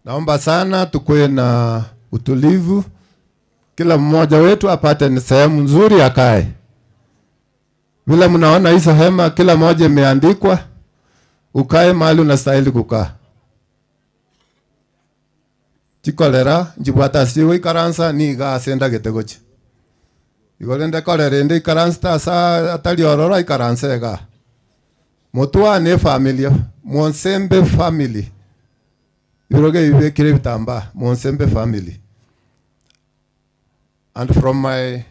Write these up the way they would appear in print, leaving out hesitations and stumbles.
Naomba sana tukuwe na utulivu, kila mmoja wetu apate ni sehemu nzuri akae. Vile mnaona hizo hema, kila moja imeandikwa, ukae mahali unastahili kukaa. Chikolera nchibwata ase ikaransa niga ase ndagete gochia igo rende korera ende ikaransa asa atari ororo ikaransa iga motwane efamilia Monsembe family ibiroge bibekire ebitambaa Monsembe family. And from my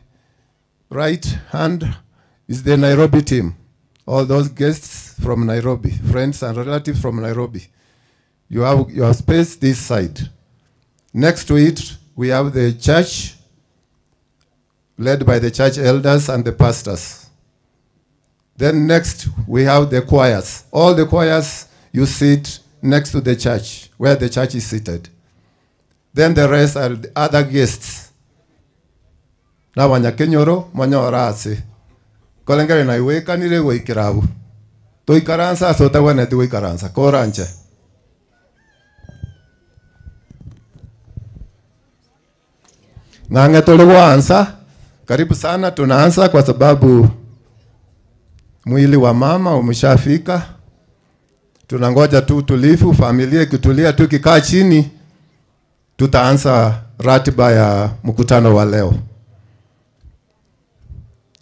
right hand is the Nairobi team. All those guests from Nairobi, friends and relatives from Nairobi. You have your space this side. Next to it, we have the church, led by the church elders and the pastors. Then next, we have the choirs. All the choirs, you sit next to the church, where the church is seated. Then the rest are the other guests. Nabanyakenyoro monyora ase korengere na iwekanire goikera abwo toikaransa ase otagwenereti goikaransa koranche. Ng'ang'e tore goansa, karibu sana, tunaanza kwa sababu mwili wa mama umeshafika. Tunangoja tu utulivu, familia ikitulia tu ikikaa chini, tutaanza ratiba ya mkutano wa leo.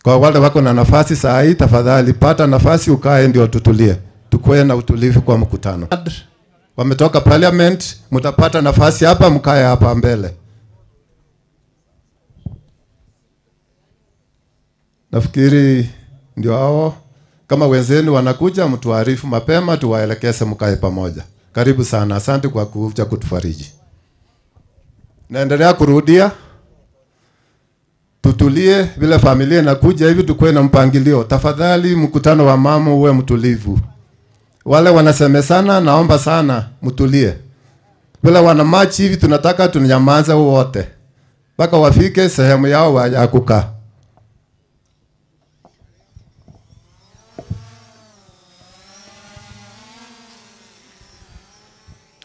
Kwa wale wako na nafasi saa hii, tafadhali pata nafasi ukae, ndio tutulie, tukuwe na utulivu kwa mkutano. Wametoka parliament, mtapata nafasi hapa, mkae hapa mbele. Nafikiri ndio hao. Kama wenzenu wanakuja, mtuarifu mapema, tuwaelekeze mkae pamoja. Karibu sana, asante kwa kuja kutufariji. Naendelea kurudia, tutulie vile familia inakuja hivi, tukuwe na mpangilio. Tafadhali mkutano wa mama uwe mtulivu. Wale wanasemesana, naomba sana mtulie. Vile wana march hivi, tunataka tunyamaze wote mpaka wafike sehemu yao ya kukaa.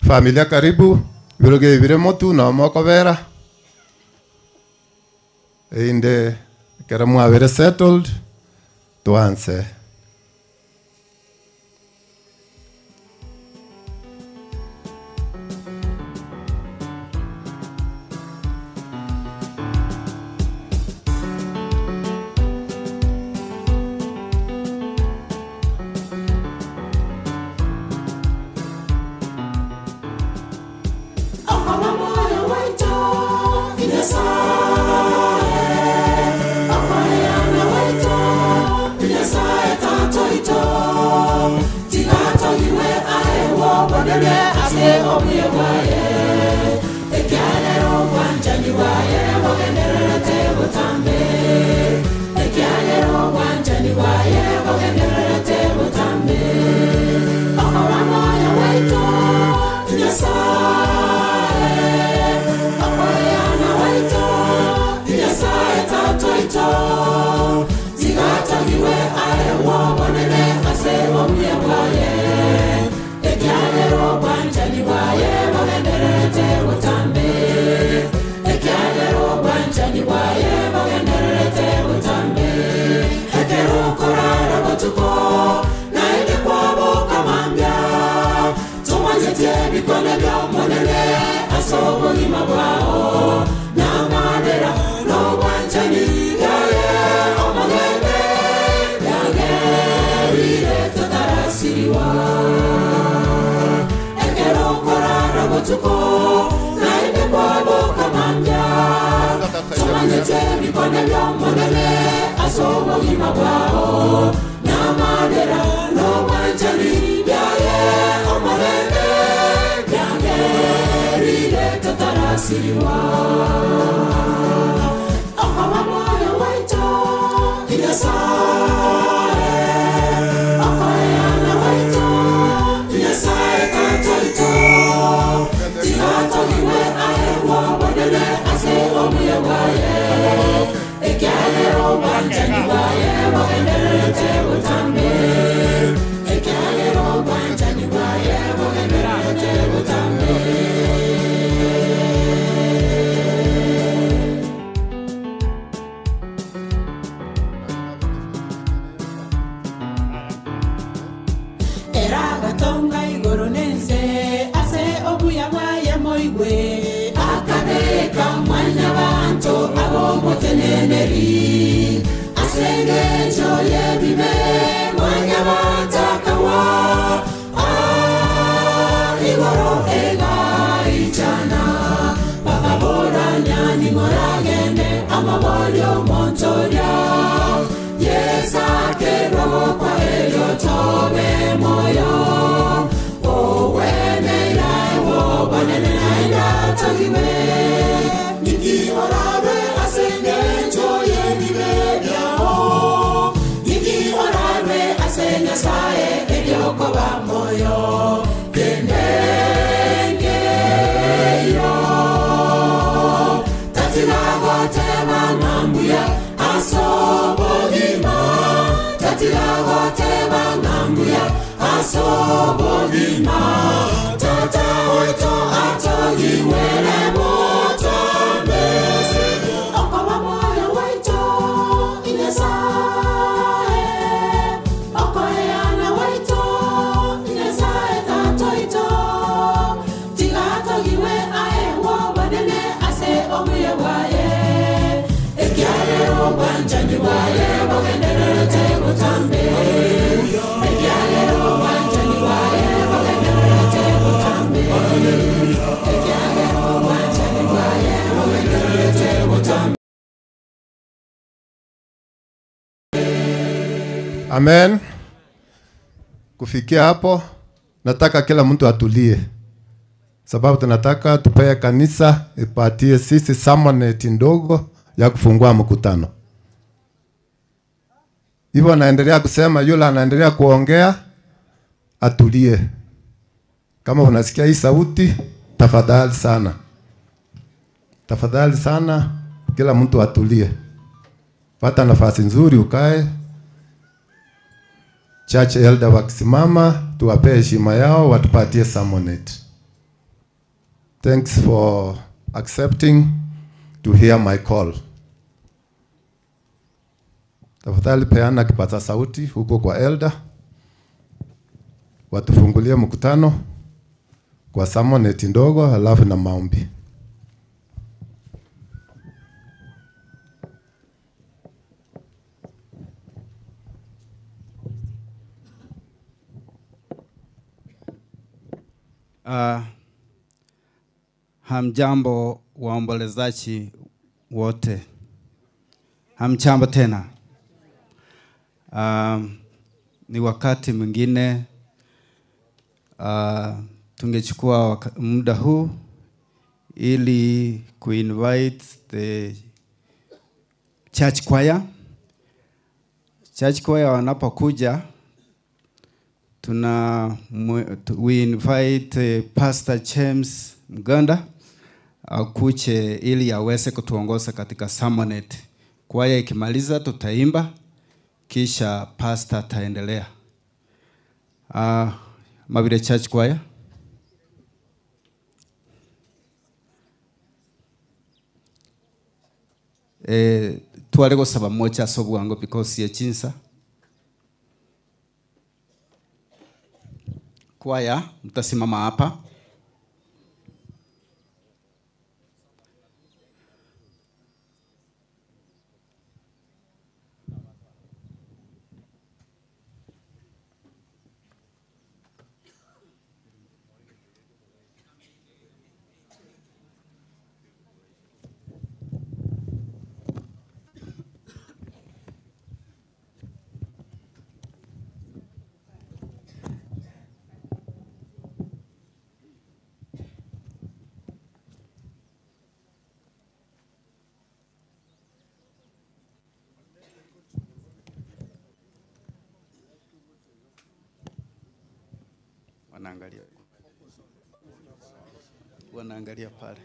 Familia karibu, biroge bire motu na mokobera. Inde kera mwabere settled tuanze. Obuya bwaye moigwe akabeka mwanyabanto ab'omoteneneri ase engencho y'ebibe mwanyabanto akawa Ah, igoro egaichana bakaboranya nimoragende amaborio omontoria Yesu akerwa gokwa erio tobe moyo owenera obonene naende atogiwe niki orabe ase engencho y'ebibe biao niki orabe ase Nyasaye eriokoba moyo kendengeyo tatiragoteba ng'ambuya asobogima tatiragoteba ng'ambuya asobogima tata oito atogiwere motambesi okoba moyo waito inyasaye okoeana waito inyasaye tatoito tigatogiwe aewo banene ase obuya bwaye ekiagera obwanchani bwaye bogendererete botambe ekiagera obwanchani bwaye bogendererete botambe ekiagera obwanchani bwaye bogendererete botambe. Amen. Kufikia hapo, nataka kila mtu atulie, sababu tunataka tupee kanisa ipatie sisi sermoneti ndogo ya kufungua mkutano. Hivyo naendelea kusema, yule anaendelea kuongea atulie. Kama unasikia hii sauti, tafadhali sana, tafadhali sana, kila mtu atulie. Pata nafasi nzuri ukae. Church elder wakisimama, tuwapee heshima yao, watupatie sermonette. Thanks for accepting to hear my call. Tafadhali peana kipaza sauti huko kwa elder, watufungulie mkutano kwa sermonette ndogo, halafu na maombi. Hamjambo waombolezaji wote, hamjambo tena. Ni wakati mwingine tungechukua muda huu ili kuinvite the church choir. Church choir wanapokuja we invite Pastor James Mganda akuche ili aweze kutuongoza katika sermonette. Kwaya ikimaliza tutaimba, kisha pastor ataendelea. Mabire Church Choir. Twale gosaba mocha sobwango because ye chinsa. Kwaya mtasimama hapa. Wanaangalia. Wanaangalia pale.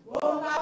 Boga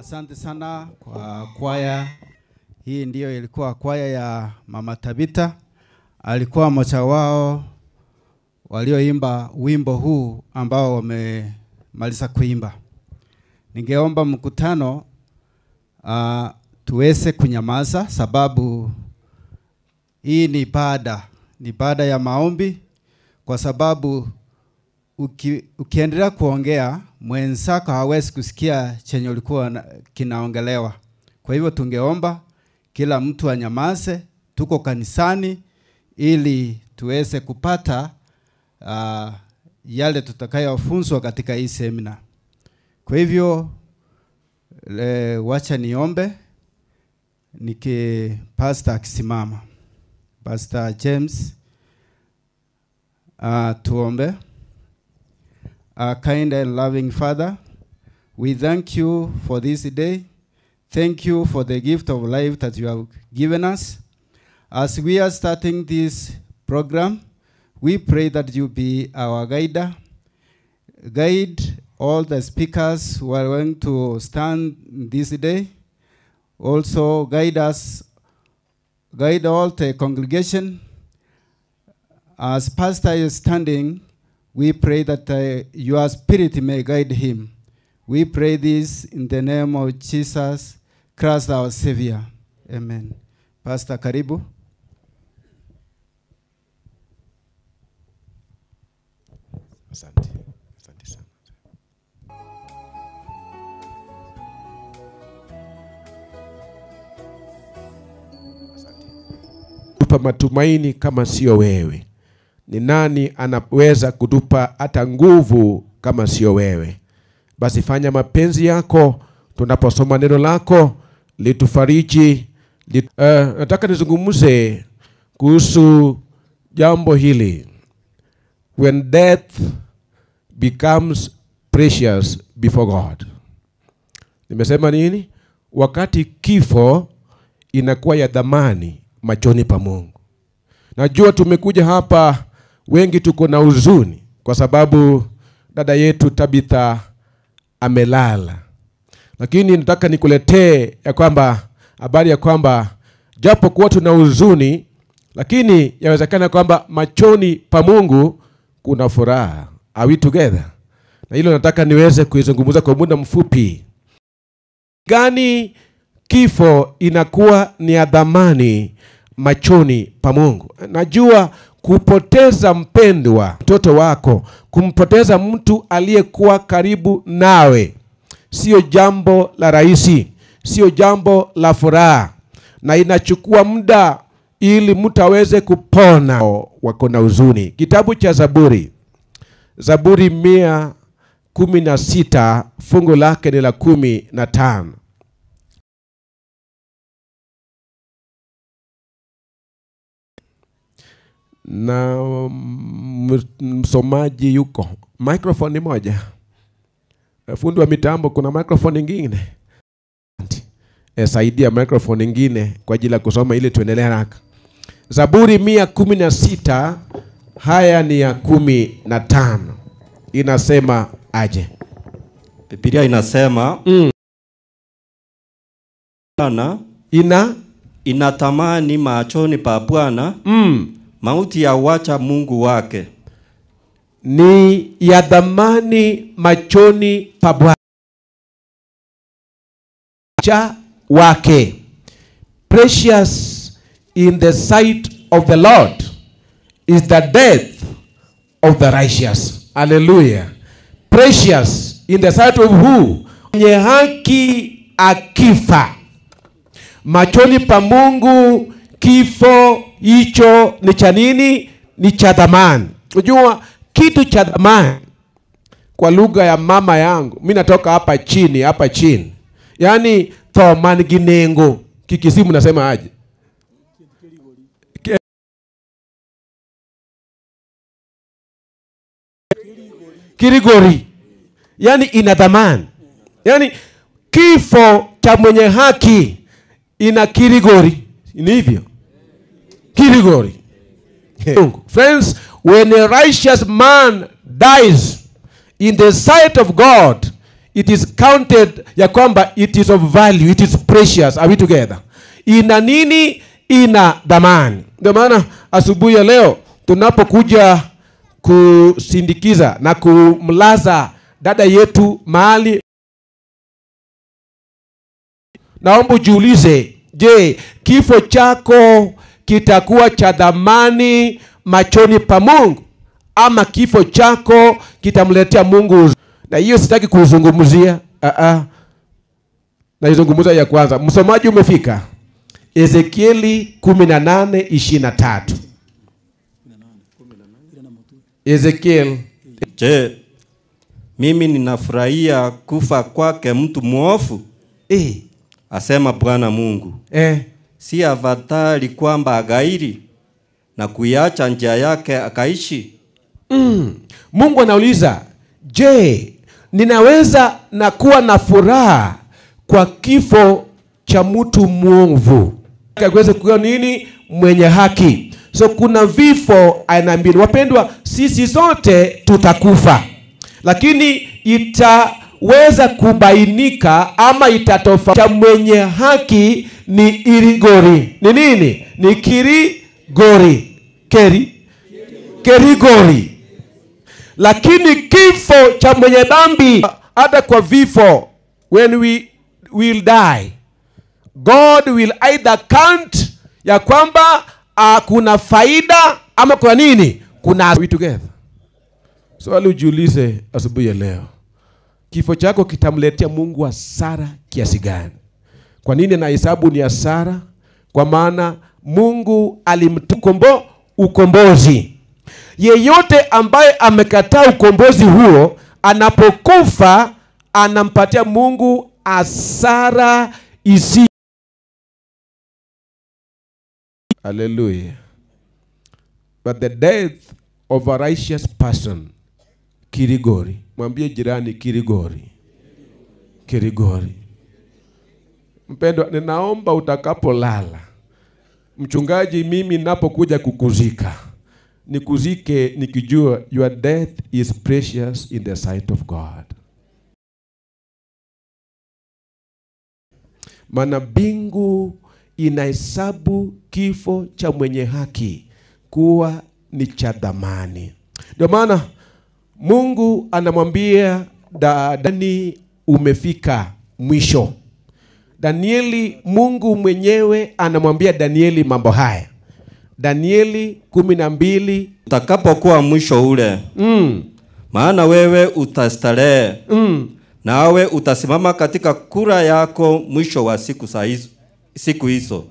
Asante sana kwa kwaya hii. Ndiyo ilikuwa kwaya ya Mama Tabita, alikuwa mmoja wao walioimba wimbo huu ambao wamemaliza kuimba. Ningeomba mkutano tuweze kunyamaza, sababu hii ni ibada, ni ibada ya maombi, kwa sababu ukiendelea kuongea mwenzako hawezi kusikia chenye ulikuwa kinaongelewa. Kwa hivyo tungeomba kila mtu anyamaze, tuko kanisani ili tuweze kupata yale tutakayofunzwa katika hii semina. Kwa hivyo wacha niombe niki pastor akisimama. Pastor James, tuombe. Our kind and loving Father, we thank you for this day. Thank you for the gift of life that you have given us. As we are starting this program, we pray that you be our guide. Guide all the speakers who are going to stand this day. Also guide us, guide all the congregation. As pastor is standing, we pray that your spirit may guide him. We pray this in the name of Jesus Christ our Savior. Amen. Pastor, karibu. Asante. Asante sana. Asante. Tupa matumaini kama sio wewe. Ni nani anaweza kutupa hata nguvu kama sio wewe? Basi fanya mapenzi yako tunaposoma neno lako, litufariji. Nataka nizungumze kuhusu jambo hili. When death becomes precious before God. Nimesema nini? Wakati kifo inakuwa ya dhamani machoni pa Mungu. Najua tumekuja hapa wengi tuko na huzuni kwa sababu dada yetu Tabitha amelala. Lakini nataka nikuletee ya kwamba habari ya kwamba japo kuwa tuna huzuni, lakini yawezekana kwamba machoni pa Mungu kuna furaha. Are we together? Na hilo nataka niweze kuizungumza kwa muda mfupi. Gani kifo inakuwa ni ya dhamani machoni pa Mungu? Najua kupoteza mpendwa, mtoto wako, kumpoteza mtu aliyekuwa karibu nawe, sio jambo la rahisi, sio jambo la furaha, na inachukua muda ili mtu aweze kupona. Wako na huzuni. Kitabu cha Zaburi, Zaburi 116 fungu lake ni la 15. Na msomaji yuko. Microphone ni moja. Fundi wa mitambo, kuna microphone nyingine? Saidia microphone nyingine kwa ajili ya kusoma ili tuendelee haraka. Zaburi 116 haya ni ya 15. Inasema aje? Biblia inasema Bwana inatamani machoni pa Bwana mauti ya wacha Mungu wake. Ni ya dhamani machoni pa Bwana cha wake. Precious in the sight of the Lord is the death of the righteous. Hallelujah. Precious in the sight of who? Mwenye haki akifa machoni pa Mungu, kifo hicho ni cha nini? Ni cha dhamani. Unajua kitu cha dhamani kwa lugha ya mama yangu, mimi natoka hapa chini, hapa chini. Yaani thamani ginengo. Kikisimu nasema aje? Kirigori. Yaani ina dhamani. Yaani kifo cha mwenye haki ina kirigori. Ni hivyo. Kirigori. Friends, when a righteous man dies in the sight of God, It is counted ya kwamba it is of value, it is precious. Are we together? Ina nini? Ina dhamani. Ndio maana asubuhi ya leo tunapokuja kusindikiza na kumlaza dada yetu mahali, naomba ujiulize, je, kifo chako kitakuwa cha dhamani machoni pa Mungu ama kifo chako kitamletea Mungu? Na hiyo sitaki kuizungumzia. Naizungumza ya kwanza. Msomaji umefika Ezekieli 18:23. Ezekiel. Je, mimi ninafurahia kufa kwake mtu mwofu? Asema Bwana Mungu. Si afadhali kwamba agairi na kuiacha njia yake akaishi? Mungu anauliza, je, ninaweza na kuwa na furaha kwa kifo cha mtu mwovu? Akaweza kuwa nini? Mwenye haki. So kuna vifo aina mbili. Wapendwa, sisi sote tutakufa. Lakini itaweza kubainika ama itatofautisha mwenye haki ni irigori. Ni nini? Ni kirigori. Keri? Kerigori. Lakini kifo cha mwenye dhambi, hata kwa vifo, when we will die, God will either count ya kwamba kuna faida ama kuna nini? Kuna. We together. Swali ujiulize asubuhi ya leo, kifo chako kitamletea Mungu hasara kiasi gani? Kwa nini anahesabu ni hasara? Kwa maana Mungu alimtukombo ukombozi. Yeyote ambaye amekataa ukombozi huo, anapokufa anampatia Mungu hasara isi. Hallelujah. But the death of a righteous person, kirigori. Mwambie jirani kirigori. Kirigori. Mpendwa, ninaomba utakapolala, mchungaji, mimi ninapokuja kukuzika, nikuzike nikijua your death is precious in the sight of God. Maana mbingu inahesabu kifo cha mwenye haki kuwa ni cha dhamani. Ndio maana Mungu anamwambia Danieli, umefika mwisho. Danieli, Mungu mwenyewe anamwambia Danieli mambo haya. Danieli 12. Utakapokuwa mwisho ule, maana wewe utastarehe, nawe utasimama katika kura yako mwisho wa siku za hizo, siku hizo.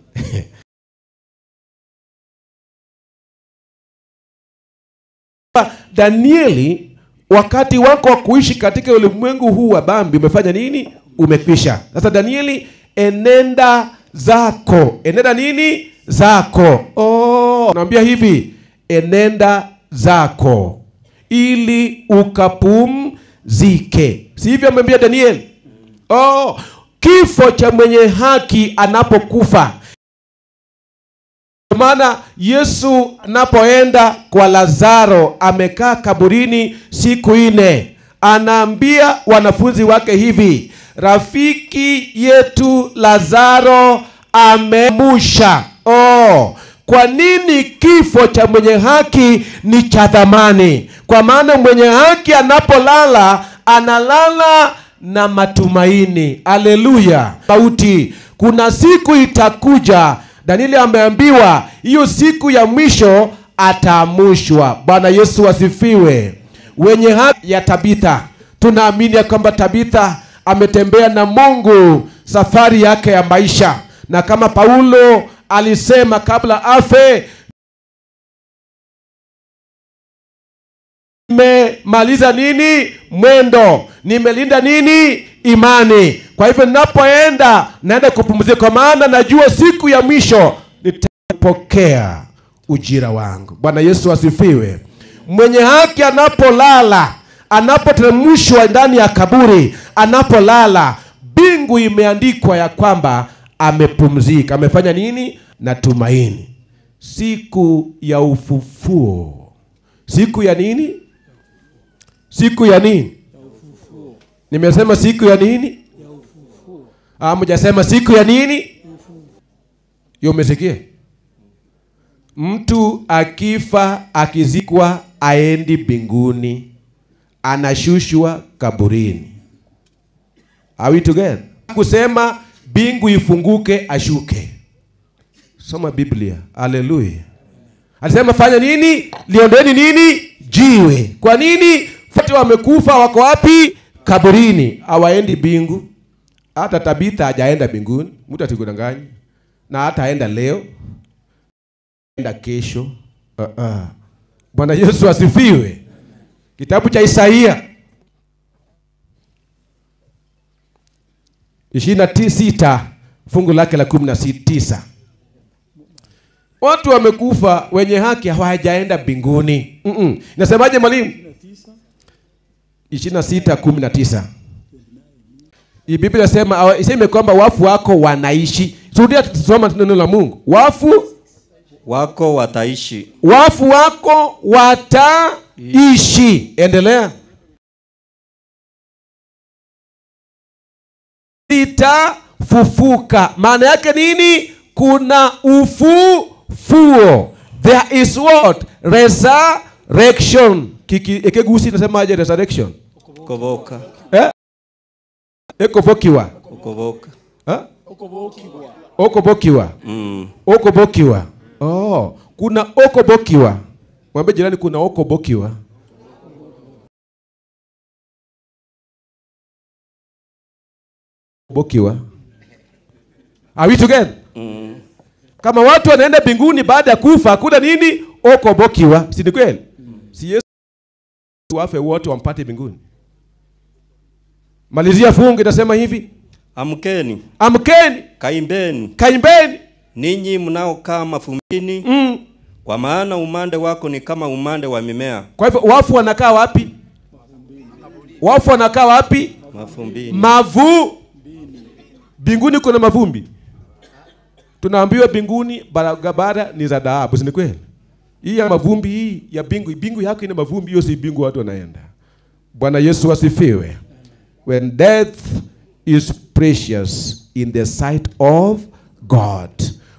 Danieli, wakati wako wa kuishi katika ulimwengu huu wa dhambi umefanya nini? Umekwisha. Sasa Danieli, enenda zako. Enenda nini? Zako. Oh, naambia hivi, enenda zako ili ukapumzike. Si hivyo amemwambia Danieli? Oh, kifo cha mwenye haki anapokufa. Maana Yesu anapoenda kwa Lazaro, amekaa kaburini siku 4, anaambia wanafunzi wake hivi, rafiki yetu Lazaro amemusha. Oh, kwa nini kifo cha mwenye haki ni cha thamani? Kwa maana mwenye haki anapolala, analala na matumaini. Haleluya. Mauti, kuna siku itakuja. Danieli ameambiwa hiyo siku ya mwisho ataamushwa. Bwana Yesu asifiwe. Wenye haki ya Tabitha, tunaamini ya kwamba Tabitha ametembea na Mungu safari yake ya maisha, na kama Paulo alisema kabla afe, nimemaliza nini mwendo, nimelinda nini imani. Kwa hivyo ninapoenda naenda kupumzika, kwa maana najua siku ya mwisho nitapokea ujira wangu. Bwana Yesu asifiwe. Mwenye haki anapolala, anapoteremshwa ndani ya kaburi, anapolala, mbingu imeandikwa ya kwamba amepumzika. Amefanya nini? Na tumaini. Siku ya ufufuo. Siku ya nini? Siku ya nini? Nimesema siku ya nini? Hamjasema siku ya nini? Hiyo umesikia? Mtu akifa akizikwa aendi mbinguni, anashushwa kaburini. Are we together? Kusema mbingu ifunguke ashuke. Soma Biblia. Haleluya. Alisema fanya nini? Liondeni nini? Jiwe. Kwa nini? Wote wamekufa wako wapi? Kaburini. Hawaendi mbingu. Hata Tabitha hajaenda mbinguni, mtu asikudanganye. Na hata aenda leo, enda kesho. Bwana Yesu asifiwe. Kitabu cha Isaia 26 fungu lake la 19. Watu wamekufa wenye haki hawajaenda mbinguni. Nasemaje mwalimu? 26:19. Hii Biblia inasema, iseme kwamba wafu wako wanaishi. Rudia tusome neno la Mungu. Wafu wako wataishi. Wafu wako wataishi. Endelea. Itafufuka. Maana yake nini? Kuna ufufuo. There is what? Resurrection. Kiki ekegusi nasemaje resurrection? Kuboka. Ekobokiwa. Kuboka. Okobokiwa. Okobokiwa. Oh, kuna okobokiwa. Mwambie jirani kuna okobokiwa. Bokiwa. Are we together? Kama watu wanaenda mbinguni baada ya kufa, hakuna nini? Okobokiwa. Si ni kweli? Si Yesu wafe wote wampate mbinguni. Malizia fungu inasema hivi. Amkeni. Amkeni. Kaimbeni. Kaimbeni. Ninyi mnaokaa mavumbini. Kwa maana umande wako ni kama umande wa mimea. Kwa hivyo wafu wanakaa wapi? Wafu wanakaa wapi? Mavumbini. Mavu. Mbinguni kuna mavumbi. Tunaambiwa mbinguni barabara ni za dhahabu, si ni kweli? Hii ya mavumbi hii ya mbingu, mbingu yako ina mavumbi, hiyo si mbingu watu wanaenda. Bwana Yesu asifiwe. When death is precious in the sight of God.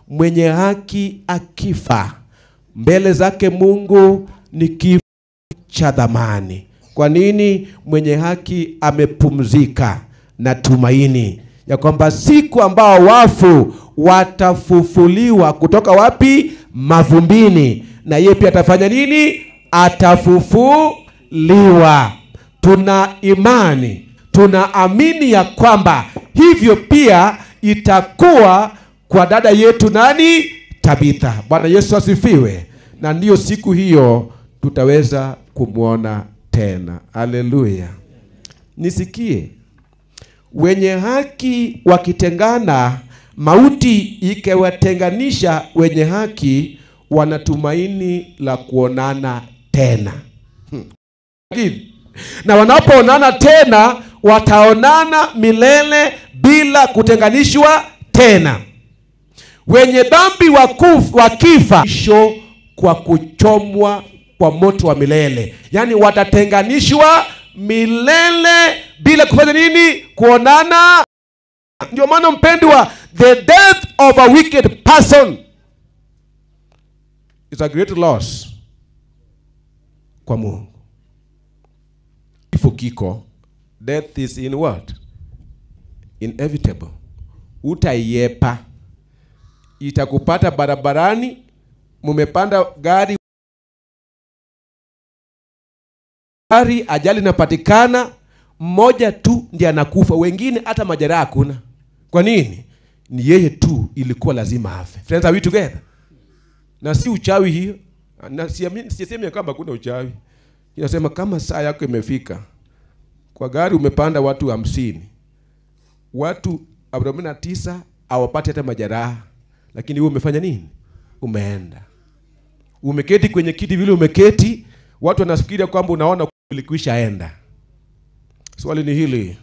Mwenye haki akifa mbele zake Mungu ni kifo cha dhamani. Kwa nini? Mwenye haki amepumzika na tumaini ya kwamba siku ambao wafu watafufuliwa kutoka wapi? Mavumbini. Na yeye pia atafanya nini? Atafufuliwa. Tuna imani, tunaamini ya kwamba hivyo pia itakuwa kwa dada yetu nani? Tabitha. Bwana Yesu asifiwe. Na ndiyo siku hiyo tutaweza kumwona tena. Haleluya. Nisikie. Wenye haki wakitengana, mauti ikiwatenganisha wenye haki, wanatumaini la kuonana tena. Na wanapoonana tena, wataonana milele bila kutenganishwa tena. Wenye dhambi wakifa kwa kuchomwa kwa moto wa milele. Yaani watatenganishwa milele bila kufanya nini? Kuonana. Ndio maana mpendwa, the death of a wicked person is a great loss kwa Mungu. Kifo kiko, death is in what? Inevitable. Utaiepa. Itakupata barabarani, mumepanda gari, ajali inapatikana, mmoja tu ndiye anakufa, wengine hata majeraha hakuna. Kwa nini? Ni yeye tu ilikuwa lazima afe. Friends, are we together? Na si uchawi hiyo. Na sisemi kwamba kuna uchawi. Inasema kama saa yako imefika, kwa gari umepanda watu 50. Watu 49 hawapati hata majeraha. Lakini wewe umefanya nini? Umeenda. Umeketi kwenye kiti vile umeketi, watu wanafikiria kwamba unaona ulikwishaenda. Swali ni hili,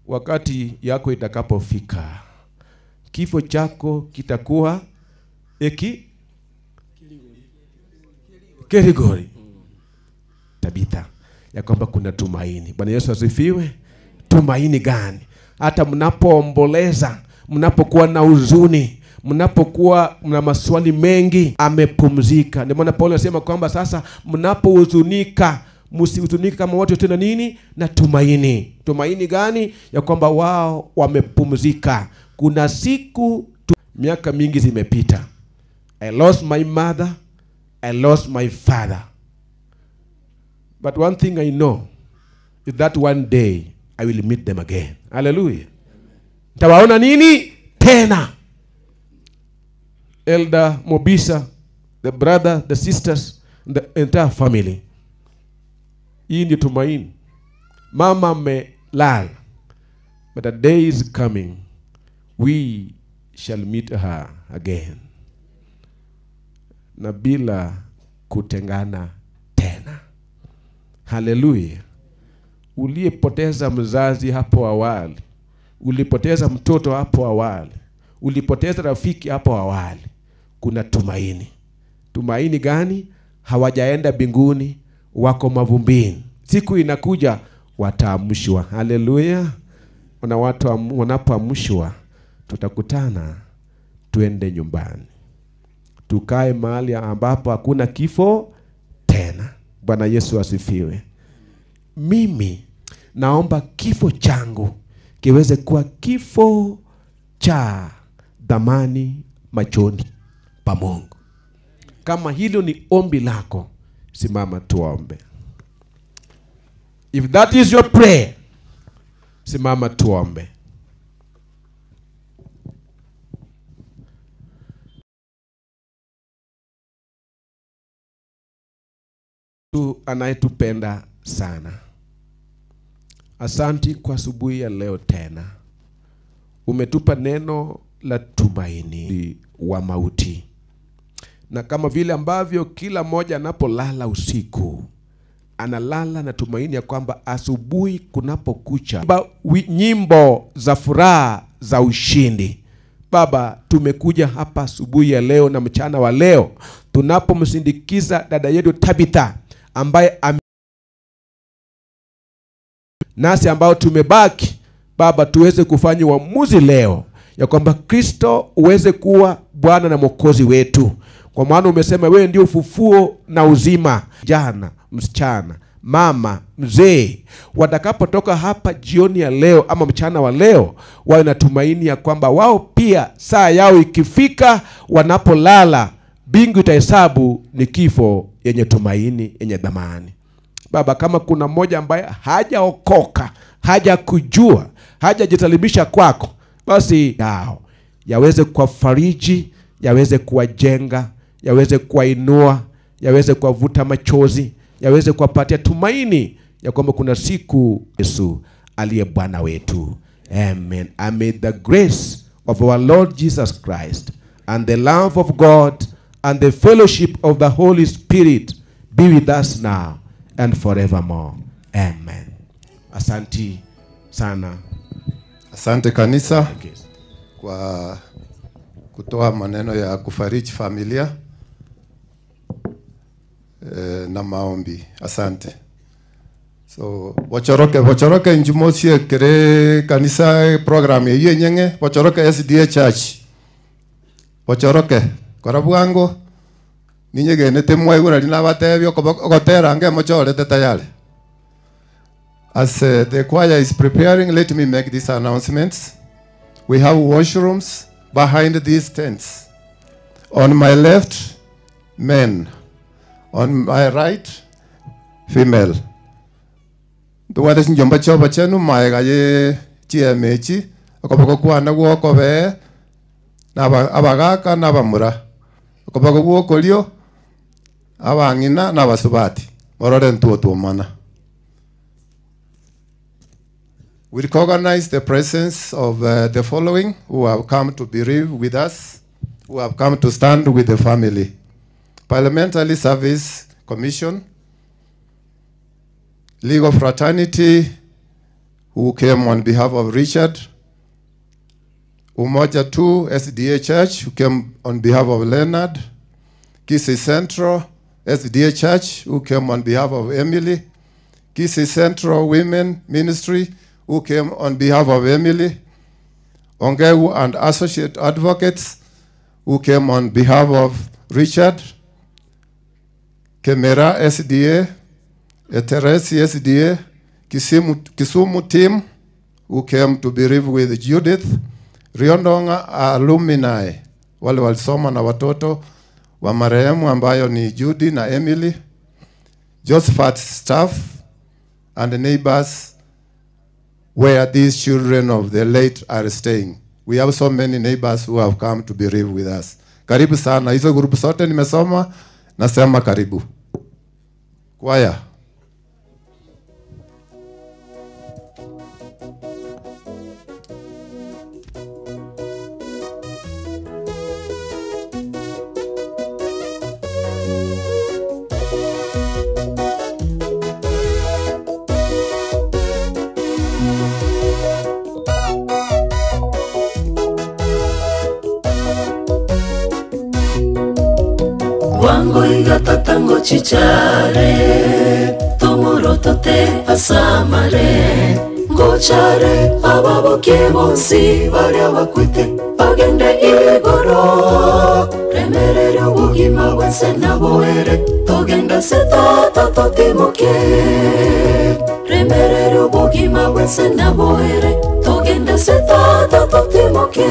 wakati yako itakapofika, kifo chako kitakuwa eki kerigori. Tabitha, ya kwamba kuna tumaini. Bwana Yesu asifiwe. Tumaini gani? Hata mnapoomboleza, mnapokuwa na huzuni, mnapokuwa mna maswali mengi, amepumzika. Ndio maana Paulo anasema kwamba sasa mnapohuzunika, msihuzunike kama watu tena nini na tumaini. Tumaini gani? Ya kwamba wao wamepumzika. Kuna siku tu, miaka mingi zimepita. I lost my mother, I lost my father. But one thing I know is that one day I will meet them again. Hallelujah. Nitawaona nini tena? Elder Mobisa, the brother, the sisters, the entire family. Hii ndio tumaini. Mama amelala, but a day is coming we shall meet her again, na bila kutengana tena. Haleluya! Uliyepoteza mzazi hapo awali, ulipoteza mtoto hapo awali, ulipoteza rafiki hapo awali, kuna tumaini. Tumaini gani? Hawajaenda mbinguni, wako mavumbini. Siku inakuja wataamshwa. Haleluya! Na watu wanapoamshwa, tutakutana, tuende nyumbani, tukae mahali ambapo hakuna kifo tena. Bwana Yesu asifiwe. Mimi naomba kifo changu kiweze kuwa kifo cha dhamani machoni pa Mungu. Kama hilo ni ombi lako, simama tuombe. If that is your prayer, simama tuombe. Tu anayetupenda sana, asanti kwa asubuhi ya leo tena, umetupa neno la tumaini wa mauti, na kama vile ambavyo kila mmoja anapolala usiku analala na tumaini ya kwamba asubuhi kunapokucha, nyimbo za furaha za ushindi. Baba, tumekuja hapa asubuhi ya leo na mchana wa leo tunapomsindikiza dada yetu Tabitha ambaye nasi ambao tumebaki, Baba, tuweze kufanya uamuzi leo ya kwamba Kristo uweze kuwa Bwana na Mwokozi wetu, kwa maana umesema wewe ndio ufufuo na uzima. Jana, msichana, mama, mzee watakapotoka hapa jioni ya leo ama mchana wa leo, wawe na tumaini ya kwamba wao pia saa yao ikifika, wanapolala mbingu itahesabu ni kifo yenye tumaini yenye dhamani. Baba, kama kuna mmoja ambaye hajaokoka, hajakujua, hajajisalimisha kwako, basi yao yaweze kuwafariji, yaweze kuwajenga, yaweze kuwainua, yaweze kuwavuta machozi, yaweze kuwapatia tumaini ya kwamba kuna siku Yesu aliye Bwana wetu. Amen. And may the grace of our Lord Jesus Christ and the love of God and the fellowship of the Holy Spirit be with us now and forevermore. Amen. Asanti sana. Asante kanisa kwa kutoa maneno ya kufariji familia na maombi. Asante. So bochoroke bochoroke njumosie kere kanisa program yeyo nyenge bochoroke SDA Church. Bochoroke korabwango ninyegenete mwaigura rinabatebia ogotera nge mochorete tayari. As the choir is preparing, let me make these announcements. We have washrooms behind these tents. On my left, men. On my right, female. Tuwate njomba choba chenu maega ye chiemechi okoboko kwana gwokobe naba abagaka nabamura okoboko gwokorio abang'ina nabasubati morore ntuo tuomana. We recognize the presence of the following who have come to bereave with us, who have come to stand with the family. Parliamentary Service Commission, Legal Fraternity, who came on behalf of Richard, Umoja 2 SDA Church, who came on behalf of Leonard, Kisii Central SDA Church, who came on behalf of Emily, Kisii Central Women Ministry, who came on behalf of Emily, Ongeu and Associate Advocates, who came on behalf of Richard, Kemera SDA, Eteresi SDA, Kisumu, Kisumu team, who came to bereave with Judith, Riondonga alumni, wale walisoma na watoto wa marehemu ambayo ni Judy na Emily, Josephat staff and neighbors where these children of the late are staying. We have so many neighbors who have come to bereave with us. Karibu sana. Hizo grupu zote nimesoma, nasema karibu. Kwaya. Wango igatatango chichare Tomorotote asamare Ngochare ababoke bonsi baria bakwite Bagende igoro Remerere ubugima bwense naboere Togenda se tata totimoke Remerere ubugima bwense naboere Togenda se tata totimoke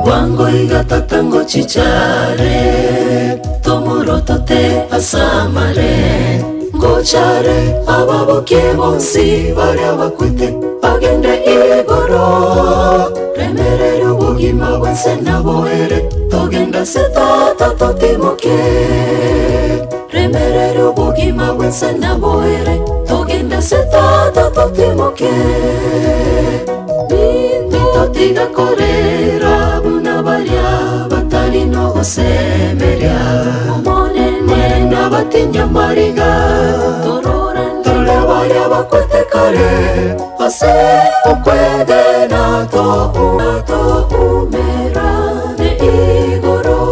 Wango igatatango chichare Tomorotote asamare Ngochare ababoke bonsi baria bakwite Bagende igoro Remerere ubugima bwense naboere Togenda se tata totimoke Remerere ubugima bwense naboere Togenda se tata totimoke Nitotiga korera buna baria batari no gosemeria Omonene n'abatinya mariga Torora ndore baria bakwete kare Ase okwegena toumerane igoro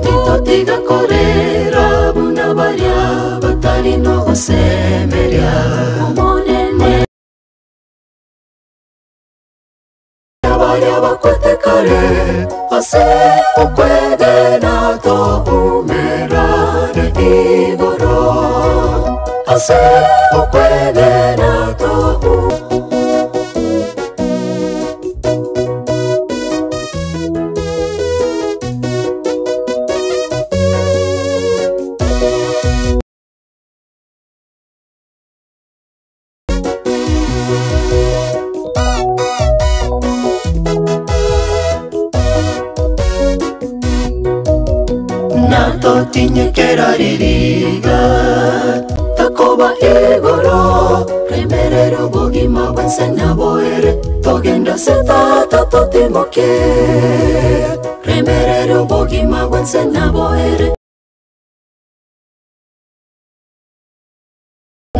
Nitotiga korera buna baria batari no gosemeria Omonene baria bakwete kare ase okwegena toumerane igoro ase okwegena tou Natotinyekera ririga takoba igoro remerere ubugima bwense naboere togenda se tata totimoke remerere ubugima bwense naboere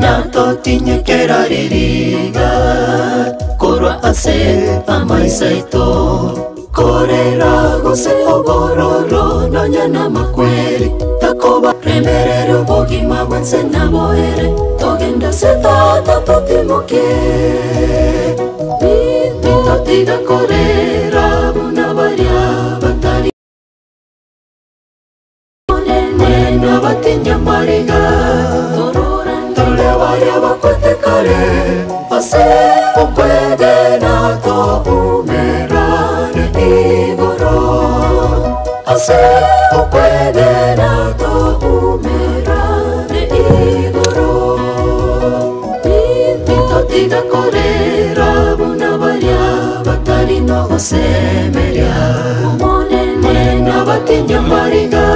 Natotinyekera ririga korwa ase amaisaito korera gose obororo nonya n'amakweri takoba remerere ubugima bwense naboere togenda se tata totimoke nitotiga korera buna baria batari monene n'abatinya mariga torora ndore baria bakwete kare ase okwegena toumerane igoro ase okwegena toumerane igoro nitotiga korera buna baria batari no gosemeria omonene n'abatinya mariga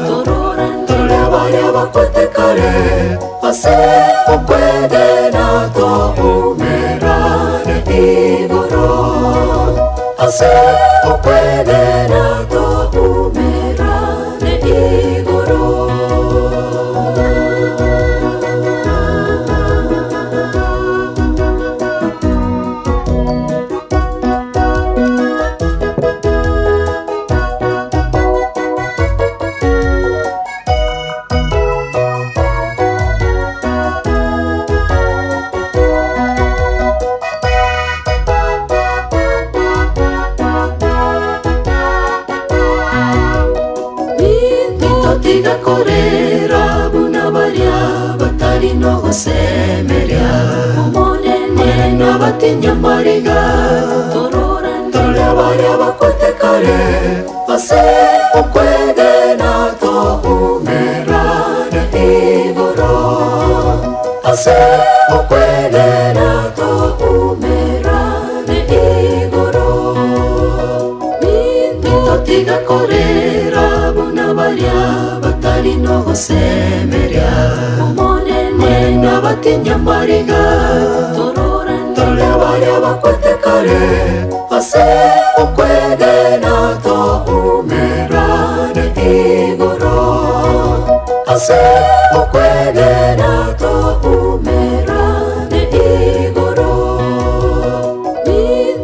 torora ndore baria bakwete kare ase okwegena toumerane igoro ase okwegena toumerane igoro. nogosemeria omonene nabatinya mariga tororane baria bakwete kare ase okwegena toumerane igoro ase okwegena toumerane igoro Nitotiga korera buna baria batari nogosemeria omonene nabatinya mariga tororane baria bakwete kare ase okwegena toumerane igoro ase okwegena toumerane igoro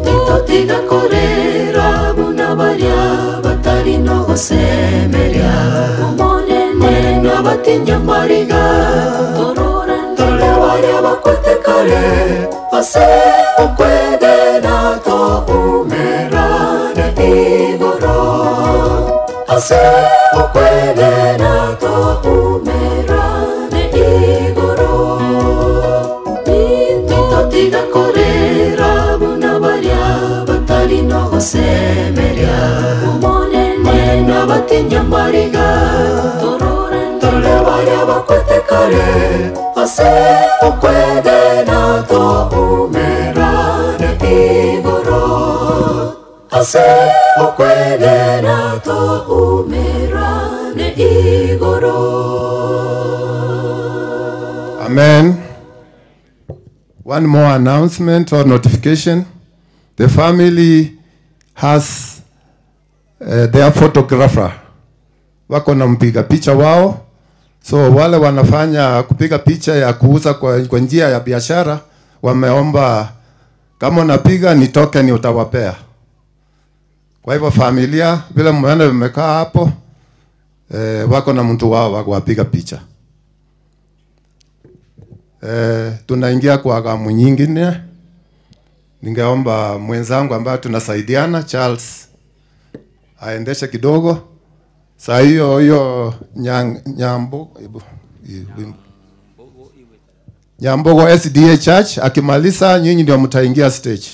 Nitotiga korera buna baria batari nogosemeria omonene nabatinya mariga tororane baria bakwete kare ase okwegena toumerane igoro ase okwegena toumerane igoro Nitotiga korera buna baria batari nogosemeria omonene nabatinya mariga tororane baria bakwete kare ase okwegena toumerane igoro ase okwegena toumerane igoro. Amen. One more announcement or notification. The family has their photographer. Wako na mpiga picha wao. So wale wanafanya kupiga picha ya kuuza kwa njia ya biashara, wameomba kama unapiga ni token utawapea. Kwa hivyo familia vile mmeona vimekaa hapo, wako na mtu wao wa kuwapiga picha. Tunaingia kwa awamu nyingine. Ningeomba mwenzangu ambaye tunasaidiana Charles aendeshe kidogo. Saa hiyo hiyo Nyambogo SDA Church akimaliza, nyinyi ndio mtaingia stage.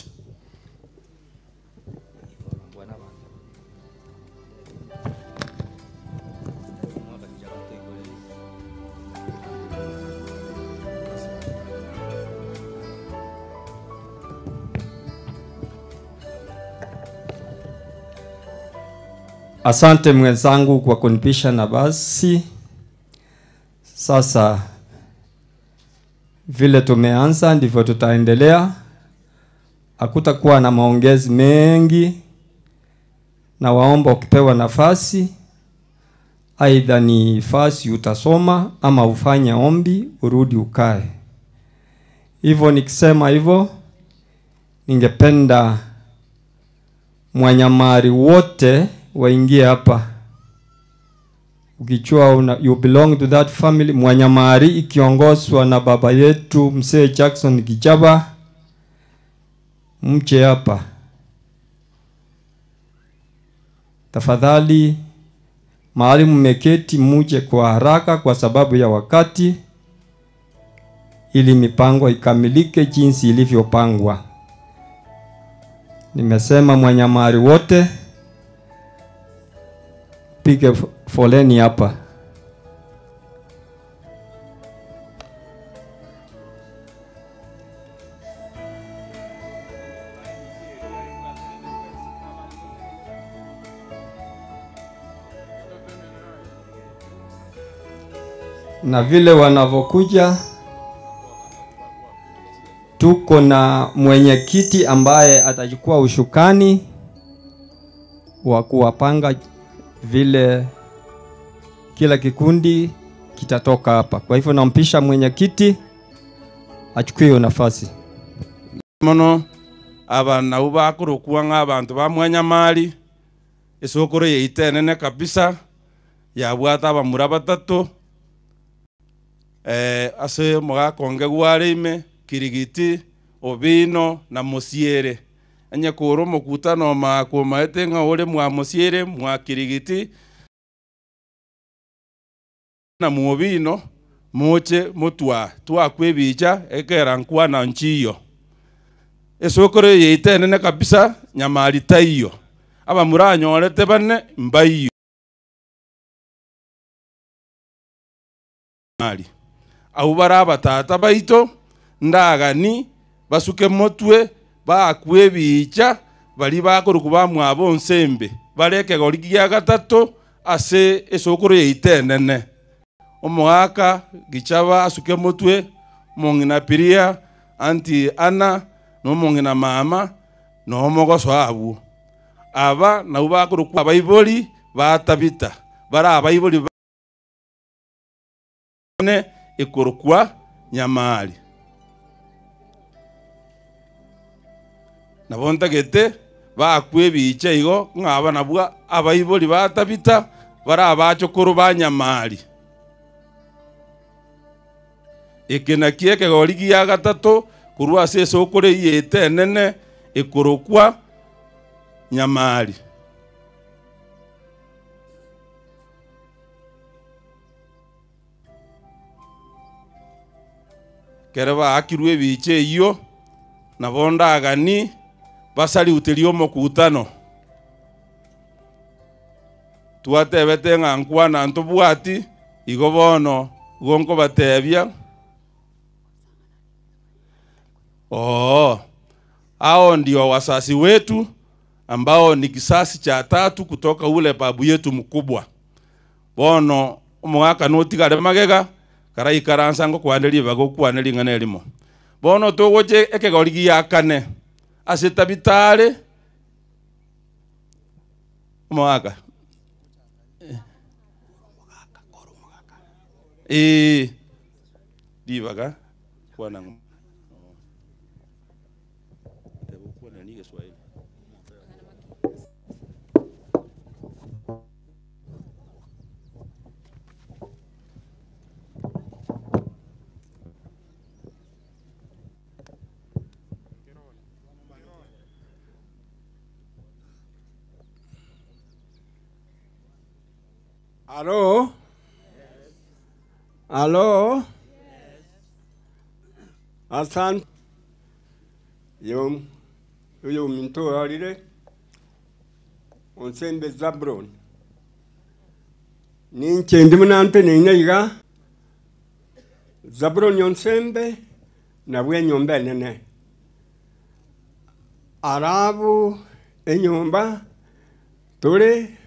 Asante mwenzangu kwa kunipisha nafasi. Sasa vile tumeanza ndivyo tutaendelea. Hakutakuwa na maongezi mengi, na waomba ukipewa nafasi, aidha ni fasi utasoma ama ufanye ombi urudi ukae. Hivyo nikisema hivyo, ningependa mwanyamari wote waingie hapa. Ukichua you belong to that family. Mwanyamari ikiongozwa na baba yetu Mzee Jackson Kijaba, mche hapa tafadhali. Mahali mmeketi muje kwa haraka kwa sababu ya wakati, ili mipango ikamilike jinsi ilivyopangwa. Nimesema mwanyamari wote pige foleni hapa. Na vile wanavokuja, tuko na mwenyekiti ambaye atachukua ushukani wa kuwapanga vile kila kikundi kitatoka hapa. Kwa hivyo nampisha mwenyekiti achukue hiyo nafasi. Mono aba nabo bakorokwa ng'a abanto ba mwanyamari esokoro yeitenene kabisa yabwata abamura batatu ase mogakonge gwarime Kirigiti, Obino na Musiere. Anye koro mokutano makomaete ng'a ore mwa Musiere mwa Kirigiti na Muobino Moche motwa twakwa ebicha ekera nkwana nchiyo. Esokoro eye yaito enene kabisa nyamari taiyo. Abamura anyorete bane mbaiyo. Nyamari. Abwo bare abatata baito ndagani basuke motwe bakwe ebicha baria bakorokwa bamwabo nsembe bare ekegori gia gatato ase esokoro yaito enene. Omogaka Gichaba asuke motwe, omong'ina Piria, Auntie Anna, na omong'ina mama, na omogoso abwo. Aba nabwo bakorokwa abaibori ba Tabita, bare abaibori bane ekorokwa Nyamari. Nabo ntagete bakwe ebicha igo ng'a aba nabwo abaibori ba Tabita bare abachokoro ba Nyamari. Eke nakio ekegori gia gatato korwa ase esokoro eyio enene ekorokwa Nyamari. Ekero baakirwe ebicha eyio, nabo ndagani basariuterie omokutano. Twatebete ng'a nkwana ntobwati, igo bono igo nkobatebia, oo, hao ndio wasasi wetu ambao ni kisasi cha tatu kutoka ule babu yetu mkubwa. Bono omogaka notigare magega, karaikaransa ngokwane ribaga okwane ring'ana erimo. Bono togocha ekegori gia kane ase Tabita are omogaka. Ee, ribaga kwana ng'o. Alo? Alo? Asante. Yo, oyominto orarire, onsembe Zabuloni. Ninche ndi buna nteneine iga, Zabuloni onsembe, nabwo enyomba enene. Alafu enyomba tore,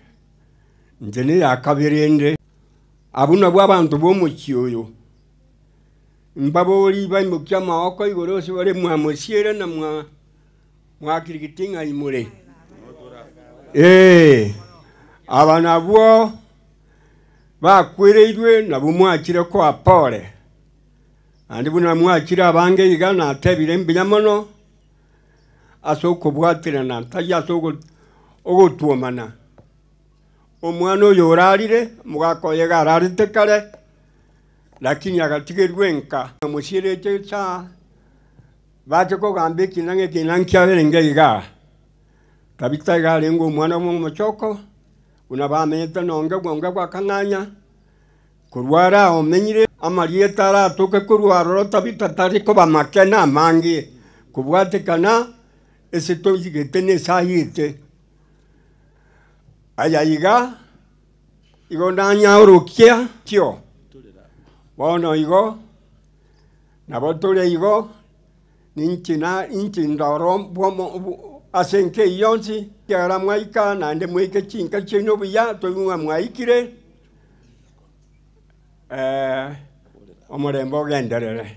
inche neya kabere ende. Abwo nabwo abanto b'omochie oyo. Mbabori baimokia amaboko igoro ase bare mwamosiere na mwa mwakirigiti ng'a imore. Ee, aba nabwo bakwereirwe nabwo mwachire koa pole. Naende buna mwachire abange iga natebire mbuya mono ase okobwaterana tari ase ogotwomana. Omwana oyo orarire, omogaka oye iga ararete kare, lakini agatigerwa enka. Mosierete saa bache kogamba ekina ng'a ekina nkiaberenge igaa. Tabita iga arenge omwana bw'omochoko, buna bamenyete nonge bwonge bwakang'anya, korwa are aa omenyire, amarieta aratoke korwa aroro Tabita tari koba make na amange, kobwatekana ase toigete na ase ayete. Aya iga, igo nanyaorokia kio. Bono igo, nabo tore igo, ninche na inche ndoro bwomo ase enka eyio yonsi, ekiagera mwaika naende moike chinka chiaino buya, toigwe ng'a mwaikire, omorembe ogenderere.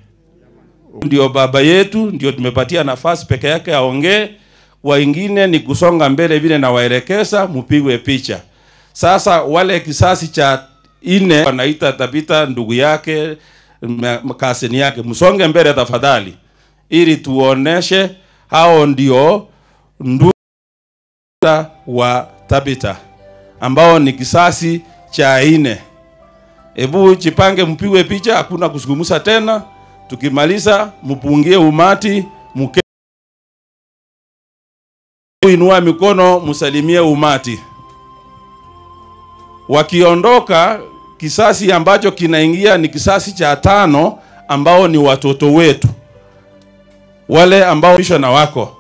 Ndio baba yetu, ndio tumepatia nafasi peke yake aongee, wengine ni kusonga mbele vile nawaelekeza, mupigwe picha. Sasa wale kisasi cha ine wanaita Tabita ndugu yake kasini yake, msonge mbele tafadhali, ili tuoneshe hao ndio ndugu wa Tabita ambao ni kisasi cha ine. Ebu jipange, mpigwe picha, hakuna kuzungumza tena. Tukimaliza mpungie umati, mke inua mikono, msalimie umati. Wakiondoka Kisasi ambacho kinaingia ni kisasi cha tano, ambao ni watoto wetu wale ambao na wako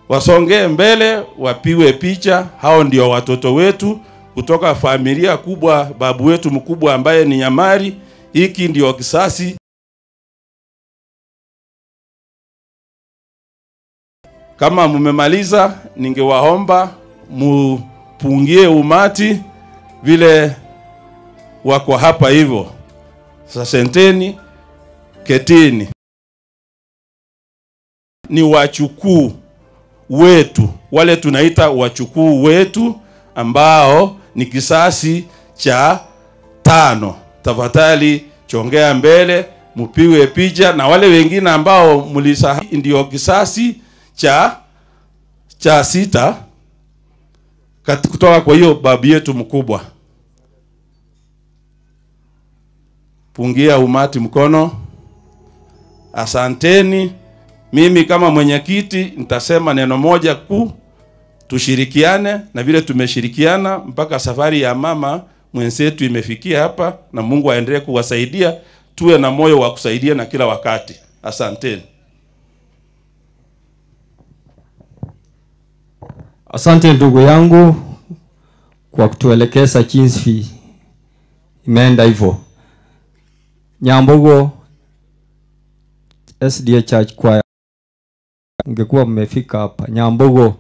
wasongee mbele, wapiwe picha. Hao ndio watoto wetu kutoka familia kubwa, babu wetu mkubwa ambaye ni Nyamari. Hiki ndio kisasi. Kama mmemaliza, ningewaomba mupungie umati vile wako hapa hivyo. Sasa senteni, ketini. Ni wachukuu wetu, wale tunaita wachukuu wetu ambao ni kisasi cha tano. Tafadhali chongea mbele, mupiwe picha na wale wengine ambao mlisahau, ndio kisasi cha sita kutoka kwa hiyo babu yetu mkubwa. Pungia umati mkono. Asanteni. Mimi kama mwenyekiti nitasema neno moja kuu, tushirikiane na vile tumeshirikiana mpaka safari ya mama mwenzetu imefikia hapa, na Mungu aendelee kuwasaidia, tuwe na moyo wa kusaidia na kila wakati. Asanteni. Asante ndugu yangu kwa kutuelekeza jinsi imeenda hivyo. Nyambogo SDA Church Choir, ungekuwa mmefika hapa Nyambogo.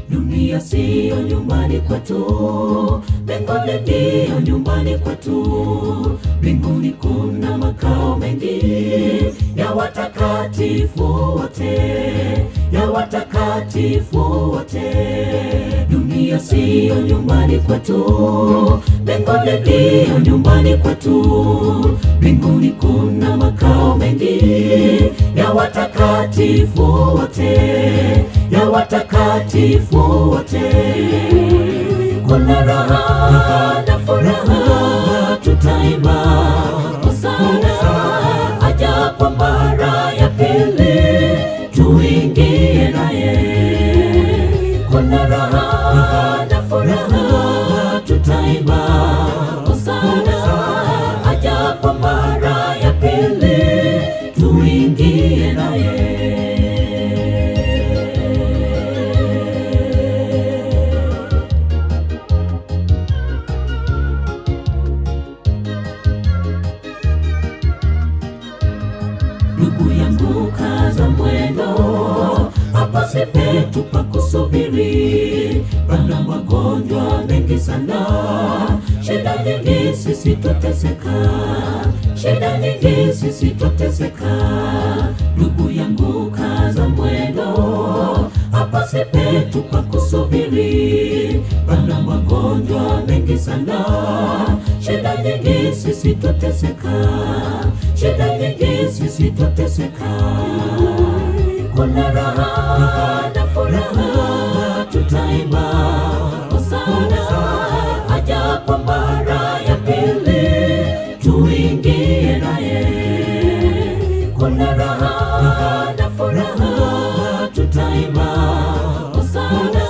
Dunia siyo nyumbani kwetu, mbinguni ndiyo nyumbani kwetu. Mbinguni kuna makao mengi ya watakatifu wote, ya watakatifu wote. Dunia siyo nyumbani kwetu, mbinguni ndiyo nyumbani kwetu. Mbinguni kuna makao mengi ya watakatifu wote, ya watakatifu wote. Kuna raha na furaha, tutaimba hosana ajapo mara ya pili, tuingie naye. Kuna raha na furaha, tutaimba hosana ajapo mara ya pili, tuingie naye. Ndugu yangu, kaza mwendo, hapa si petu pa kusubiri. Pana magonjwa mengi sana, shida nyingi sisi twateseka, shida nyingi sisi twateseka. Ndugu yangu, kaza mwendo, hapa si petu pa kusubiri. Pana magonjwa mengi sana, shida nyingi sisi twateseka, shida nyingi sisi twateseka. Kuna raha na furaha, tutaimba hosana ajapo mara ya pili, tuingie naye. Kuna raha na furaha, tutaimba hosana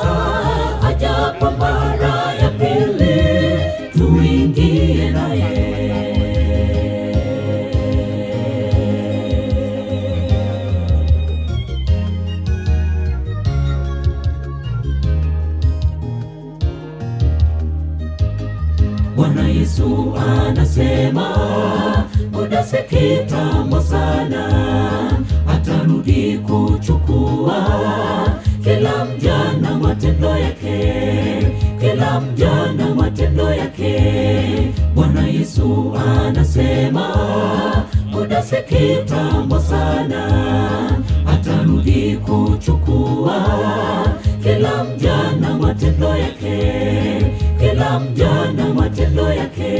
ajapo mara ya pili, tuingie naye. Bwana Yesu anasema muda si kitambo sana, atarudi kuchukua kila mja na matendo yake, kila mja na matendo yake. Bwana Yesu anasema muda si kitambo sana, atarudi kuchukua kila mja na matendo yake, Kila mja na matendo yake.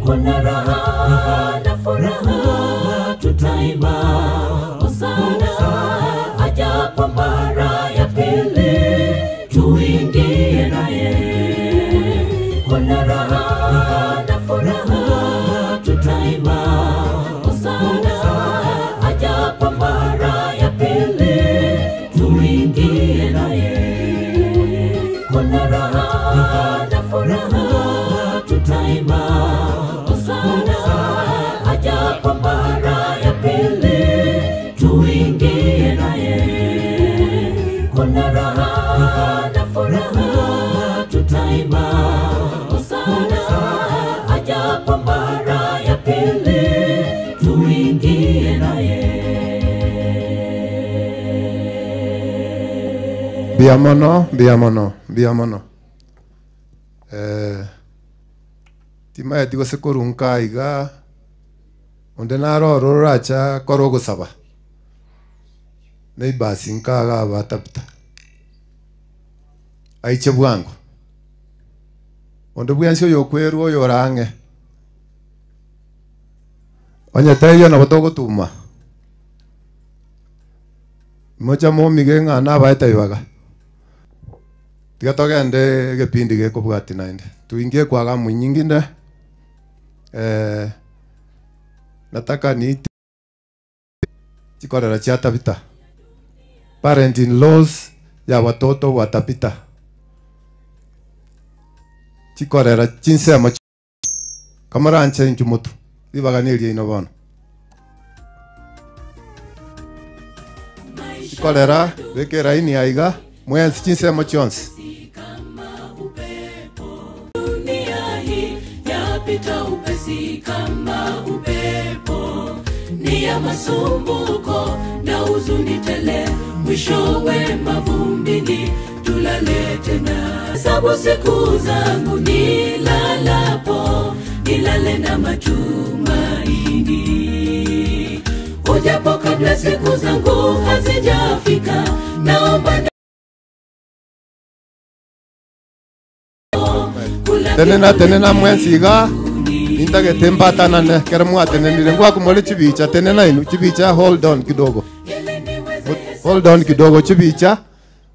Kuna raha na furaha tutaimba hosana ajapo mara ya pili tuingie naye. Kuna raha na furaha tutaimba hosana ajapo mara ya pili tuingie naye. Kuna raha na furaha tutaimba hosana ajapo mara ya pili tuingie naye. Kuna raha na furaha tutaimba hosana ajapo mara ya pili tuingie naye. Mbuya mono, mbuya mono, mbuya mono. Eh, timaeti gose korunka iga onde naro ororacha kora ogosaba neighbors nkaga abatapita aiche bwango onde bwensi oyo okwerwa oyo orang'e onye taiyo nabo togotuma mocha momige ng'a nabaete ibaga tiga togende egepindi gekobwati naende tuingie kwaga munyingine eh, nataka niite chikorera chia Tabitha parent in laws ya watoto wa Tabitha chikorera chinsemo kamaranche inchu mutu ribaga niria ino bono chikorera beka eraini aiga mwensi chinsemo chionsi Dunia hii yapita upesi kama upepo, ni ya masumbuko na huzuni tele, mwishowe mavumbini tulale tena. Hesabu siku zangu nilalapo, nilale na matumaini, ujapo kabla siku zangu hazijafika, naomba tenena tenena mwensi iga nintagete mbatanane kere mwatenenire ngwakumole chibicha tenena inu chibicha hold on kidogo hold on kidogo chibicha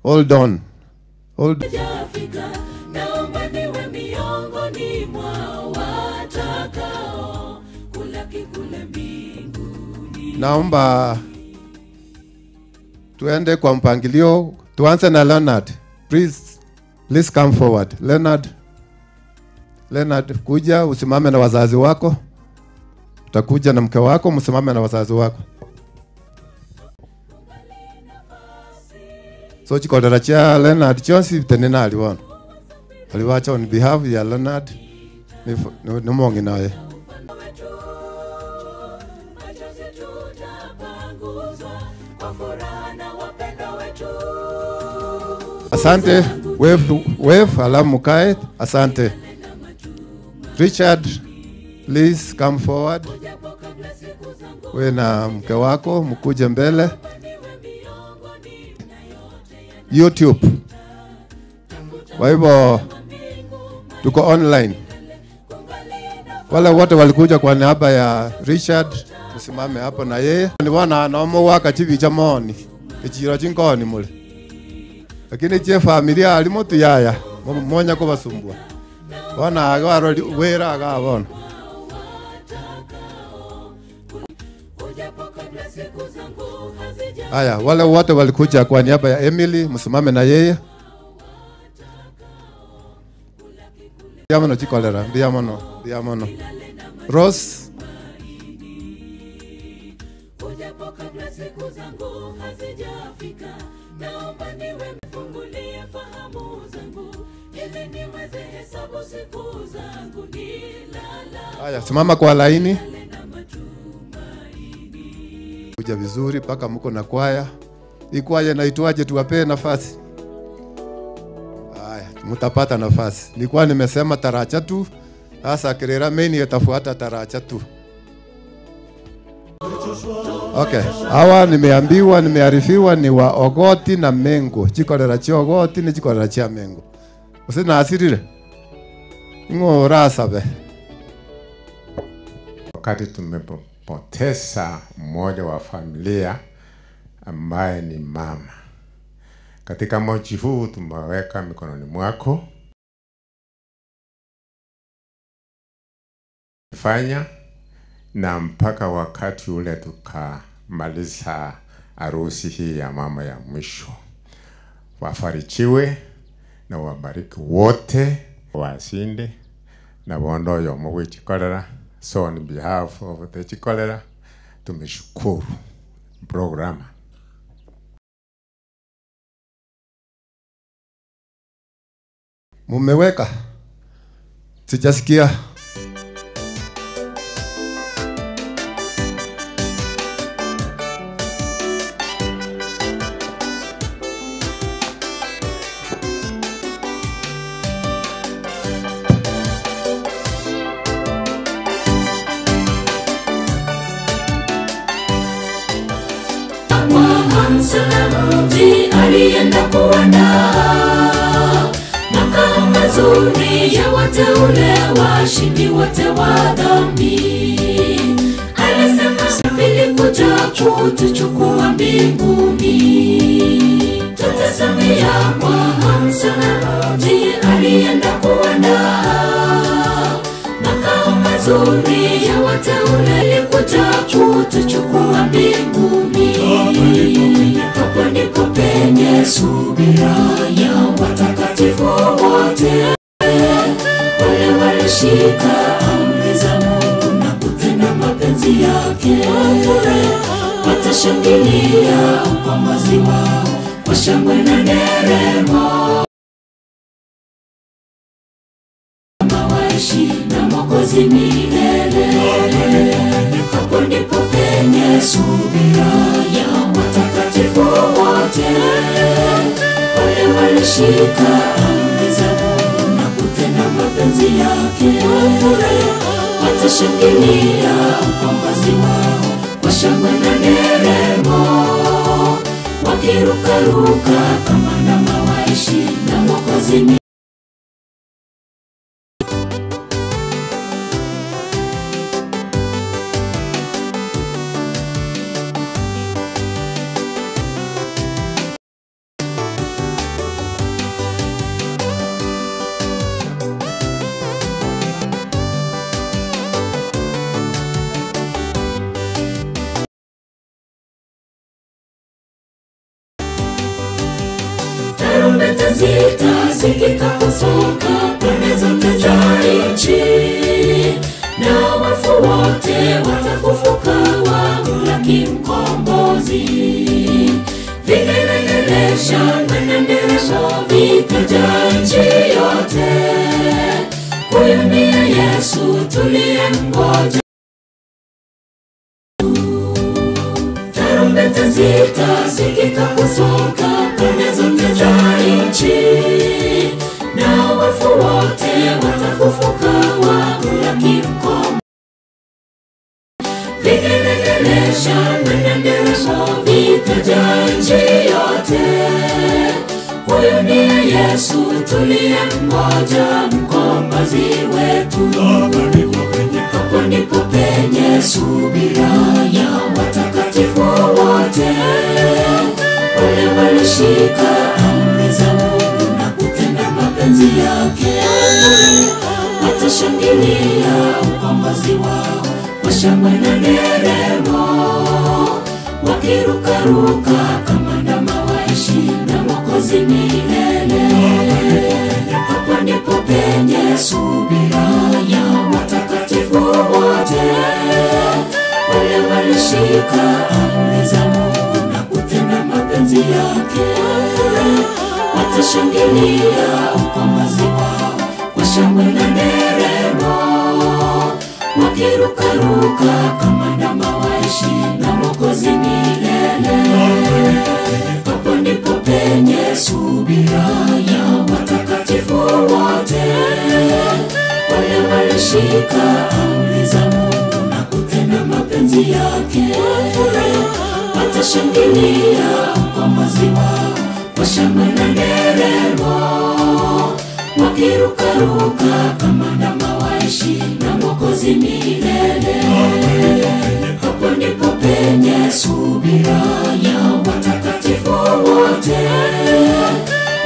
hold on hold naomba niwe miongoni mwa watakao kulaki kule mbinguni. naomba tuende kwa mpangilio tuanze na leonard please, please come forward leonard leonard kuja usimame na wazazi wako utakuja na mke wako msimame na wazazi wako so chikolera chia leonard chionsi tenena aliwono aliwacha on behalf ya leonard nimongi naye Machozi tutapanguzwa kwa furaha na wapendwa wetu. Asante wave, wave alamu mukae. Asante Richard, please come forward. We na mke wako mkuje mbele. YouTube. Kwa hivyo tuko online. Wale wote walikuja kwa niaba ya Richard, tusimame hapo na yeye. Ni wana nomo waka chibicha moni echiro chinkoni mule lakini chie familia alimo tuyaya monya kubasumbua bona aga arori wera aga bona Haya, wale wote walikuja kwa niaba ya Emily, msimame na yeye. Ndiamono chikolera, ndiamono, ndiamono. Rose, Ujapo kabla siku zangu hazijafika, naomba niwe mfungulie fahamu zangu ili niweze hesabu siku zangu nilala. haya, simama kwa laini. Kuja vizuri mpaka mko na kwaya. Hii kwaya inaitwaje? Tuwapee nafasi. Haya, mtapata nafasi. Nilikuwa nimesema taracha tu, sasa Kerera main itafuata taracha tu. Okay, hawa nimeambiwa, nimearifiwa ni wa Ogoti na Mengo. Chikolera chia Ogoti ni chikolera chia Mengo. Usina asirire. Ing'o orasabe? Wakati tumepoteza mmoja wa familia ambaye ni mama, katika mochi huu tumeweka mikononi mwako, fanya na mpaka wakati ule tukamaliza harusi hii ya mama ya mwisho. Wafarijiwe na wabariki wote wasinde na bondo yomo gwichikorera. So on behalf of the Chikolera, tumeshukuru programa. Mumeweka? Sijasikia. Mji alienda kuandaa makao mazuri ya wateule washindi wote wa dhambi. Alisema pili kuja kutuchukua mbinguni, tutasamia kwa hamsana. Mji alienda kuandaa makao mazuri ya wateule kuja kutuchukua mbinguni. Hapo ndipo penye subira ya watakatifu wote, wale walishika amri za Mungu na kutenda mapenzi yake. Watashangilia ukombozi wao kwa shangwe na nderemo, waishi na Mwokozi milele. Hapo ndipo penye subira ya watakatifu wote, wale walishika amri za Mungu na kutenda mapenzi yake. Watashangilia ukombozi wao kwa shangwe na nderemo, wakirukaruka kama ndama waishi na Mwokozi. Tarumbeta zitasikika kutoka pande zote za nchi, na wafu wote watafufuka wamlaki Mkombozi. Vigelegele, shangwe na nderemo vitajaa nchi yote. Huyu ndiye Yesu tuliyemngoja. Tarumbeta zitasikika kutoka pande zote za nchi, na wafu wote watafufuka wamlaki Mkombozi. Vigelegele, shangwe na nderemo vitajaa nchi yote. Huyu ndiye Yesu tuliyemngoja, mkombozi wetu. Hapo ndipo penye subira ya watakatifu wote, wale walishika amri za Mungu na kutenda mapenzi yake. Watashangilia ukombozi wao kwa shangwe na nderemo, wakirukaruka kama ndama waishi na Mwokozi milele. Hapo ndipo penye subira ya watakatifu wote, wale walishika amri za Mungu na kutenda mapenzi yake. Watashangilia ukombozi wao kwa shangwe na nderemo, wakirukaruka kama ndama waishi na Mwokozi milele. Hapo ndipo penye subira ya watakatifu wote, wale walishika amri za Mungu na kutenda mapenzi yake. Watashangilia ukombozi wao kwa shangwe na nderemo, Wakirukaruka kama ndama waishi na Mwokozi milele. Hapo ndipo penye subira ya watakatifu wote,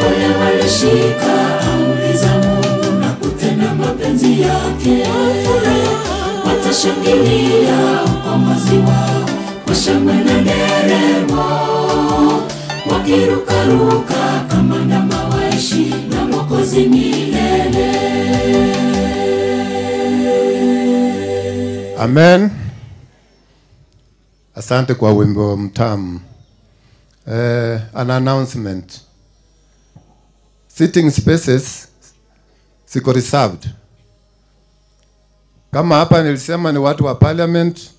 wale walishika amri za Mungu na kutenda mapenzi yake. Watashangilia ukombozi wao kwa shangwe na nderemo, wakirukaruka kama ndama waishi na Mwokozi milele. Amen. Asante kwa wimbo mtamu. An announcement. Sitting spaces ziko reserved. Kama hapa nilisema ni watu wa parliament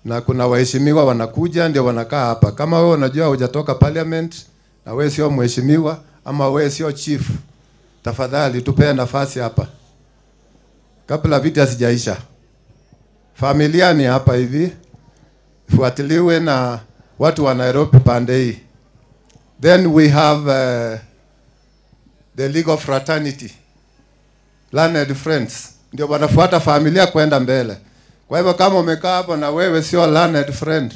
na kuna waheshimiwa wanakuja ndio wanakaa hapa. Kama wewe unajua hujatoka parliament na wewe sio mheshimiwa ama wewe sio chief, tafadhali tupee nafasi hapa kabla vita sijaisha. Familia ni hapa hivi, ifuatiliwe na watu wa Nairobi pande hii. Then we have the League of Fraternity, Learned Friends, ndio wanafuata familia kwenda mbele. Kwa hivyo kama umekaa hapo na wewe sio learned friend,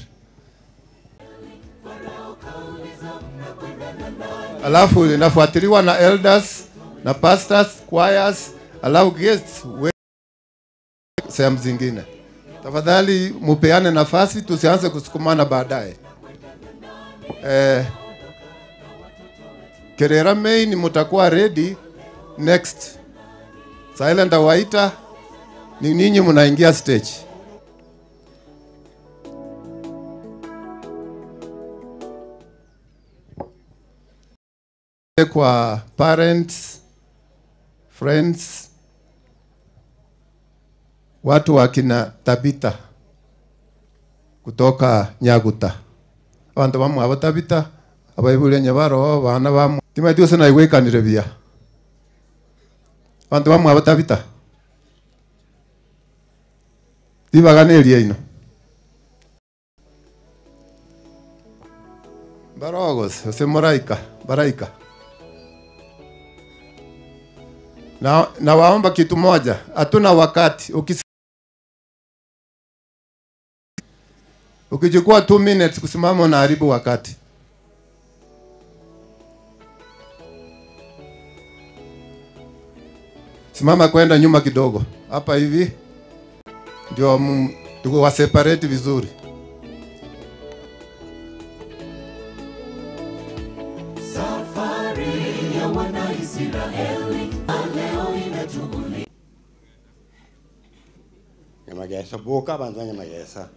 alafu inafuatiliwa na elders na pastors, choirs, alafu guests sehemu zingine. Tafadhali mupeane nafasi, tusianze kusukumana baadaye. Kerera Main mutakuwa ready next. Silent waita ni ninyi mnaingia stage. Kwa parents, friends, watu wa kina Tabitha kutoka Nyaguta, abantu bamwe abo Tabitha abaibule nyabaro bana bamwe timaiti ose naigwekanire buya, abantu bamwe abo Tabitha tibaganerie ino barogose ose moraika baraika. Na waomba kitu moja, hatuna wakati. Ukichukua 2 minutes kusimama unaharibu wakati. Simama kwenda nyuma kidogo hapa hivi ndio tuko separate vizuri. Safari ya wana Israeli leo inatugulia. Nyamagesa boka abantu Nyamagesa.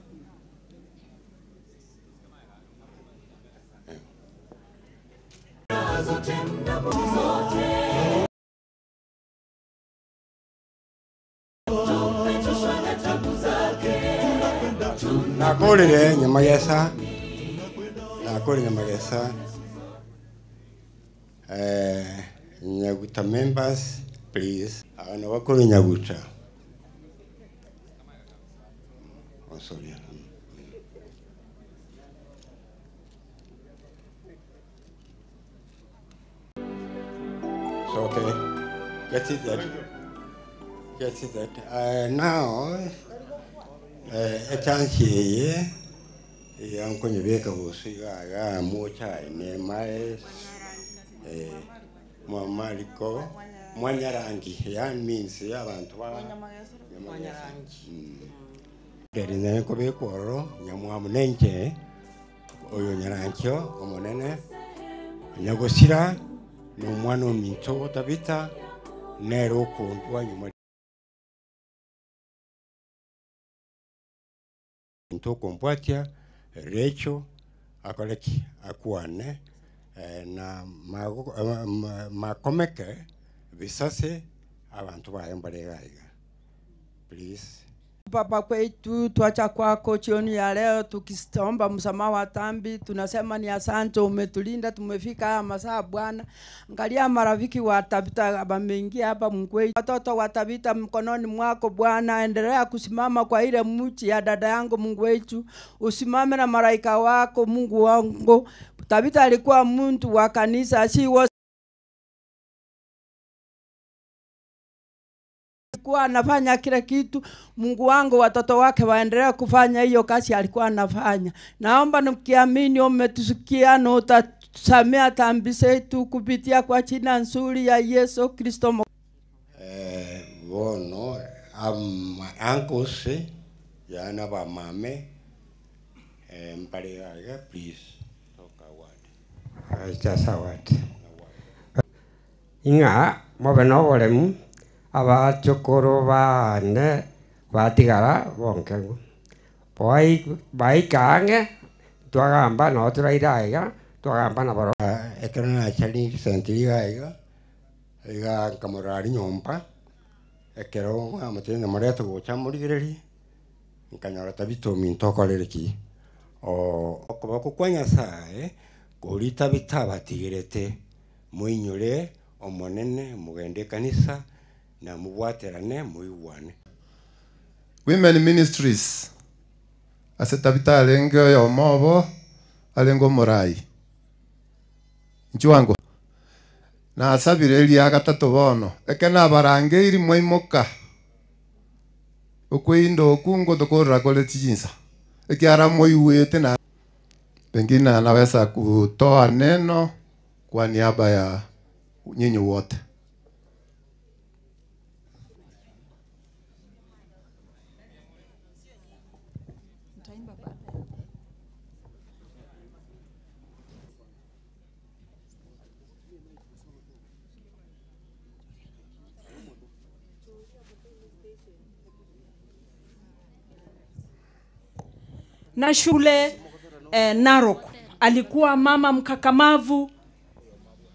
Zote mnamo zote. Tumechoshwa na tabu zake. Nakolire Nyamagesa. Nakolire Nyamagesa. Nyaguta members, please. Abantu bakuru Nyaguta. Oh, sorry. So, okay. Get it that. Get it that. Now, a chance here. Yanko busi ga mocha ne mai mwamariko mwanyarangi ya means ya abantu ba mwanyarangi. Derine ko be koro nyamwamu nenche oyo nyarankyo omonene nyagosira no mwana ominto Tabitha nero kondwa nyuma nto kompwatia Recho akoleki akuane na makomeke visase abantu baye mbaregaiga. Please. Baba kwetu, tuacha kwako jioni ya leo tukiomba msamaha wa dhambi. Tunasema ni asante, umetulinda tumefika haya masaa Bwana. Angalia marafiki wa Tabitha wameingia hapa mkwe, watoto wa Tabitha mkononi mwako Bwana. Endelea kusimama kwa ile mchi ya dada yangu Mungu wetu, usimame na malaika wako Mungu wangu. Tabitha alikuwa mtu wa kanisa, si alikuwa anafanya kila kitu. Mungu wangu, watoto wake waendelee kufanya hiyo kazi alikuwa anafanya. Naomba nikiamini umetusikia na utatusamea dhambi zetu kupitia kwa jina nzuri ya Yesu Kristo. Bono uncles yana bamame mpare iga please talk a word. Just a word. Ing'a mobe noboremu abachokoro bane batigara bonkengu baika ang'e twagamba no turaira iga twagamba na boro. Ekero nachari sentiri iga iga iga nkamorari nyomba ekero amotende moreto gocha morigereri nkanyora Tabitha ominto okorere ki o okoboko kwa Nyasaye kori Tabitha abatigerete moinyore omonene mugende kanisa na mubwaterane muigwane. Women Ministries ase Tabitha arenge oyomo obo arenge omorai nchiwango nasabire eria gatato bono eke nabarangeiri mwaimoka okweinda oku ngotokorera kore chinsa ekiara moiwete na pengine anaweza kutoa neno kwa niaba ya nyinyi wote. Na shule Narok alikuwa mama mkakamavu,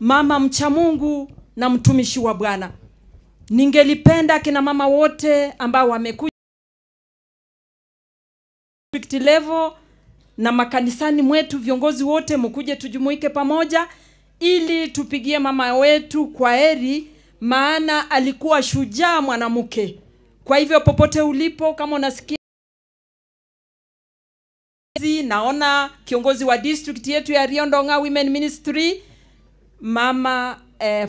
mama mcha Mungu na mtumishi wa Bwana. Ningelipenda kina mama wote ambao wamekuja district level na makanisani mwetu, viongozi wote mkuje tujumuike pamoja ili tupigie mama wetu kwa heri, maana alikuwa shujaa mwanamke. Kwa hivyo popote ulipo, kama unasikia, naona kiongozi wa district yetu ya Riondong'a Women Ministry mama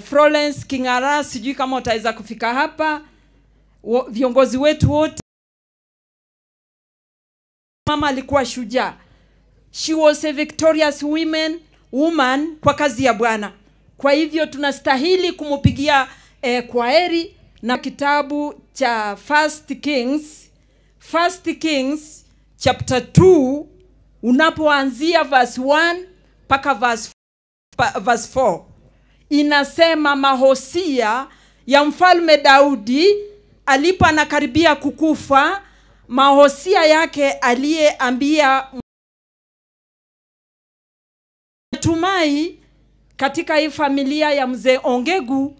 Florence King'ara, sijui kama utaweza kufika hapa. Viongozi wetu wote, mama alikuwa shujaa. She was a victorious woman kwa kazi ya Bwana. Kwa hivyo tunastahili kumupigia kwaheri. Na kitabu cha First Kings chapter 2 unapoanzia verse 1 mpaka verse 4 inasema mahosia ya mfalme Daudi alipo anakaribia kukufa, mahosia yake aliyeambia. Natumai katika hii familia ya mzee Ongegu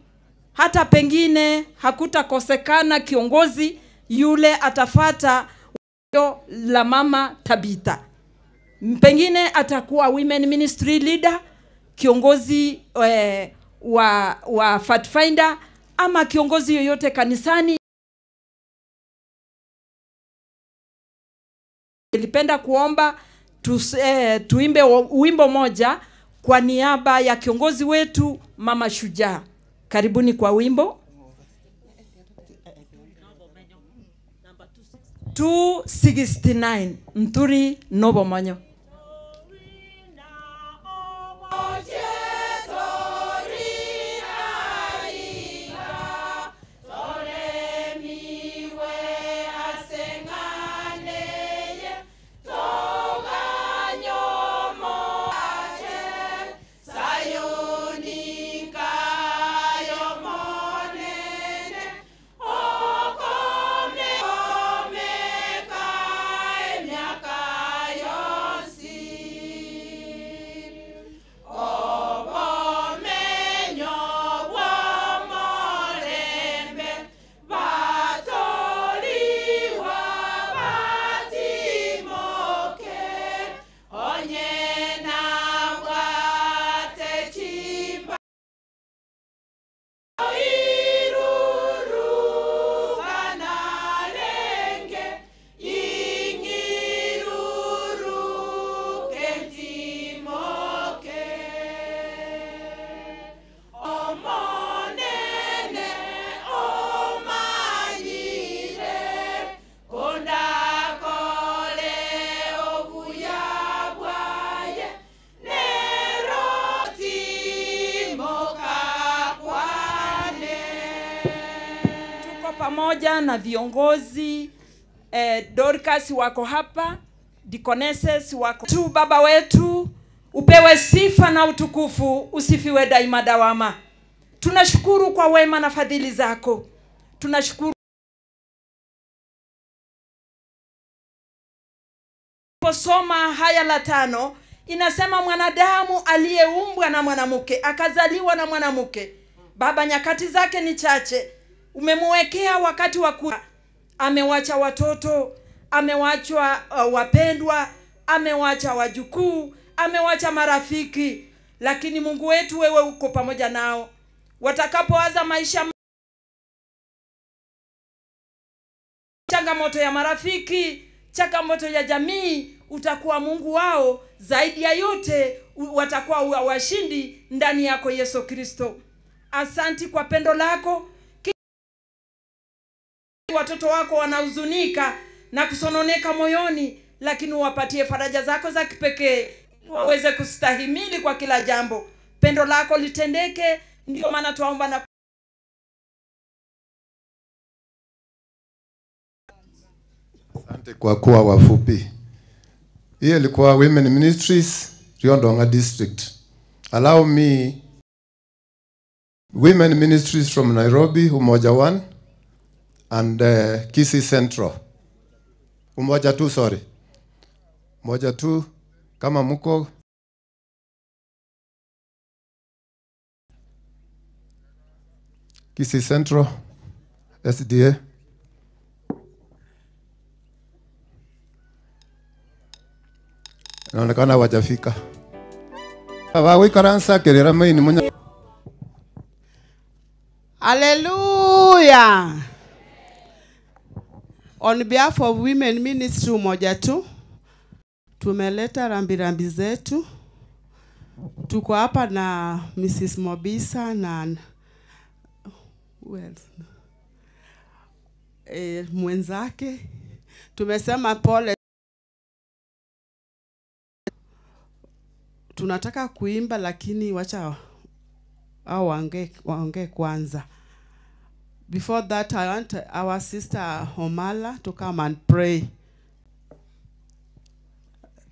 hata pengine hakutakosekana kiongozi yule atafata la mama Tabitha. Pengine atakuwa women ministry leader, kiongozi wa Pathfinder ama kiongozi yoyote kanisani. Nilipenda kuomba tuimbe wimbo moja kwa niaba ya kiongozi wetu mama shujaa. Karibuni kwa wimbo 269 Mturi Nobomonyo. Yo. Pamoja na viongozi eh, Dorcas wako hapa, Deaconesses wako tu. Baba wetu upewe sifa na utukufu, usifiwe daima dawama. Tunashukuru kwa wema na fadhili zako, tunashukuru Posoma haya la tano inasema mwanadamu aliyeumbwa na mwanamke akazaliwa na mwanamke, Baba, nyakati zake ni chache, umemuwekea wakati wa ku amewacha watoto, amewachwa wapendwa, amewacha wajukuu, amewacha marafiki, lakini Mungu wetu wewe uko pamoja nao watakapoanza maisha changamoto ya marafiki, changamoto ya jamii, utakuwa Mungu wao. Zaidi ya yote watakuwa washindi ndani yako Yesu Kristo. Asanti kwa pendo lako. Watoto wako wanahuzunika na kusononeka moyoni, lakini uwapatie faraja zako za kipekee waweze kustahimili kwa kila jambo. Pendo lako litendeke, ndio maana twaomba na Asante kwa kuwa wafupi. Hiyo ilikuwa Women Ministries Riondonga District. Allow me Women Ministries from Nairobi, Umoja 1 and Kisii Central. Umoja 2, sorry. Umoja 2 kama muko Kisii Central SDA. Inaonekana hawajafika. Wawikaransa kerera maini munya Hallelujah. On behalf of Women Ministry Umoja Tu, tumeleta rambirambi zetu. Tuko hapa na Mrs. Mobisa na who else? Mwenzake. Tumesema pole. Tunataka kuimba lakini wacha au waongee kwanza. Before that, I want our sister Omala to come and pray.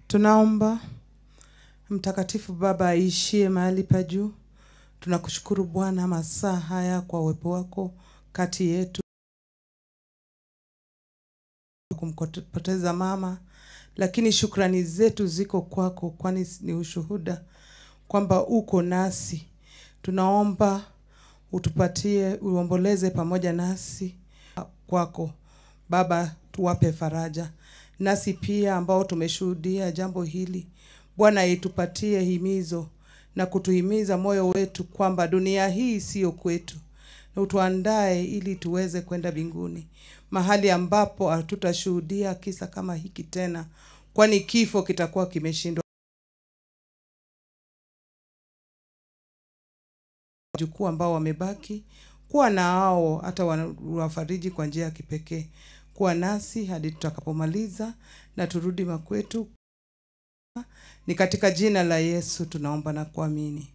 Tunaomba Mtakatifu Baba aishie mahali pa juu. Tunakushukuru Bwana masaa haya kwa uwepo wako kati yetu, kumpoteza mama, lakini shukrani zetu ziko kwako, kwani ni ushuhuda kwamba uko nasi. Tunaomba utupatie, uomboleze pamoja nasi kwako Baba, tuwape faraja nasi pia ambao tumeshuhudia jambo hili. Bwana, itupatie himizo na kutuhimiza moyo wetu kwamba dunia hii siyo kwetu, na utuandae ili tuweze kwenda mbinguni, mahali ambapo hatutashuhudia kisa kama hiki tena, kwani kifo kitakuwa kimeshindwa. Wajukuu ambao wamebaki, kuwa na hao hata wafariji kwa njia ya kipekee. Kuwa nasi hadi tutakapomaliza na turudi makwetu. Ni katika jina la Yesu tunaomba na kuamini.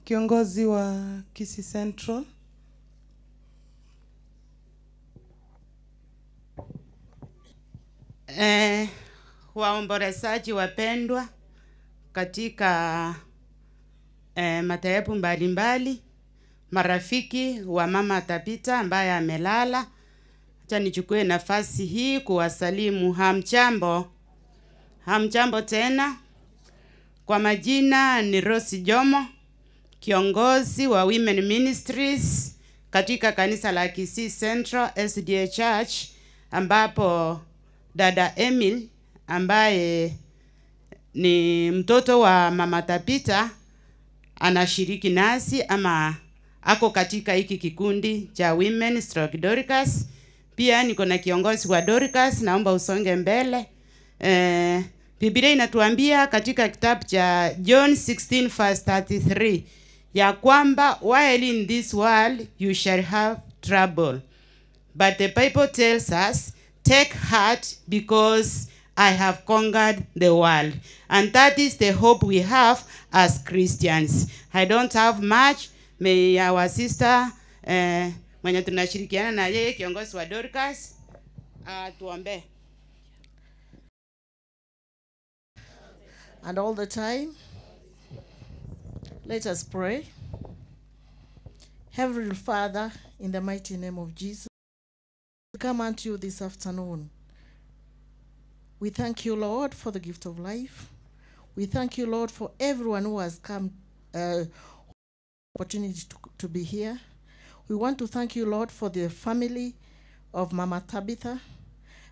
Kiongozi wa Kisii Central. Waombolezaji wapendwa katika madhehebu mbalimbali, marafiki wa mama Tabitha ambaye amelala, acha nichukue nafasi hii kuwasalimu. Hamjambo? Hamjambo tena. Kwa majina ni Rose Jomo, kiongozi wa Women Ministries katika kanisa la Kisii Central SDA Church, ambapo dada Emil ambaye ni mtoto wa mama Tabitha anashiriki nasi ama ako katika hiki kikundi cha Women Stroke Dorcas. Pia niko na kiongozi wa Dorcas, naomba usonge mbele. Biblia inatuambia katika kitabu cha John 16 verse 33 ya kwamba while in this world you shall have trouble, but the Bible tells us take heart because I have conquered the world. And that is the hope we have as Christians. I don't have much. May our sister mwenye tunashirikiana na yeye kiongozi wa Dorcas tuombe. And all the time, let us pray. Heavenly Father, in the mighty name of Jesus, we come unto you this afternoon. We thank you, Lord, for the gift of life. We thank you, Lord, for everyone who has come, opportunity to be here. We want to thank you, Lord, for the family of Mama Tabitha.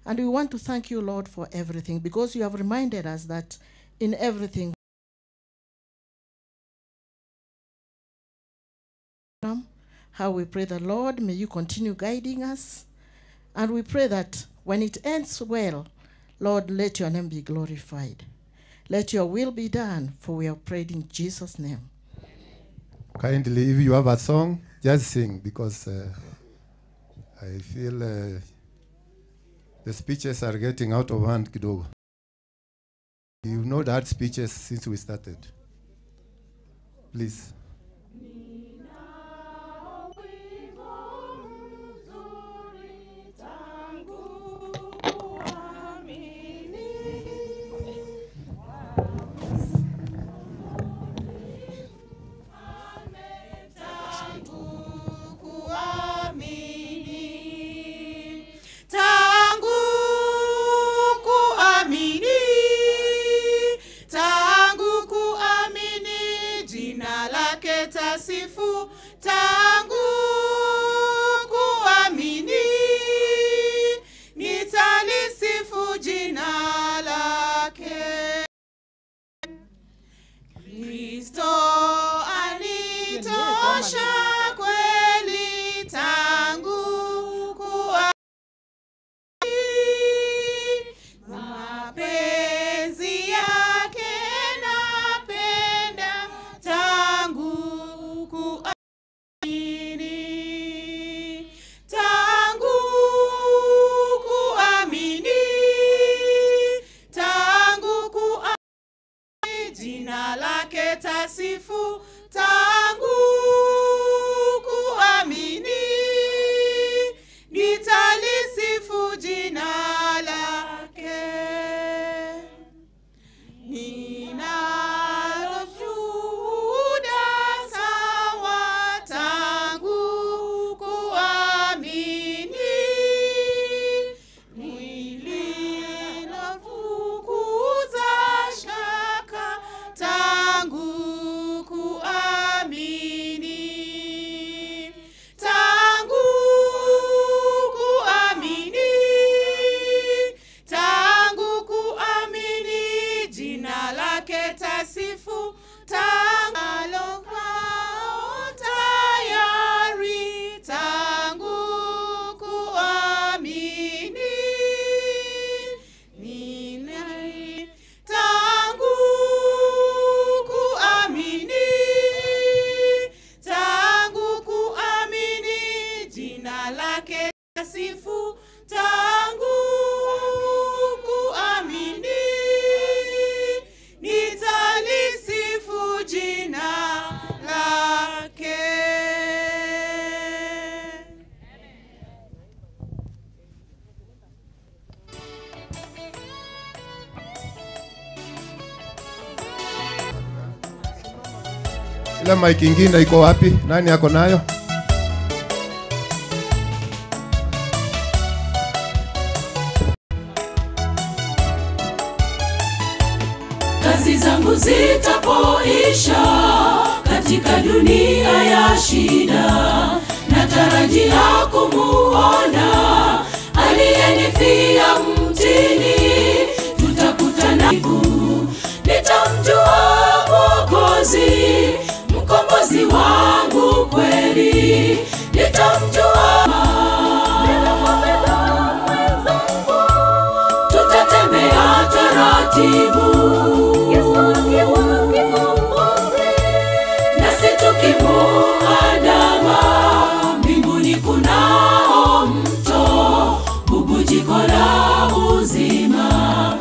And we want to thank you, Lord, for everything, because you have reminded us that in everything, how we pray the Lord, may you continue guiding us. And we pray that when it ends well, Lord, let your name be glorified. Let your will be done, for we have prayed in Jesus' name. Kindly, if you have a song, just sing, because I feel the speeches are getting out of hand kidogo. You've not had speeches since we started. Please. Tangu kuamini jina lake tasifu, tangu kuamini nitalisifu jina lake. Kristo anitosha kweli tangu kuamini mapenzi yake napenda tangu kuamini, tangu kuamini, tangu kuamini jina lake tasifu, tangu kuamini nitalisifu jina lake. Ninalo shuhuda sawa tangu kuamini, mwili nafukuza shaka tangu kuamini, tangu kuamini, tangu kuamini jina lake tasifu, tangu tayari, tangu kuamini, nina tangu kuamini, tangu kuamini jina lake tasifu, tangu kuamini nitalisifu jina lake. Ile mic ingine iko wapi? Nani ako nayo? Kazi zangu zitapoisha katika dunia ya shida, natarajia kumuona aliyenifia mtini. Tutakutana, nitamjua Mwokozi, mkombozi wangu kweli, nitamjua. Tutatembea taratibu, nasi tukimuandama, mbinguni kunao mto, bubujiko la uzima.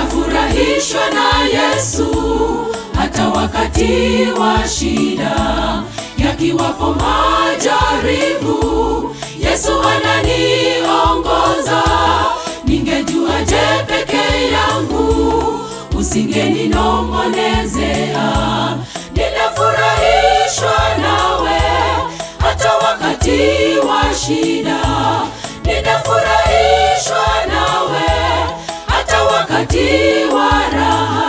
Ninafurahishwa na Yesu hata wakati wa shida, yakiwapo majaribu, Yesu ananiongoza. Ningejua je peke yangu, usingeninong'onezea. Ninafurahishwa nawe hata wakati wa shida, ninafurahishwa nawe hata wakati wa raha.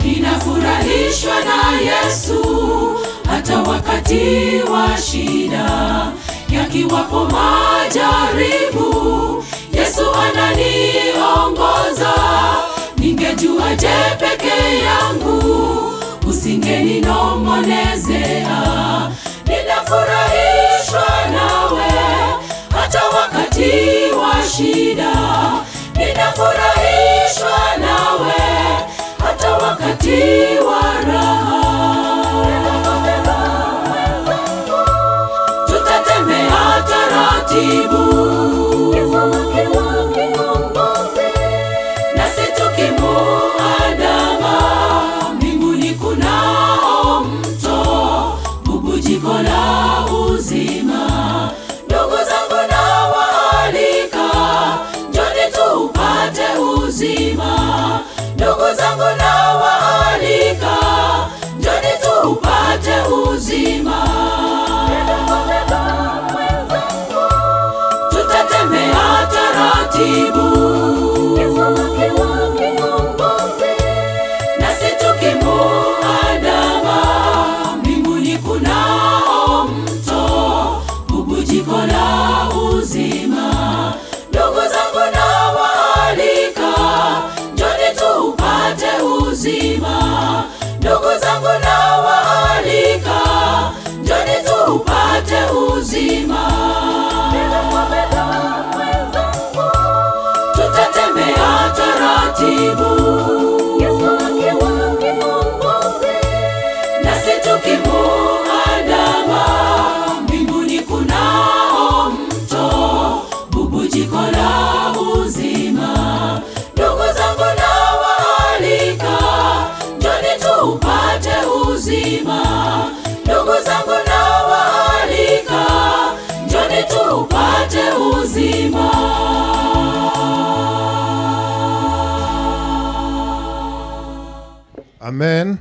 Ninafurahishwa na Yesu hata wakati wa shida, yakiwapo majaribu, Yesu ananiongoza. Ningejua je peke yangu, usingeninong'onezea. Ninafurahishwa nawe hata wakati wa shida, ninafurahishwa nawe hata wakati wa raha. Tutatembea taratibu, nasi tukimuandama, mbinguni kunao mto, bubujiko la uzima. Ndugu zangu nawaalika, njoni tuupate uzima. Ndugu zangu nawaalika, njoni tuupate uzima. Tutatembea taratibu, nasi tukimuandama, mbinguni kunao mto, bubujiko la uzima. Ndugu zangu nawaalika, njoni tuupate uzima. Ndugu zangu nawaalika, njoni tuupate uzima. Tutatembea taratibu, nasi tukimuandama, mbinguni kunao mto, bubujiko la uzima. Ndugu zangu nawaalika, njoni tuupate uzima. Ndugu zangu nawaalika, njoni tuupate uzima. Amen.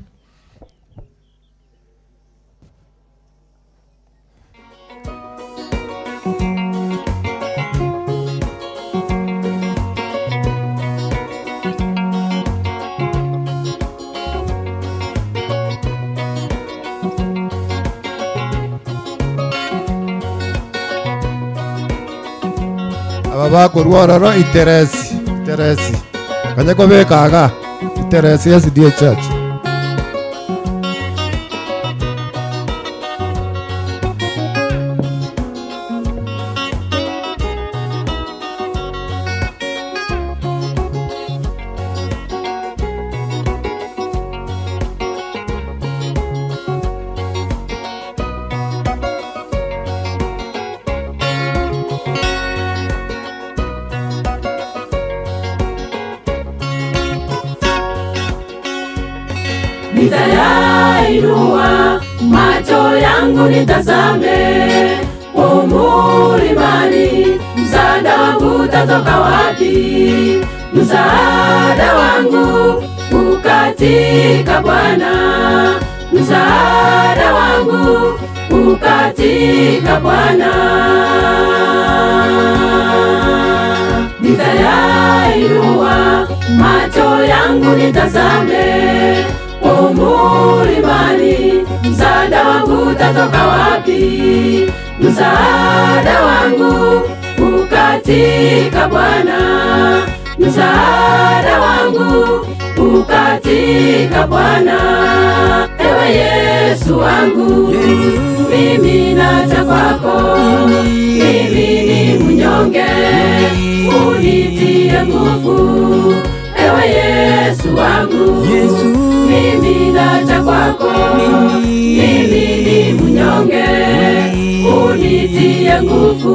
Aba bakorwa iteresi iteresi kanya kobekaga iteresi SDA Church. Nitayainua macho yangu nitazame umulimani, msaada wangu utatoka wapi? Msaada wangu ukatika Bwana, msaada wangu ukatika Bwana. Nitayainua macho yangu nitazame umulimani, msaada wangu utatoka wapi? Msaada wangu ukatika Bwana, msaada wangu ukatika Bwana. Ewe Yesu wangu, mimi naja kwako, mimi ni mnyonge, unitie nguvu. Ewe Yesu wangu, mimi naja kwako, mimi ni mnyonge, unitie nguvu.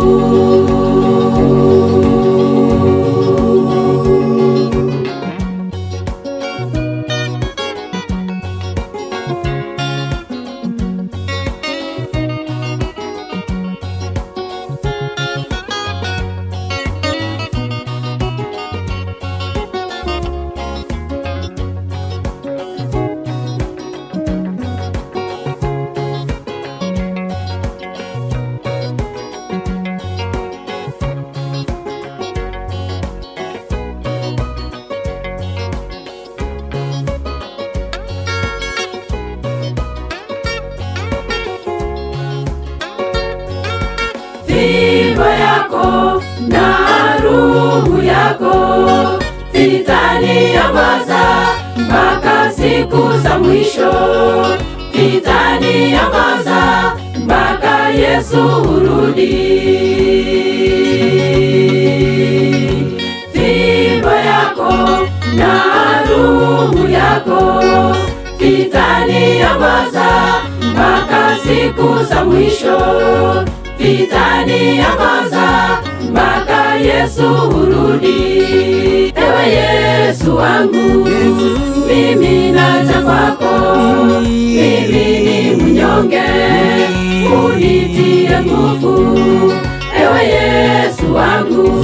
ruhu yako vitaniongoza mpaka siku za mwisho, vitaniongoza mpaka Yesu urudi. Fimbo yako na ruhu yako vitaniongoza mpaka siku za mwisho, vitaniongoza mpaka Yesu urudi. Ewe Yesu wangu, mimi naja kwako, mimi ni mnyonge, unitie nguvu. Ewe Yesu wangu,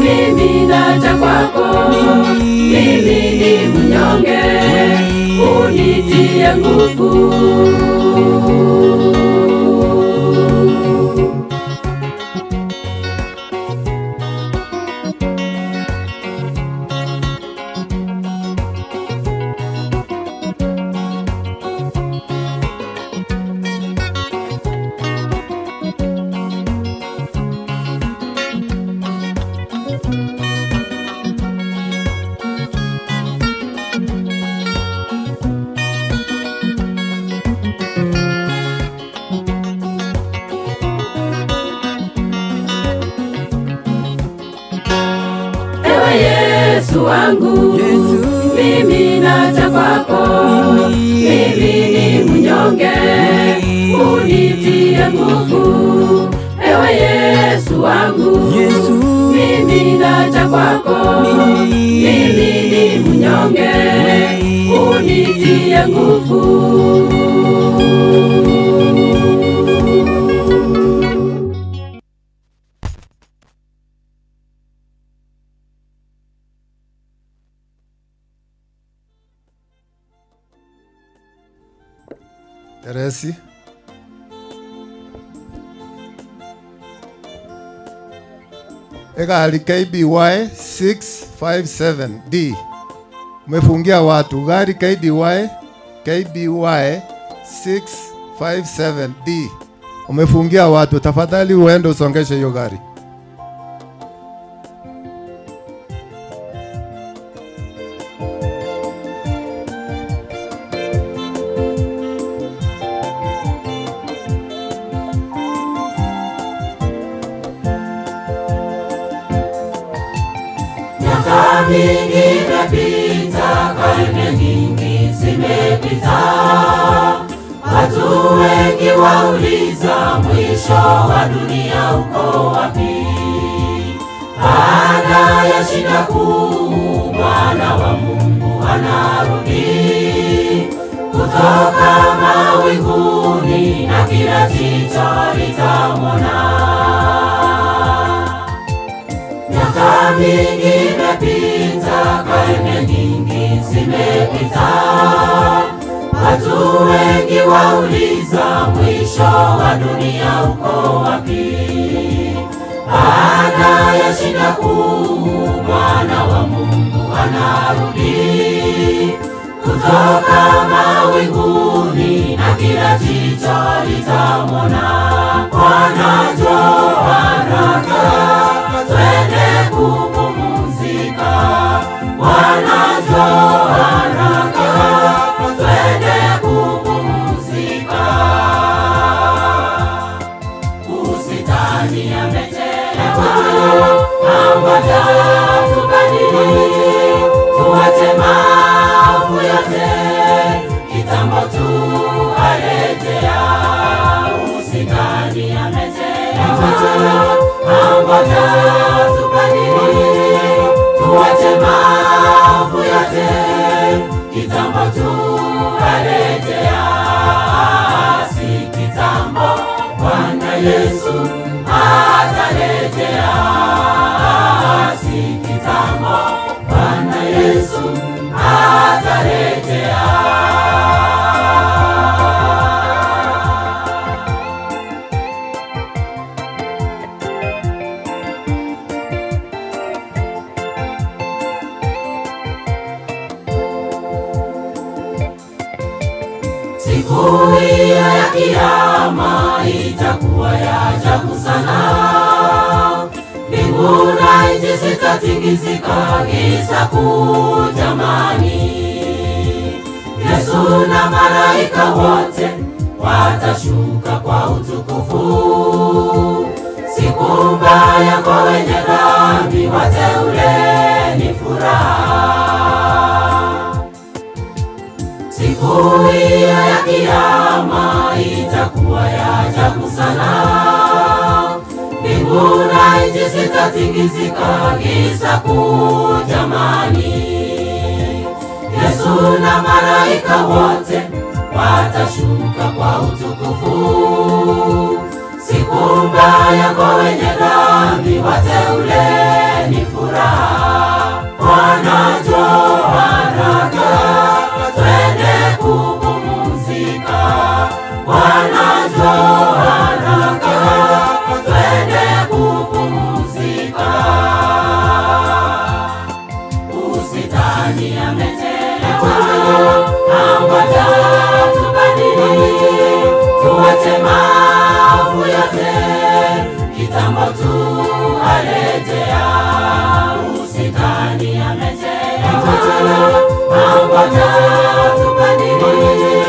mimi naja kwako, mimi ni mnyonge, unitie nguvu. Ewe Yesu wangu, Yesu, mimi naja kwako, mimi ni mnyonge, unitie nguvu. Ewe Yesu wangu, Yesu, mimi naja kwako, mimi ni mnyonge, unitie nguvu. Teresi. Egari KBY 657D. Umefungia watu gari KDY KBY 657D. Umefungia watu, tafadhali uende usongeshe hiyo gari. Miaka mingi imepita, karne nyingi zimepita, watu wengi wauliza mwisho wa dunia uko wapi? Baada ya shida kuu, Mwana wa Mungu anarudi kutoka mawinguni, na kila jicho litamwona. Miaka mingi imepita, karne nyingi zimepita, watu wengi wauliza mwisho wa dunia uko wapi? Baada ya shida kuu, Mwana wa Mungu anarudi kutoka mawinguni, na kila jicho litamwona. Bwana njoo haraka, twende kupumzika. Bwana njoo haraka, twende kupumzika. Usitani amechelewa, angoja tubadili, tuache maovu yote, kitambo tu arejea. Usitani amechelewa, angoja tubadili, tuache maovu yote, kitambo tu arejea. Si kitambo, Bwana Yesu atarejea. Si kitambo, Bwana Yesu atarejea. Siku hiyo ya kiyama itakuwa ya ajabu sana. Mbingu Mbingu na nchi zitatingizika, giza kuu jamani. Yesu na malaika wote watashuka kwa utukufu. Siku mbaya kwa wenye dhambi, wateule ni furaha. Siku hiyo ya kiyama itakuwa ya ajabu sana. Mbingu na nchi zitatingizika, giza kuu jamani. Yesu na malaika wote watashuka kwa utukufu. Siku mbaya kwa wenye dhambi, wateule ni furaha. Bwana njoo haraka, twende kupumzika. Bwana njoo haraka, twende kupumzika. Usitani amechelewa, angoja tubadilike, tuache maovu yote, kitambo tu arejea. Usitani amechelewa, angoja tubadilike,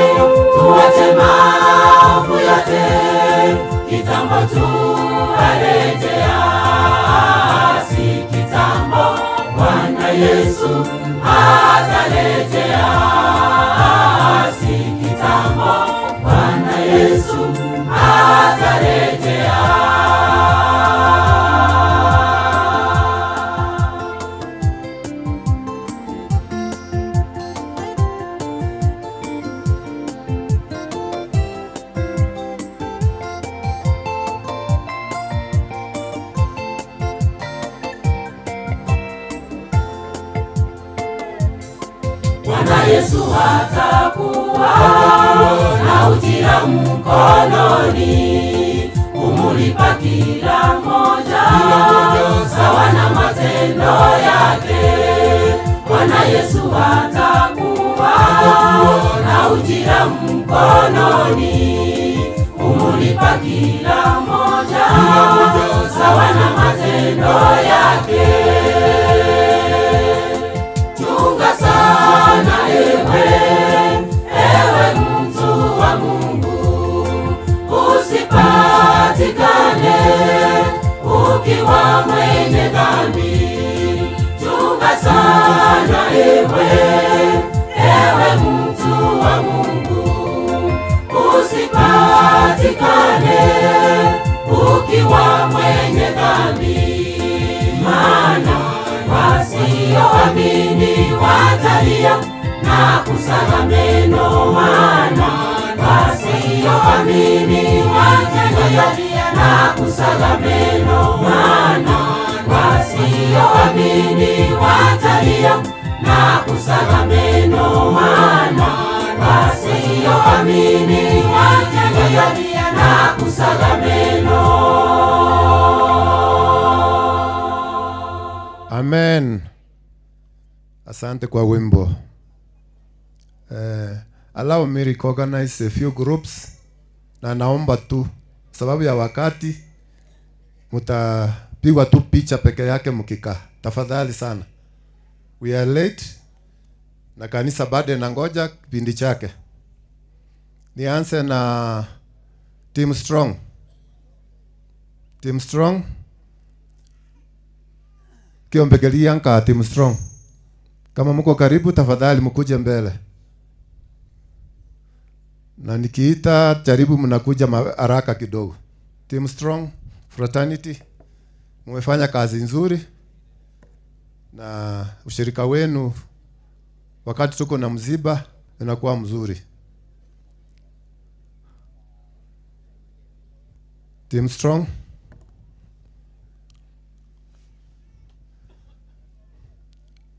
tuache maovu yote, kitambo tu arejea. Si kitambo Bwana Yesu atarejea, si kitambo Bwana Yesu atarejea. Bwana Yesu atakuwa na ujira mkononi, kumulipa kila mmoja sawa na matendo yake. Bwana Yesu atakuwa na ujira mkononi, kumulipa kila mmoja sawa na matendo yake. Chunga sana ewe, ewe mtu wa Mungu, usipatikane ukiwa mwenye dhambi. Chunga sana ewe, ewe mtu wa Mungu, usipatikane ukiwa mwenye dhambi, maana wasioamini watalia na kusaga meno, maana wasioamini watalia na kusaga meno, maana wasioamini watalia na kusaga meno, maana wasioamini watalia na kusaga meno. Amen. Asante kwa wimbo. Allow me recognize a few groups na naomba tu sababu ya wakati mutapigwa tu picha peke yake mkikaa. Tafadhali sana. We are late na kanisa bado inangoja kipindi chake. Nianze na Team Strong. Team Strong. Kiombekelia Team Strong. Kama mko karibu tafadhali mkuje mbele. Na nikiita jaribu mnakuja haraka kidogo. Team Strong Fraternity, mmefanya kazi nzuri na ushirika wenu wakati tuko na mziba inakuwa mzuri. Team Strong.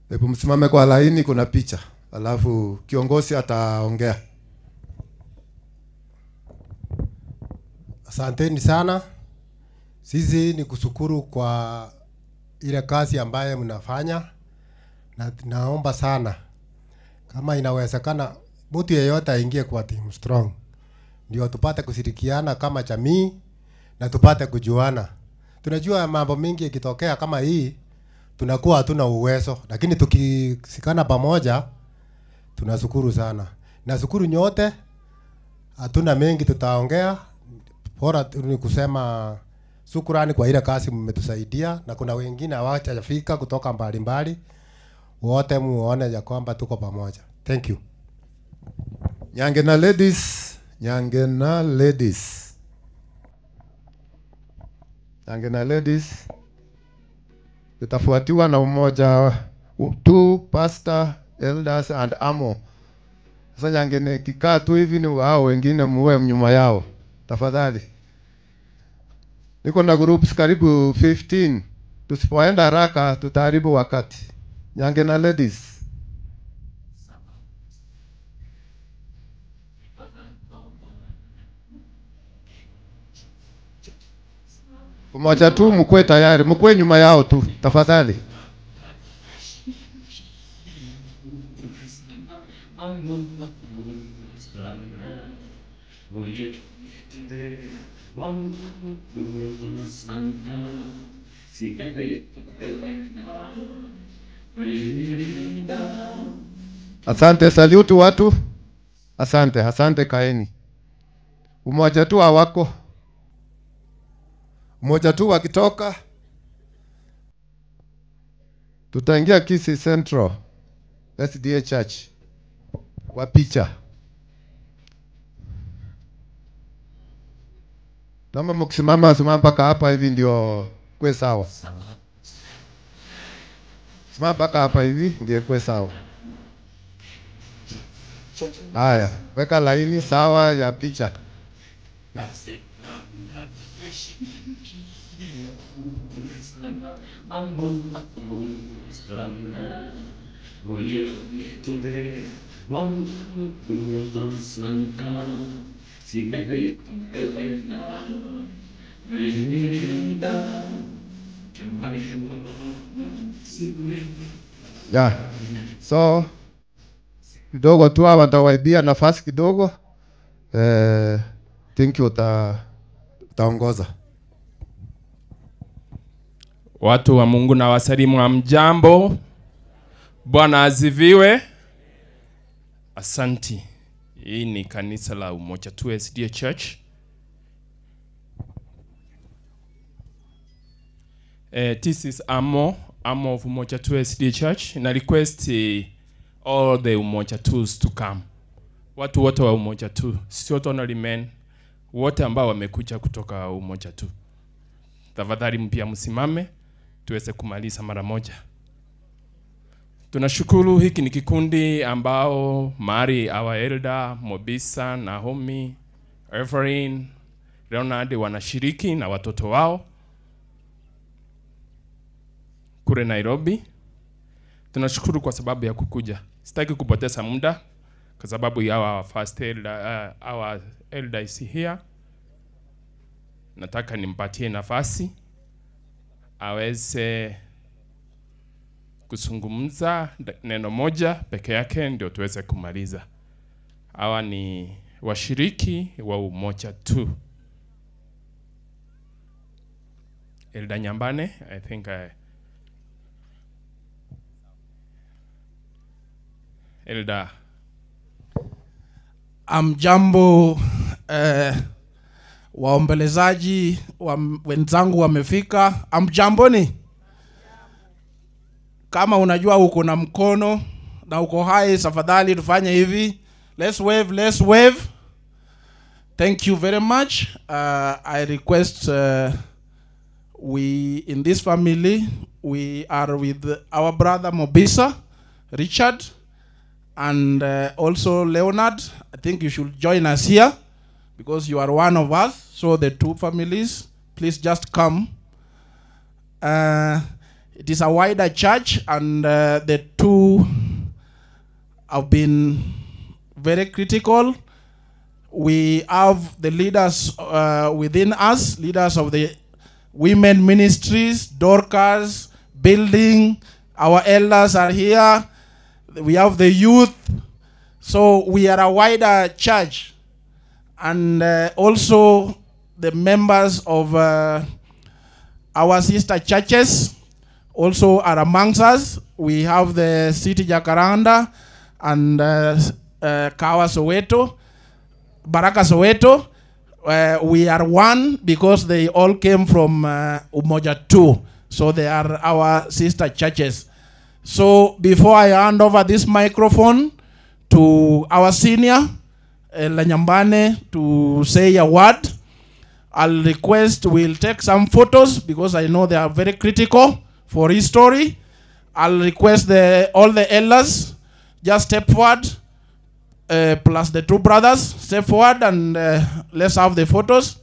Hebu msimame kwa laini, kuna picha, alafu kiongozi ataongea. Asanteni sana. Sisi ni kushukuru kwa ile kazi ambayo mnafanya, na naomba sana kama inawezekana mtu yeyote aingie kwa Team Strong, ndio tupate kushirikiana kama jamii na tupate kujuana. Tunajua mambo mingi ikitokea kama hii tunakuwa hatuna uwezo, lakini tukisikana pamoja tunashukuru sana. Nashukuru nyote, hatuna mengi tutaongea, bora tu ni kusema shukrani kwa ile kazi mmetusaidia, na kuna wengine hawajafika kutoka mbalimbali. Wote muone ya kwamba tuko pamoja. Thank you. Nyangena ladies, Nyangena ladies. Nyangena ladies. Tutafuatiwa na umoja tu pastor, elders and amo. Sasa Nyangene kikaa tu hivi ni wao wengine muwe nyuma yao. Tafadhali. Niko na groups karibu 15. Tusipoenda haraka tutaharibu wakati. Nyangena ladies. Umoja tu mkuwe tayari, mkuwe nyuma yao tu tafadhali. Asante, salute watu. Asante, asante, kaeni. Umoja tu hawako. Umoja tu wakitoka, tutaingia Kisii Central SDA Church kwa picha. Naomba mkisimama, simama mpaka hapa hivi ndio kwe sawa. Simama mpaka hapa hivi ndio kwe sawa. Haya, weka laini sawa ya picha. Yeah. So kidogo tu hawa nitawaibia nafasi kidogo. Think utaongoza. Watu wa Mungu na wasalimu, hamjambo? Bwana aziviwe. Asanti. Hii ni kanisa la Umoja tu SDA Church. This is Amo of Umoja tu SDA Church. Na request all the Umoja twos to come. Watu wote wa Umoja tu, sio only men, wote ambao wamekuja kutoka Umoja tu. Tafadhali pia msimame tuweze kumaliza mara moja. Tunashukuru, hiki ni kikundi ambao Mari, our elder, Mobisa, Naomi, Everin, Leonard wanashiriki na watoto wao kule Nairobi. Tunashukuru kwa sababu ya kukuja. Sitaki kupoteza muda kwa sababu ya our first elder, our elder is here. Nataka nimpatie nafasi aweze kuzungumza neno moja peke yake ndio tuweze kumaliza. Hawa ni washiriki wa Umoja tu. Elder Nyambane, I think I Elder. Amjambo, waombelezaji wenzangu wamefika. Amjamboni. Kama unajua uko na mkono na uko hai, tafadhali tufanye hivi. Let's wave, let's wave. Thank you very much. I request we in this family, we are with our brother Mobisa, Richard, and also Leonard. I think you should join us here because you are one of us. So the two families, please just come. It is a wider church, and the two have been very critical. We have the leaders within us, leaders of the women ministries, Dorcas, building. Our elders are here. We have the youth. So we are a wider church. And also the members of Our sister churches also are amongst us. We have the City Jacaranda and Kawa Soweto, Baraka Soweto. We are one because they all came from Umoja 2. So they are our sister churches. So before I hand over this microphone to our senior, Lanyambane, to say a word, I'll request we'll take some photos because I know they are very critical for his story. I'll request all the elders just step forward, plus the two brothers, step forward and let's have the photos.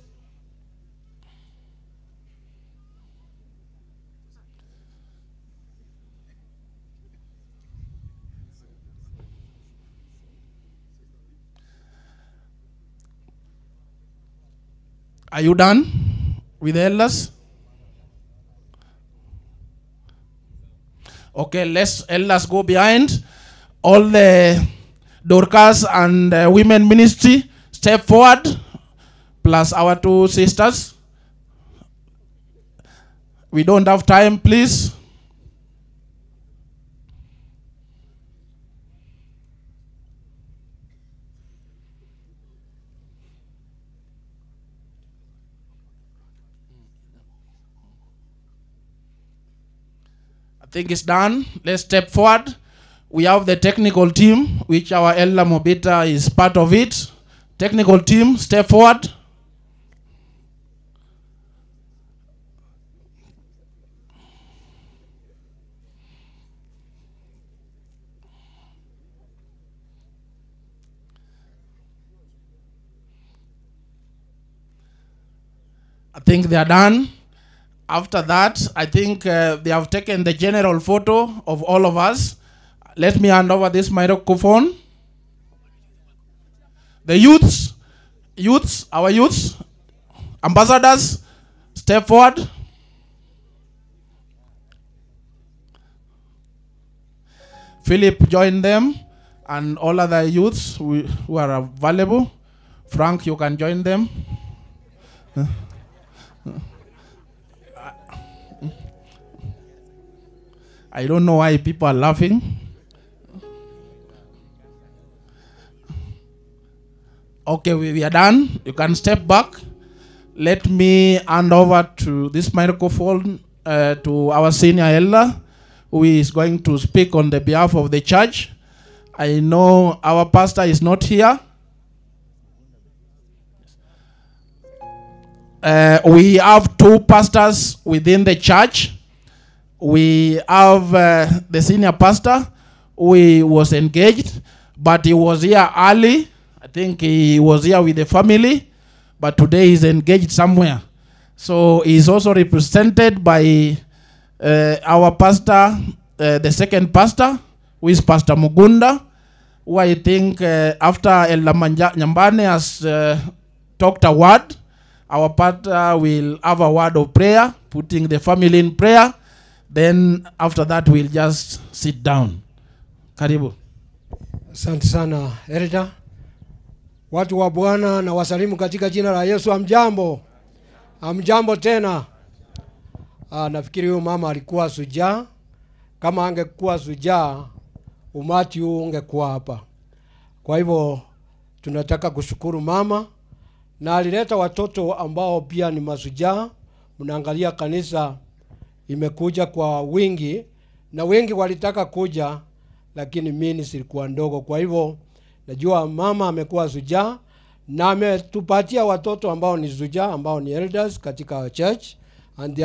Are you done with the elders? Okay, let's elders go behind. All the Dorcas and women ministry step forward, plus our two sisters. We don't have time, please. I think it's done. Let's step forward. We have the technical team, which our Elder Mobita is part of it. Technical team, step forward. I think they are done. After that, I think they have taken the general photo of all of us. Let me hand over this microphone. The youths, our youths, ambassadors, step forward. Philip, join them, and all other youths who are available. Frank, you can join them. I don't know why people are laughing. Okay, we are done. You can step back. Let me hand over to this microphone to our senior elder, who is going to speak on the behalf of the church. I know our pastor is not here. We have two pastors within the church. We have the senior pastor who was engaged, but he was here early. I think he was here with the family, but today he's engaged somewhere. So he's also represented by our pastor, the second pastor, who is Pastor Mugunda, who I think after Elder Nyambane has talked a word, our pastor will have a word of prayer, putting the family in prayer. Then after that, we'll just sit down. Karibu. Asante sana, Elder. Watu wa Bwana na wasalimu katika jina la Yesu. Amjambo. Amjambo tena. Nafikiri huyu mama alikuwa shujaa. Kama angekuwa shujaa, umati huu ungekuwa hapa. Kwa hivyo tunataka kushukuru mama, na alileta watoto ambao pia ni mashujaa. Mnaangalia kanisa imekuja kwa wingi, na wengi walitaka kuja lakini mimi silikuwa ndogo. Kwa hivyo najua mama amekuwa shujaa na ametupatia watoto ambao ni shujaa, ambao ni elders katika church, and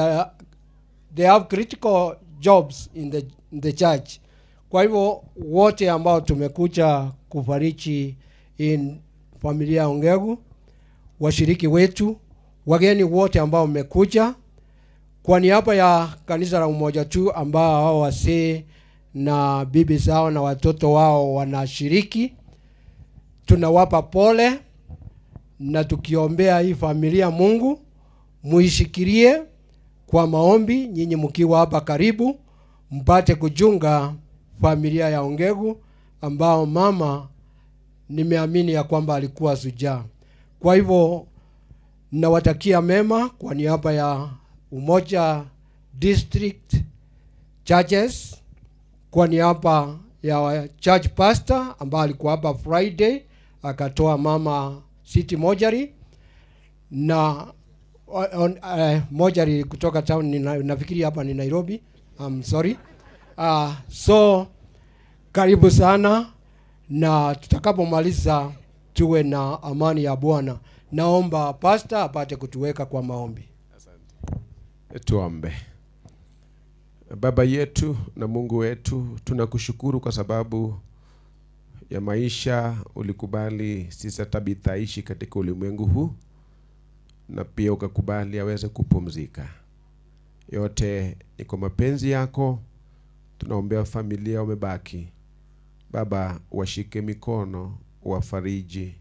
they have critical jobs in the church. Kwa hivyo wote ambao tumekuja kufariji in familia Ongegu, washiriki wetu, wageni wote ambao mmekuja, kwa niaba ya kanisa la Umoja Tu ambao hao wasee na bibi zao na watoto wao wanashiriki, tunawapa pole na tukiombea hii familia Mungu muishikilie kwa maombi. Nyinyi mkiwa hapa karibu mpate kujiunga familia ya Ongegu ambao mama nimeamini ya kwamba alikuwa shujaa. Kwa hivyo nawatakia mema kwa niaba ya Umoja District Churches kwa niaba ya church pastor ambaye alikuwa hapa Friday akatoa mama City Mojari na on, Mojari kutoka town nina, nafikiri hapa ni Nairobi. I'm sorry. So karibu sana na tutakapomaliza tuwe na amani ya Bwana. Naomba pastor apate kutuweka kwa maombi. Tuombe. Baba yetu na Mungu wetu, tunakushukuru kwa sababu ya maisha ulikubali sisi Tabitha aishi katika ulimwengu huu, na pia ukakubali aweze kupumzika. Yote ni kwa mapenzi yako. Tunaombea familia wamebaki, Baba, washike mikono, wafariji,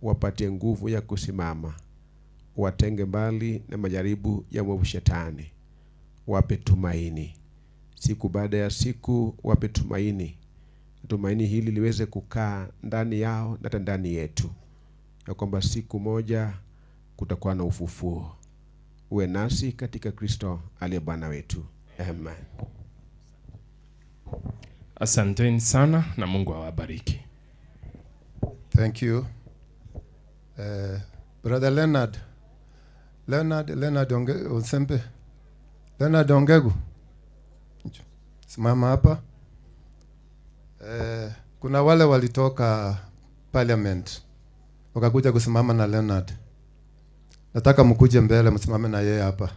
wapatie nguvu ya kusimama, watenge mbali na majaribu ya mwovu shetani, wape tumaini siku baada ya siku, wape tumaini. Tumaini hili liweze kukaa ndani yao na hata ndani yetu, ya kwamba siku moja kutakuwa na ufufuo. Uwe nasi katika Kristo aliye Bwana wetu, amen. Asanteni sana na Mungu awabariki. Thank you. Brother Leonard. Leonard, Leonard Onge, Osembe. Leonard Ongegu. Simama hapa. Kuna wale walitoka parliament wakakuja kusimama na Leonard. Nataka mkuje mbele msimame na yeye hapa.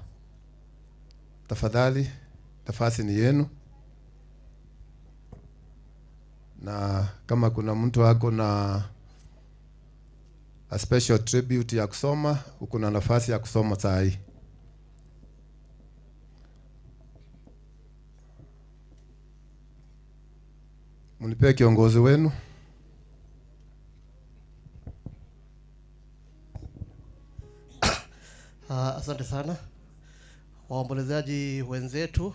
Tafadhali, nafasi ni yenu. Na kama kuna mtu ako na a special tribute ya kusoma, uko na nafasi ya kusoma saa hii. Mnipee kiongozi wenu. Asante sana waombolezaji wenzetu.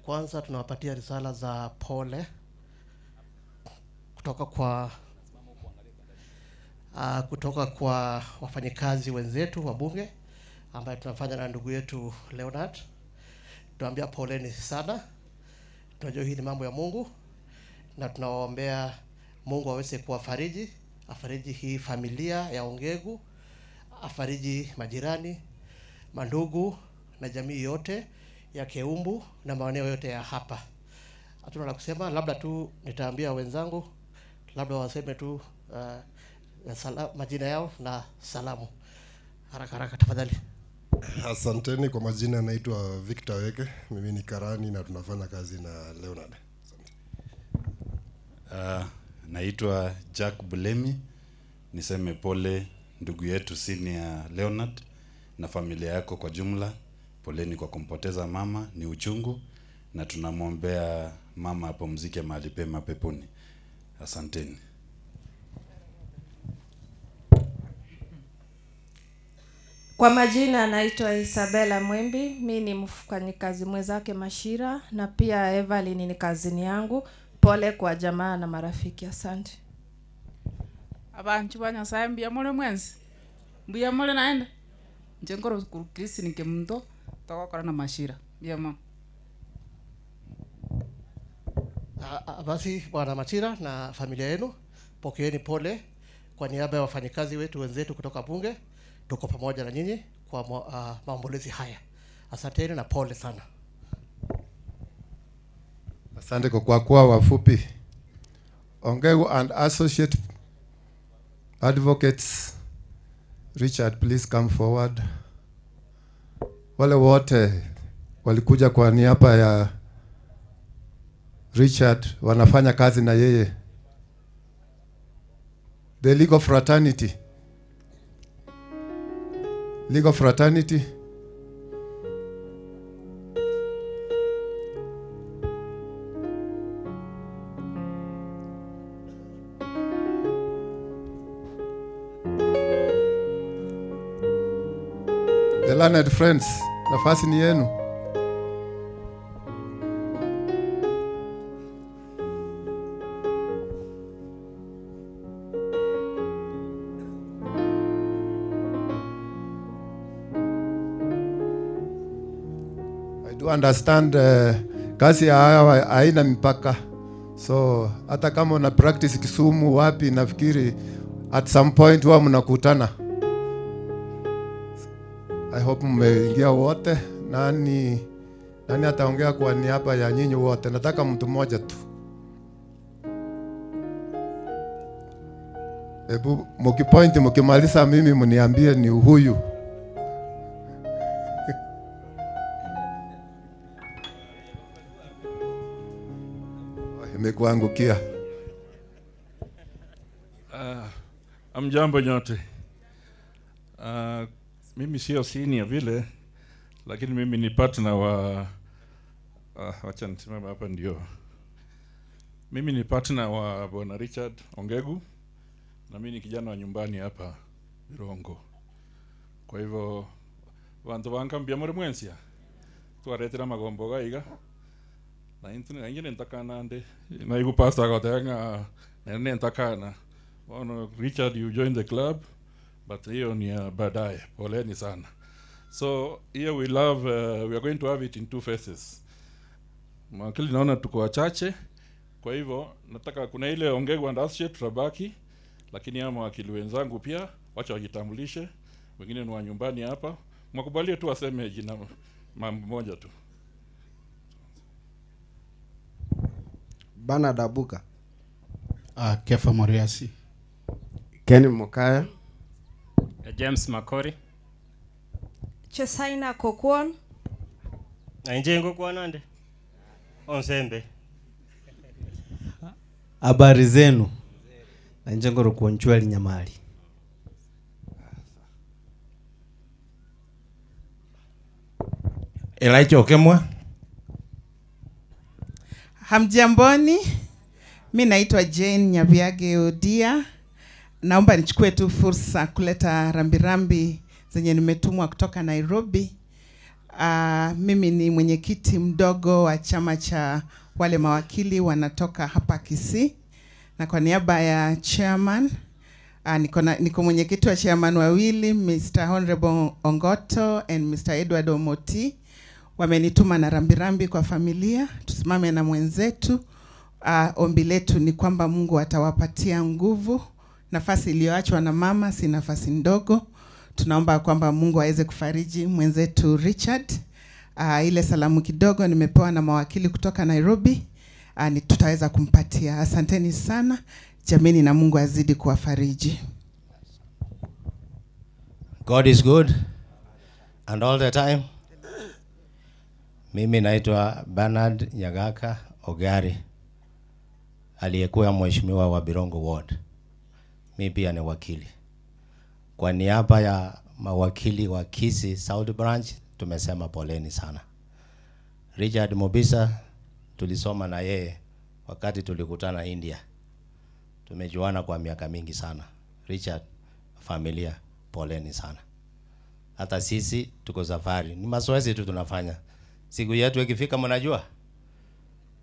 Kwanza tunawapatia risala za pole kutoka kwa kutoka kwa wafanyikazi wenzetu wa bunge ambaye tunafanya na ndugu yetu Leonard. Tunaambia poleni sana, tunajua hii ni mambo ya Mungu na tunawaombea Mungu aweze kuwafariji, afariji hii familia ya Ongegu, afariji majirani, mandugu na jamii yote ya Keumbu na maeneo yote ya hapa. Hatuna la kusema, labda tu nitaambia wenzangu, labda waseme tu majina yao na salamu haraka haraka tafadhali. Asanteni kwa majina, naitwa Victor Weke, mimi ni karani na tunafanya kazi na Leonard. Naitwa Jack Bulemi, niseme pole ndugu yetu senior Leonard na familia yako kwa jumla. Poleni kwa kumpoteza mama, ni uchungu na tunamwombea mama apumzike mahali pema peponi. Asanteni. Kwa majina naitwa Isabella Mwimbi, mi ni mfanyikazi mwenzake Mashira na pia Evelyn ni kazini yangu. Pole kwa jamaa na marafiki, asante. Abantu ba Nyasaye mbuya more mwensi, mbuya more naende nche nkoro Kristi ninke muntu togokora na Mashira, mbuya mono. Basi Bwana Machira na familia yenu, pokeeni pole kwa niaba ya wafanyikazi wetu wenzetu kutoka bunge. Tuko pamoja na nyinyi kwa maombolezi haya. Asanteni na pole sana. Asante kwa kuwa wafupi. Ongegu and Associate Advocates Richard, please come forward. Wale wote walikuja kwa niaba ya Richard wanafanya kazi na yeye. The Legal Fraternity. Legal Fraternity. The Learned Friends, nafasi ni yenu. Do understand kazi ya hawa haina mipaka, so hata kama una practice Kisumu wapi, nafikiri at some point huwa mnakutana. I hope mmeingia wote. Nani nani ataongea kwa niaba ya nyinyi wote? Nataka mtu mmoja tu. Hebu mkipoint, mkimaliza mimi mniambie ni huyu. Imekuangukia. Amjambo nyote. Mimi sio senior vile, lakini mimi ni partner wa wacha nisimame hapa ndio. Mimi ni partner wa Bwana Richard Ongegu na mimi ni kijana wa nyumbani hapa Birongo. Kwa hivyo vantu vankambia muri mwensia twaretera magombo gaiga na intu naingi nentakana nde naigu pastor agotega ng'a nentakana. Bono Richard, you join the club, but hiyo ni ya baadaye. Poleni sana. So here we love, we are going to have it in two phases. Mawakili naona tuko wachache, kwa hivyo nataka kuna ile Ongegu and Associate tutabaki, lakini hao mawakili wenzangu pia wacha wajitambulishe, wengine ni wa nyumbani hapa, mwakubalie tu waseme jina mambo moja tu. Bernard Abuga. Kefa Moriasi. Ken Mokaya. James Makori. Chesaina Kokwon. Nainje ngokwana Onsembe. Habari zenu. Nanjengoro kuonchweli Nyamali. Elijah Okemwa. Hamjamboni, mi naitwa Jane Nyabiage Odia. Naomba nichukue tu fursa kuleta rambirambi zenye nimetumwa kutoka Nairobi. Mimi ni mwenyekiti mdogo wa chama cha wale mawakili wanatoka hapa Kisii, na kwa niaba ya chairman niko mwenyekiti wa chairman wawili, Mr. Honorable Ongoto and Mr. Edward Omoti. Wamenituma na rambirambi kwa familia, tusimame na mwenzetu. Ombi letu ni kwamba Mungu atawapatia nguvu. Nafasi iliyoachwa na mama si nafasi ndogo. Tunaomba kwamba Mungu aweze kufariji mwenzetu Richard. Ile salamu kidogo nimepewa na mawakili kutoka Nairobi, ni tutaweza kumpatia. Asanteni sana jameni, na Mungu azidi kuwafariji. God is good and all the time. Mimi naitwa Bernard Nyagaka Ogari, aliyekuwa mheshimiwa wa Birongo Ward. Mimi pia ni wakili. Kwa niaba ya mawakili wa Kisii South Branch tumesema poleni sana. Richard Mobisa tulisoma na yeye wakati tulikutana India. Tumejuana kwa miaka mingi sana. Richard, familia, poleni sana. Hata sisi tuko safari, ni mazoezi tu tunafanya. Siku yetu ikifika, mnajua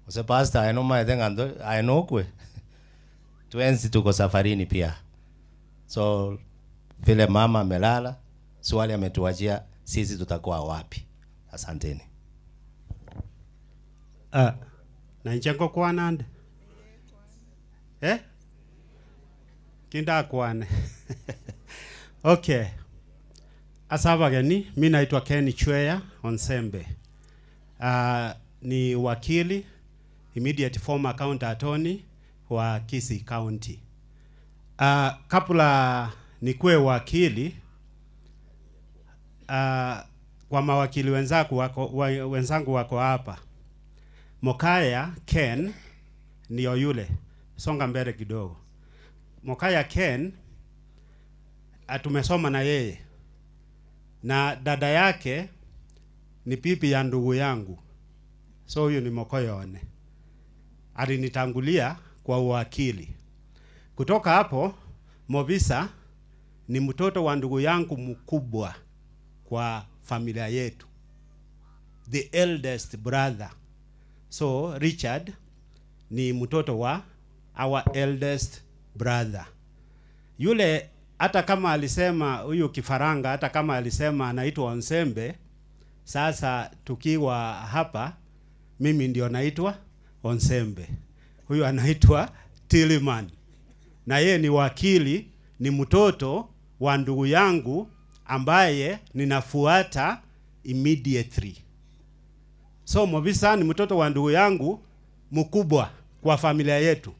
use pastor aino maethe ainokwe tuenzi, tuko safarini pia. So vile mama amelala, swali ametuachia sisi tutakuwa wapi? Asanteni. Nainche ngokwana nde eh? Kindakwane. Okay. Asabageni, mi naitwa Ken Chweya Onsembe. Ni wakili, immediate former county attorney wa Kisii County. Kabla nikuwe wakili, kwa mawakili wenzangu wako, wenzangu wako hapa. Mokaya Ken ndio yule, songa mbele kidogo. Mokaya Ken tumesoma na yeye na dada yake ni pipi ya ndugu yangu, so huyu ni Mokoyone, alinitangulia kwa uwakili. Kutoka hapo Mobisa ni mtoto wa ndugu yangu mkubwa kwa familia yetu, the eldest brother. So Richard ni mtoto wa our eldest brother. Yule hata kama alisema huyu kifaranga, hata kama alisema anaitwa Onsembe, Sasa tukiwa hapa, mimi ndio naitwa Onsembe, huyu anaitwa Tiliman, na yeye ni wakili, ni mtoto wa ndugu yangu ambaye ninafuata immediately. So Mobisa ni mtoto wa ndugu yangu mkubwa kwa familia yetu.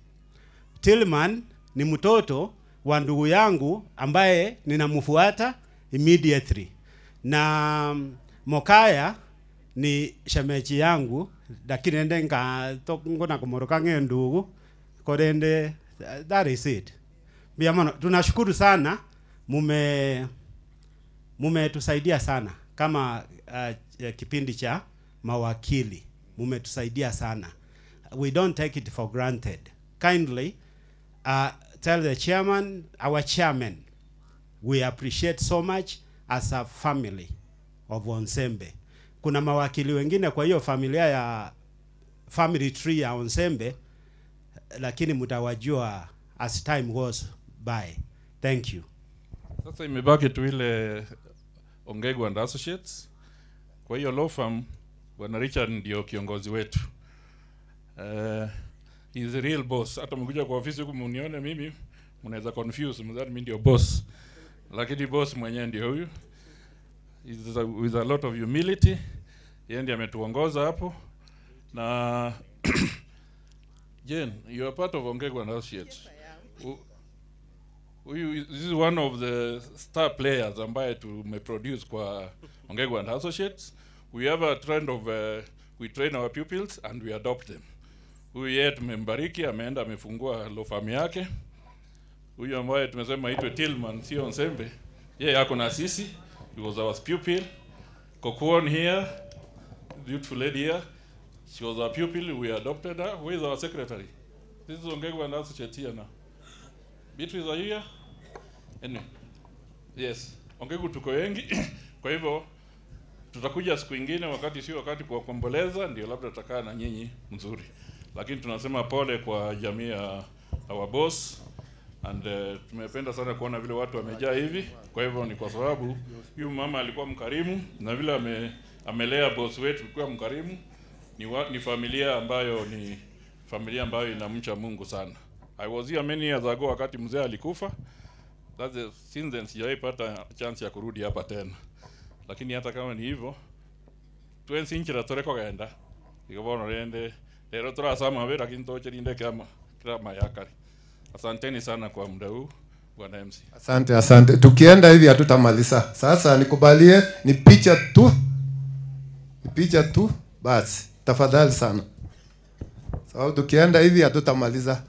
Tillman ni mtoto wa ndugu yangu ambaye ninamfuata immediately. Na Mokaya ni shemeji yangu lakini ende nga to ngona kumoroka ng'e ndugu korende that is it. Biamono tunashukuru sana mumetusaidia sana kama kipindi cha mawakili mumetusaidia sana. We don't take it for granted. Kindly tell the chairman, our chairman, we appreciate so much as a family of Onsembe. Kuna mawakili wengine kwa hiyo familia ya family tree ya Onsembe, lakini mtawajua as time goes by. Thank you. Sasa imebaki tu ile Ongegu and Associates. Kwa hiyo law firm, Bwana Richard ndio kiongozi wetu. He is a real boss. Hata mkikuja kwa ofisi huku mnione mimi, mnaweza confuse, mdhani mimi ndio boss. Lakini boss mwenyewe ndio huyu. He is with a lot of humility. Yeye ndiye ametuongoza hapo. Na Jane, you are part of Ongegu and Associates. Yes, I am. Huyu, this is one of the star players ambaye tumeproduce kwa Ongegu and Associates. We have a trend of we train our pupils and we adopt them. Huyu yeye tumembariki, ameenda amefungua law firm yake. Huyu ambaye tumesema aitwe Tillman, sio Nsembe, yeye ako na sisi, he was our pupil. Kokuon here, beautiful lady here, she was our pupil, we adopted her. Who is our secretary? This is Ongegu and Associates here now. Beatrice, are you here? Anyway, yes, Ongegu tuko wengi. Kwa hivyo tutakuja siku ingine, wakati sio wakati kuwakomboleza, ndio labda tutakaa na nyinyi mzuri. Lakini tunasema pole kwa jamii ya our boss and tumependa sana kuona vile watu wamejaa hivi. Kwa hivyo ni kwa sababu huyu mama alikuwa mkarimu na vile amelea boss wetu kuwa mkarimu. Ni familia ambayo ni familia ambayo inamcha Mungu sana. I was here many years ago wakati mzee alikufa. That's it. Since then sijawahi pata chance ya kurudi hapa tena. Lakini hata kama ni hivyo, twensi inchira tore kogenda. Igo rende lero turasama be lakini tocherinde kama kama yakari. Asanteni sana kwa muda huu Bwana MC. Asante, asante. Tukienda hivi hatutamaliza. Sasa nikubalie ni picha tu. Ni picha tu basi. Tafadhali sana. Sababu tukienda hivi hatutamaliza.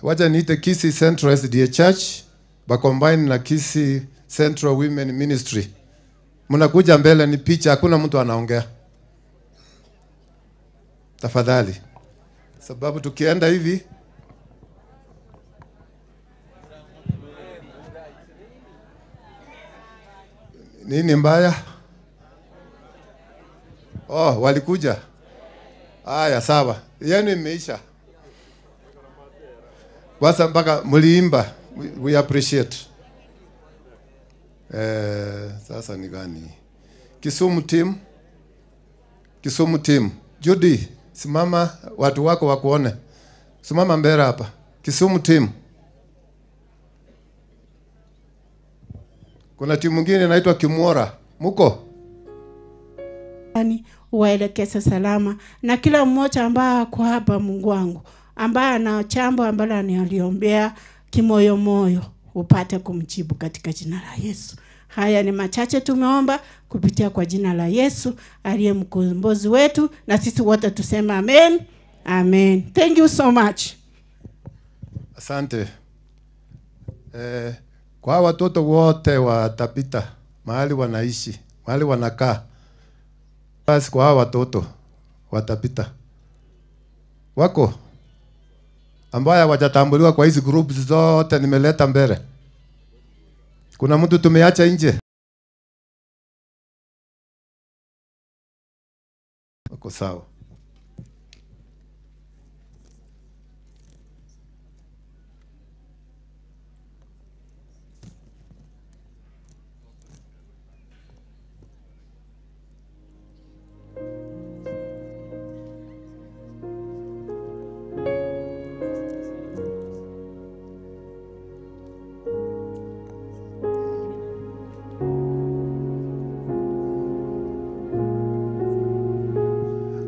Wacha niite Kisii Central SDA Church ba combine na Kisii Central Women Ministry. Mnakuja mbele ni picha, hakuna mtu anaongea. Tafadhali. Sababu tukienda hivi nini mbaya? Oh, walikuja. Haya, sawa. Yenu imeisha. Kwanza mpaka mliimba, we appreciate. Sasa ni gani? Kisumu team. Kisumu team. Judy, simama watu wako wakuone. Simama mbele hapa. Kisumu team. Kuna timu nyingine inaitwa Kimwora. Muko? Yani uwaelekeze salama, na kila mmoja ambaye ako hapa, Mungu wangu, ambaye ana jambo ambalo analiombea kimoyo moyo, upate kumjibu katika jina la Yesu. Haya ni machache tumeomba kupitia kwa jina la Yesu aliye mkombozi wetu, na sisi wote tuseme amen. Amen. Thank you so much. Asante. Kwa watoto wote wa Tabita, mahali wanaishi, mahali wanakaa, basi kwa watoto wa Tabita wako ambaye hawajatambuliwa kwa hizi groups zote nimeleta mbele. Kuna mtu tumeacha nje? Wako sawa.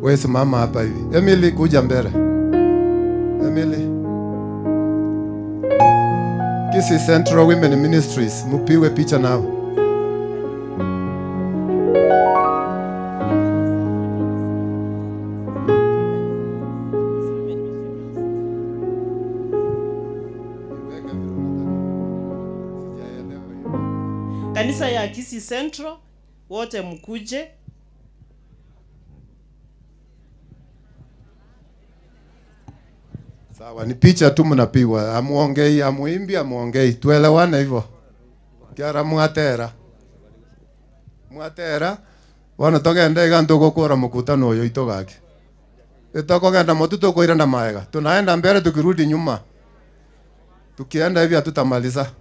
Wewe simama hapa hivi. Emily, kuja mbele. Emily. Kisii Central Women Ministries, mupiwe picha nao. Kanisa ya Kisii Central wote mkuje. Sawa, ni picha tu mnapigwa, amuongei, amuimbi, amuongei, tuelewane hivyo. Kiara mwatera mwatera bono togende iga ntugukura mkutano uyu itu gake itokogenda motu tukwirana maega, tunaenda mbele tukirudi nyuma, tukienda hivi hatutamaliza.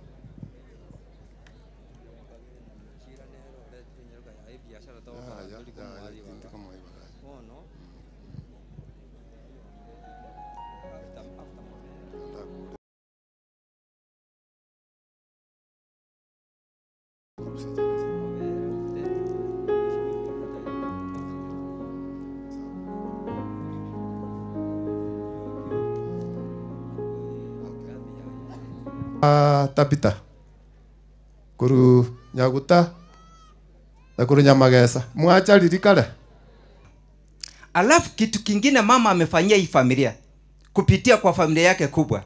Tabita kuru Nyaguta na kuru Nyamagesa mwacha lirikale. Alafu kitu kingine mama amefanyia hii familia kupitia kwa familia yake kubwa,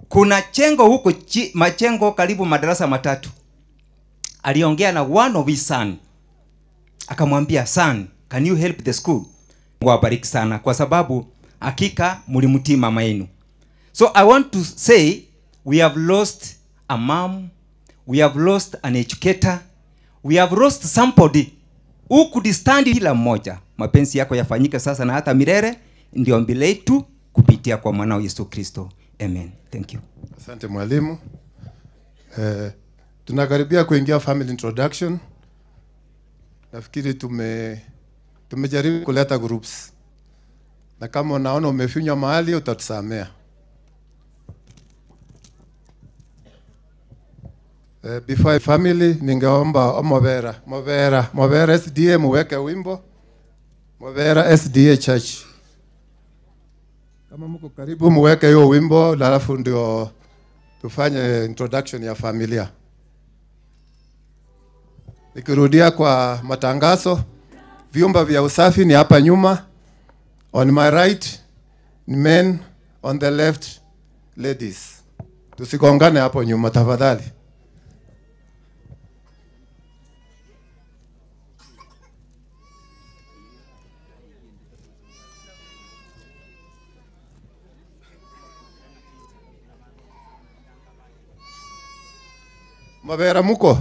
kuna chengo huko machengo karibu madarasa matatu. Aliongea na one of his son, akamwambia, son, can you help the school? Mungu awabariki sana kwa sababu hakika mlimtii mama yenu. So I want to say we have lost a mom, we have lost an educator, we have lost somebody who could stand kila mmoja. Mapenzi yako yafanyike sasa na hata milele, ndio ombi letu kupitia kwa mwanao Yesu Kristo. Amen. Thank you. Asante mwalimu. Tunakaribia kuingia family introduction. Nafikiri tumejaribu kuleta groups, na kama unaona umefinywa mahali utatusamea. Before family, ningeomba Omobera, Mobera, Mobera SDA muweke wimbo. Mobera SDA Church. Kama mko karibu muweke hiyo wimbo, alafu ndio tufanye introduction ya familia. Nikirudia kwa matangazo, vyumba vya usafi ni hapa nyuma. On my right ni men, on the left ladies. Tusigongane hapo nyuma tafadhali. Mabera muko?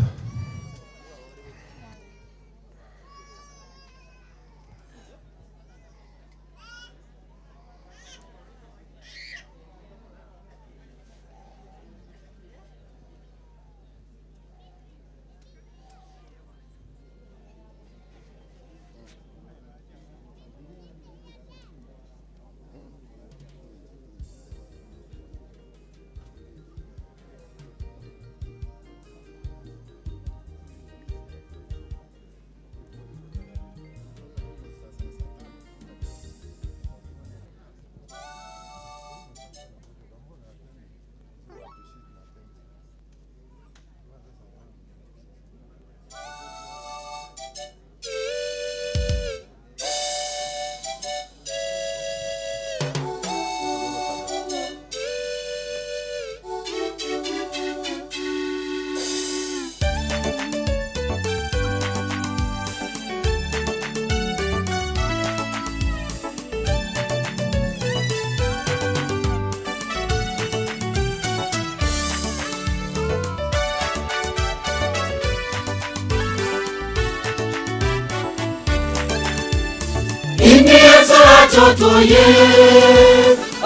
Chotoye,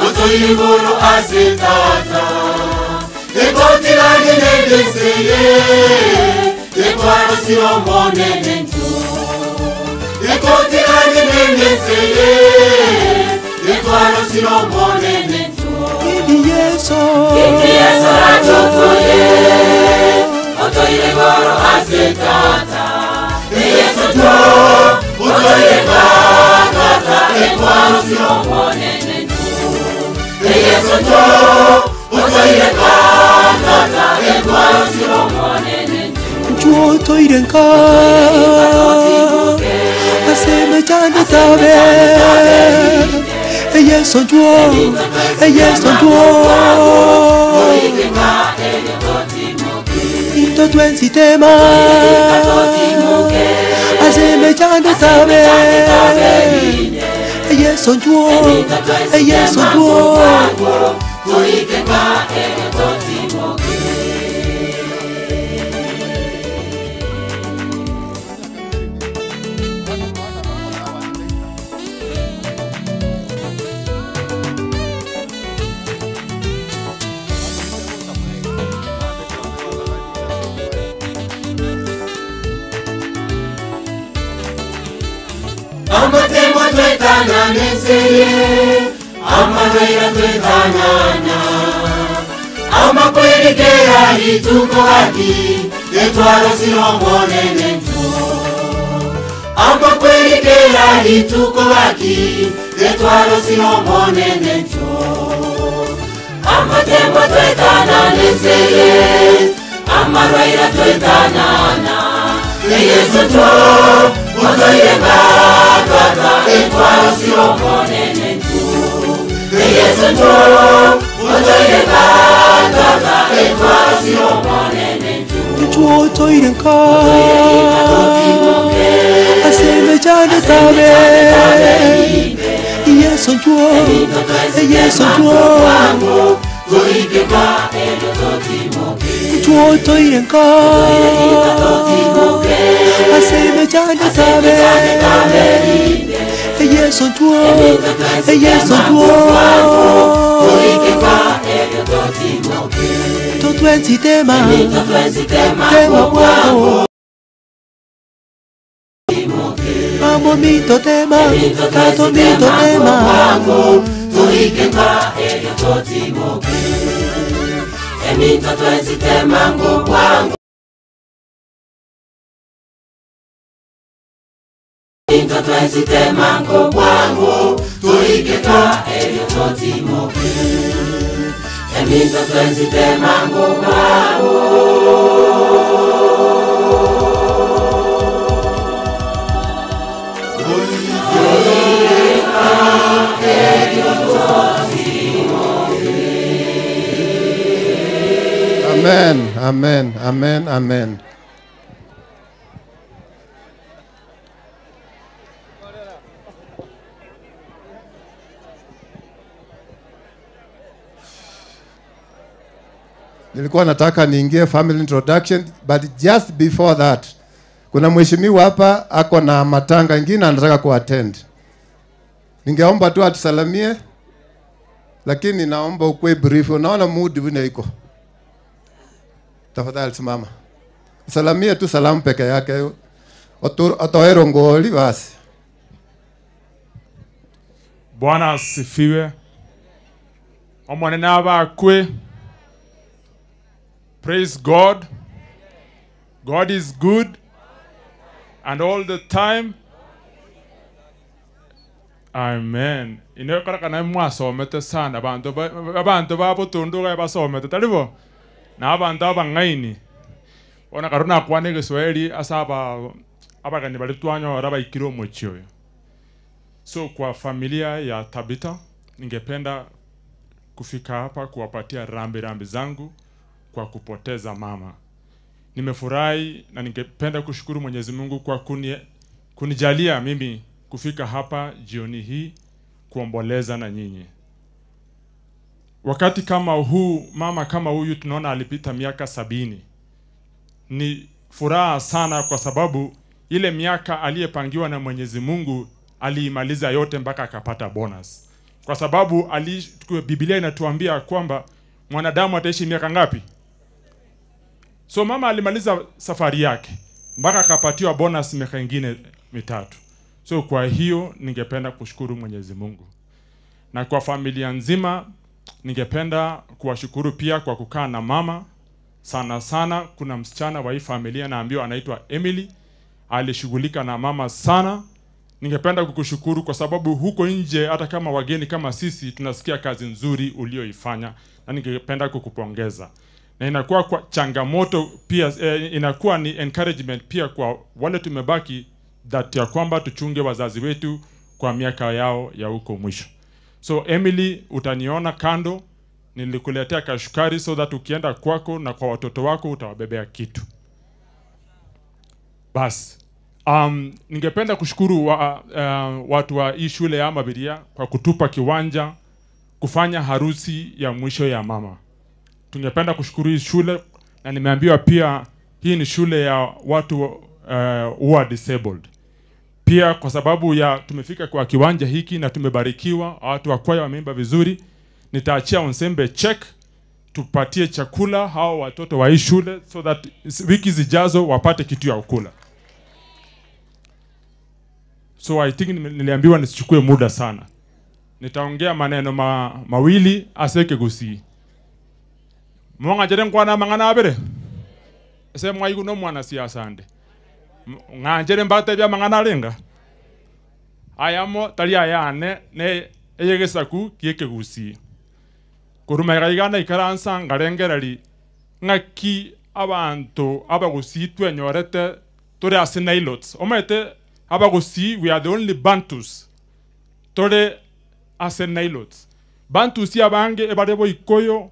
otoyiburu asitata, etotilani nedeseye, etwaro siromone nentu. Etotilani nedeseye, etwaro siromone nentu. Kidi Yesu, Kidi Yesu achotoye, otoyiburu asitata, Yesu to, otoyiburu. Otoire nka aseme chande tabe Yesu njuo Yesu njuo Into twensi tema aseme chande tabe Yesu njuo Yesu njuo Amatemo twetana nenseye amarwera twetanana amakwerekera lituko haki etwaro sirombonene nto amakwerekera lituko haki etwaro sirombonene nto amatemo twetana nenseye amarwera twetanana Yesu to otoirenga tata etwaro sirombonene nto Yesu to otoirenga tata etwaro sirombonene nto Otoire nka aseme chande tabe Yesu njuo Yesu njuo Otoire nka aseme chande tabe Yesu njuo Yesu njuo Totwenzi tema tema bwango Amo mito tema tato mito tema Eminto twezitema ngokwangu Eminto twezitema ngokwangu tuikeka ebyo totimoke Eminto twezitema ngokwangu Amen, amen, amen, amen. Nilikuwa nataka niingie family introduction but just before that kuna mheshimiwa hapa ako na matanga ingine anataka kuattend. Ningeomba tu atusalamie, lakini naomba ukue brief. Unaona mood vile iko. Tafadhali simama, salamie tu salamu peke yake, atoe rongoli basi. Bwana asifiwe. Omonene abakwe. Praise God. God is good and all the time. Amen. Inokorakana mwasomete sana abantu abantu babutunduga basomete talibo na abantu abang'aini ona karuna kwane Kiswahili asa aba abagani bali twanyora baikire omochi oyo. So kwa familia ya Tabitha ningependa kufika hapa kuwapatia rambi rambi zangu kwa kupoteza mama. Nimefurahi na ningependa kushukuru Mwenyezi Mungu kwa kunijalia mimi kufika hapa jioni hii kuomboleza na nyinyi. Wakati kama huu, mama kama huyu tunaona alipita miaka 70. Ni furaha sana kwa sababu ile miaka aliyepangiwa na Mwenyezi Mungu aliimaliza yote mpaka akapata bonus. Kwa sababu Biblia inatuambia kwamba mwanadamu ataishi miaka ngapi? So mama alimaliza safari yake mpaka akapatiwa bonus miaka ingine 3. So kwa hiyo ningependa kushukuru Mwenyezi Mungu. Na kwa familia nzima ningependa kuwashukuru pia kwa kukaa na mama sana sana. Kuna msichana wa hii familia naambiwa anaitwa Emily, alishughulika na mama sana. Ningependa kukushukuru kwa sababu huko nje hata kama wageni kama sisi tunasikia kazi nzuri ulioifanya, na ningependa kukupongeza. na inakuwa kwa changamoto pia eh, inakuwa ni encouragement pia kwa wale tumebaki that ya kwamba tuchunge wazazi wetu kwa miaka yao ya huko mwisho. So Emily, utaniona kando, nilikuletea kashukari so that ukienda kwako na kwa watoto wako utawabebea kitu. Basi ningependa kushukuru watu wa hii shule ya Mabiria kwa kutupa kiwanja kufanya harusi ya mwisho ya mama. Tungependa kushukuru hii shule na nimeambiwa pia hii ni shule ya watu who are disabled. Pia kwa sababu ya tumefika kwa kiwanja hiki na tumebarikiwa, watu wa kwaya wameimba vizuri, nitaachia Onsembe check tupatie chakula hao watoto wa hii shule so that wiki zijazo wapate kitu ya kukula. So I think niliambiwa nisichukue muda sana. Nitaongea maneno mawili aseke gusi. Mwanga jere nkwana mang'ana abere. Ese mwaigu no mwana siasa ande. Ng'anjere mbatebia mang'ana arenga. Ayamo tari ayane ne eyegesaku kieke gusi. Koruma iga ikaransa ngarengereri ng'aki abanto abagusii twenyorete tore ase Nilotes. Omanyete abagusii we are the only Bantus tore ase Nilotes. Bantus abange ebare Boikoyo,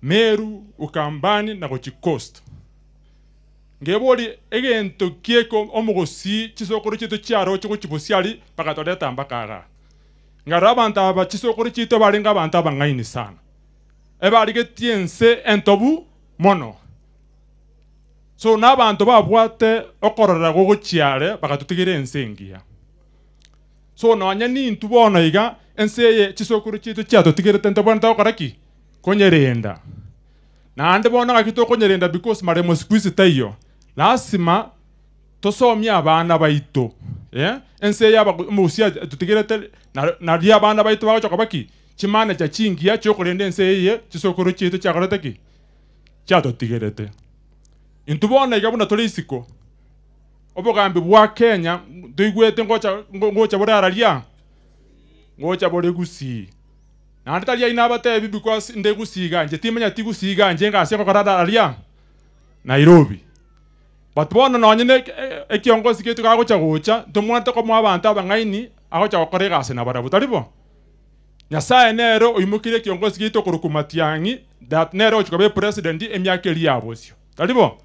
Meru, Ukambani na gochi Coast. Ngebori egento kieko omogusii chisokoro chitu chiaroche gochi bosiari bagatoreta mpaka iga. Ngaro abanto aba chisokoro chitu barenge abanto abang'aini sana. Ebarigetie ense entobu mono. So n'abanto babwate okorora gogochiare bagatutigera ense engiya. So nonya nintu bono iga ense eye chisokoro chitu chiatutigerete ntobwanete gokora ki? Konyerenda. Naende bono gaki tokonyerenda because maremo siku hizi taiyo. Lazima tosomie abana baito. Yeah? Ense eye omogusi atutigerete naria abana baito bagocha koba ki? Chimanager chingiya chiokorenda ense eye chisokoro chitu chiakorete ki? Chiatutigerete. Intwe bono iga buna tore isiko. Obogambi bwa Kenya toigwete ngocha ngocha bore araria ngocha bore gusii. Naende tari aina abatebi because nde gusii iga inche timanyeti gusii iga inche ngase gokora araria Nairobi. But bono nonye ne ekiongosi getu gagocha gocha ntomwate komoa abanto abang'aini agocha gokora egasi nabarabwo tari bo? Nyasaye nere oimokire ekiongosi gieto okorokwa Matiang'i that nere ogochia koba epresident emiaka eria ya bosio. Tari bo?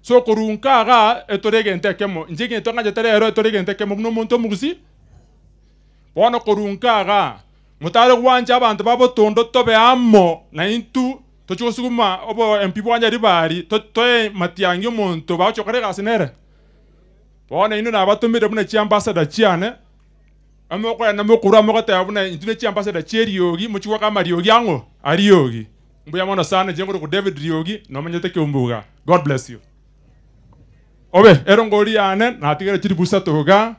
So korunka iga etore egento ekemo, inche egento ng'achete rero etore egento ekemo buna omonto omogusii. Bono korunka iga, motare gwancha abanto ba botondo tobe amo naintwe tochie gosuguma obo MP bwa Nyaribari toe Matiang'i omonto bagochia gokora egasi nere. Bono inwe nabatomire buna chiambassador chiane, Mokoenda mokorwa mogoteba buna intwe ne chiambassador chie eriogi, mochie goaka amariogi ang'o? Ariogi. Mbuya mono sana, inche nkorokwa David Riogi, nomanyete Keumbu iga. God bless you. Obe, ero ngori yane, natigere chilifu isato iga,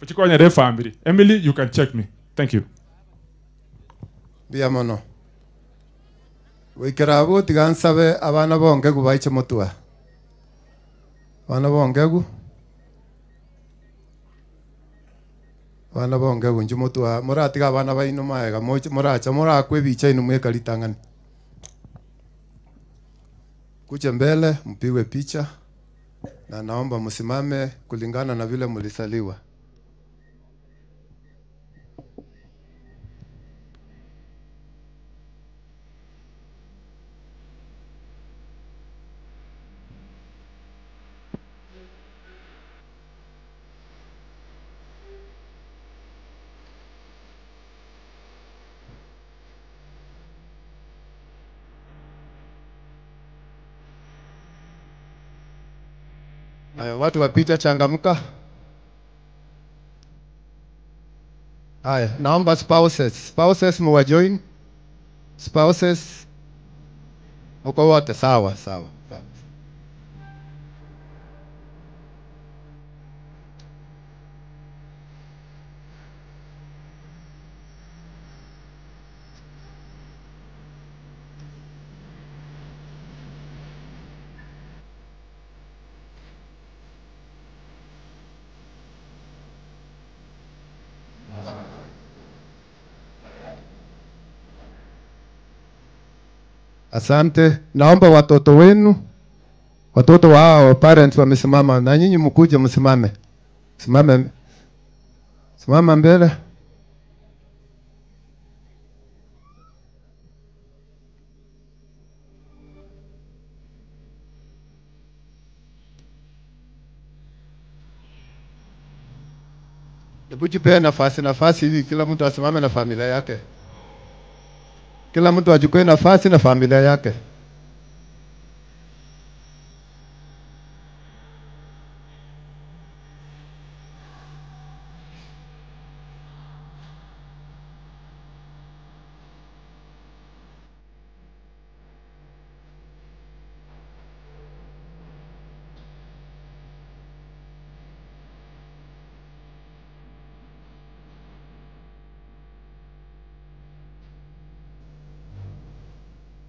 chikonyere efamiri. Emily, you can check me. Thank you. Mbuya mono. Goikera abwo tiga nsabe abana bongegu baiche motwe. Abana bongegu. Abana bongegu inche motwe moratiga abana baino maega moche moracha morakwe ebicha inu mweka ritang'ani. Kuja mbele mpigwe picha na naomba msimame kulingana na vile mlisaliwa. Haya, watu wapita, changamka. Haya, naomba spouses, spouses muwajoin. Spouses uko wote sawa sawa. Sawa. Asante. Naomba watoto wenu, watoto wa hao parents wamesimama, na nyinyi mkuje msimame. Simame. Simama mbele. Hebu jipee nafasi nafasi hivi, kila mtu asimame na familia yake. Kila mtu achukue nafasi na familia yake.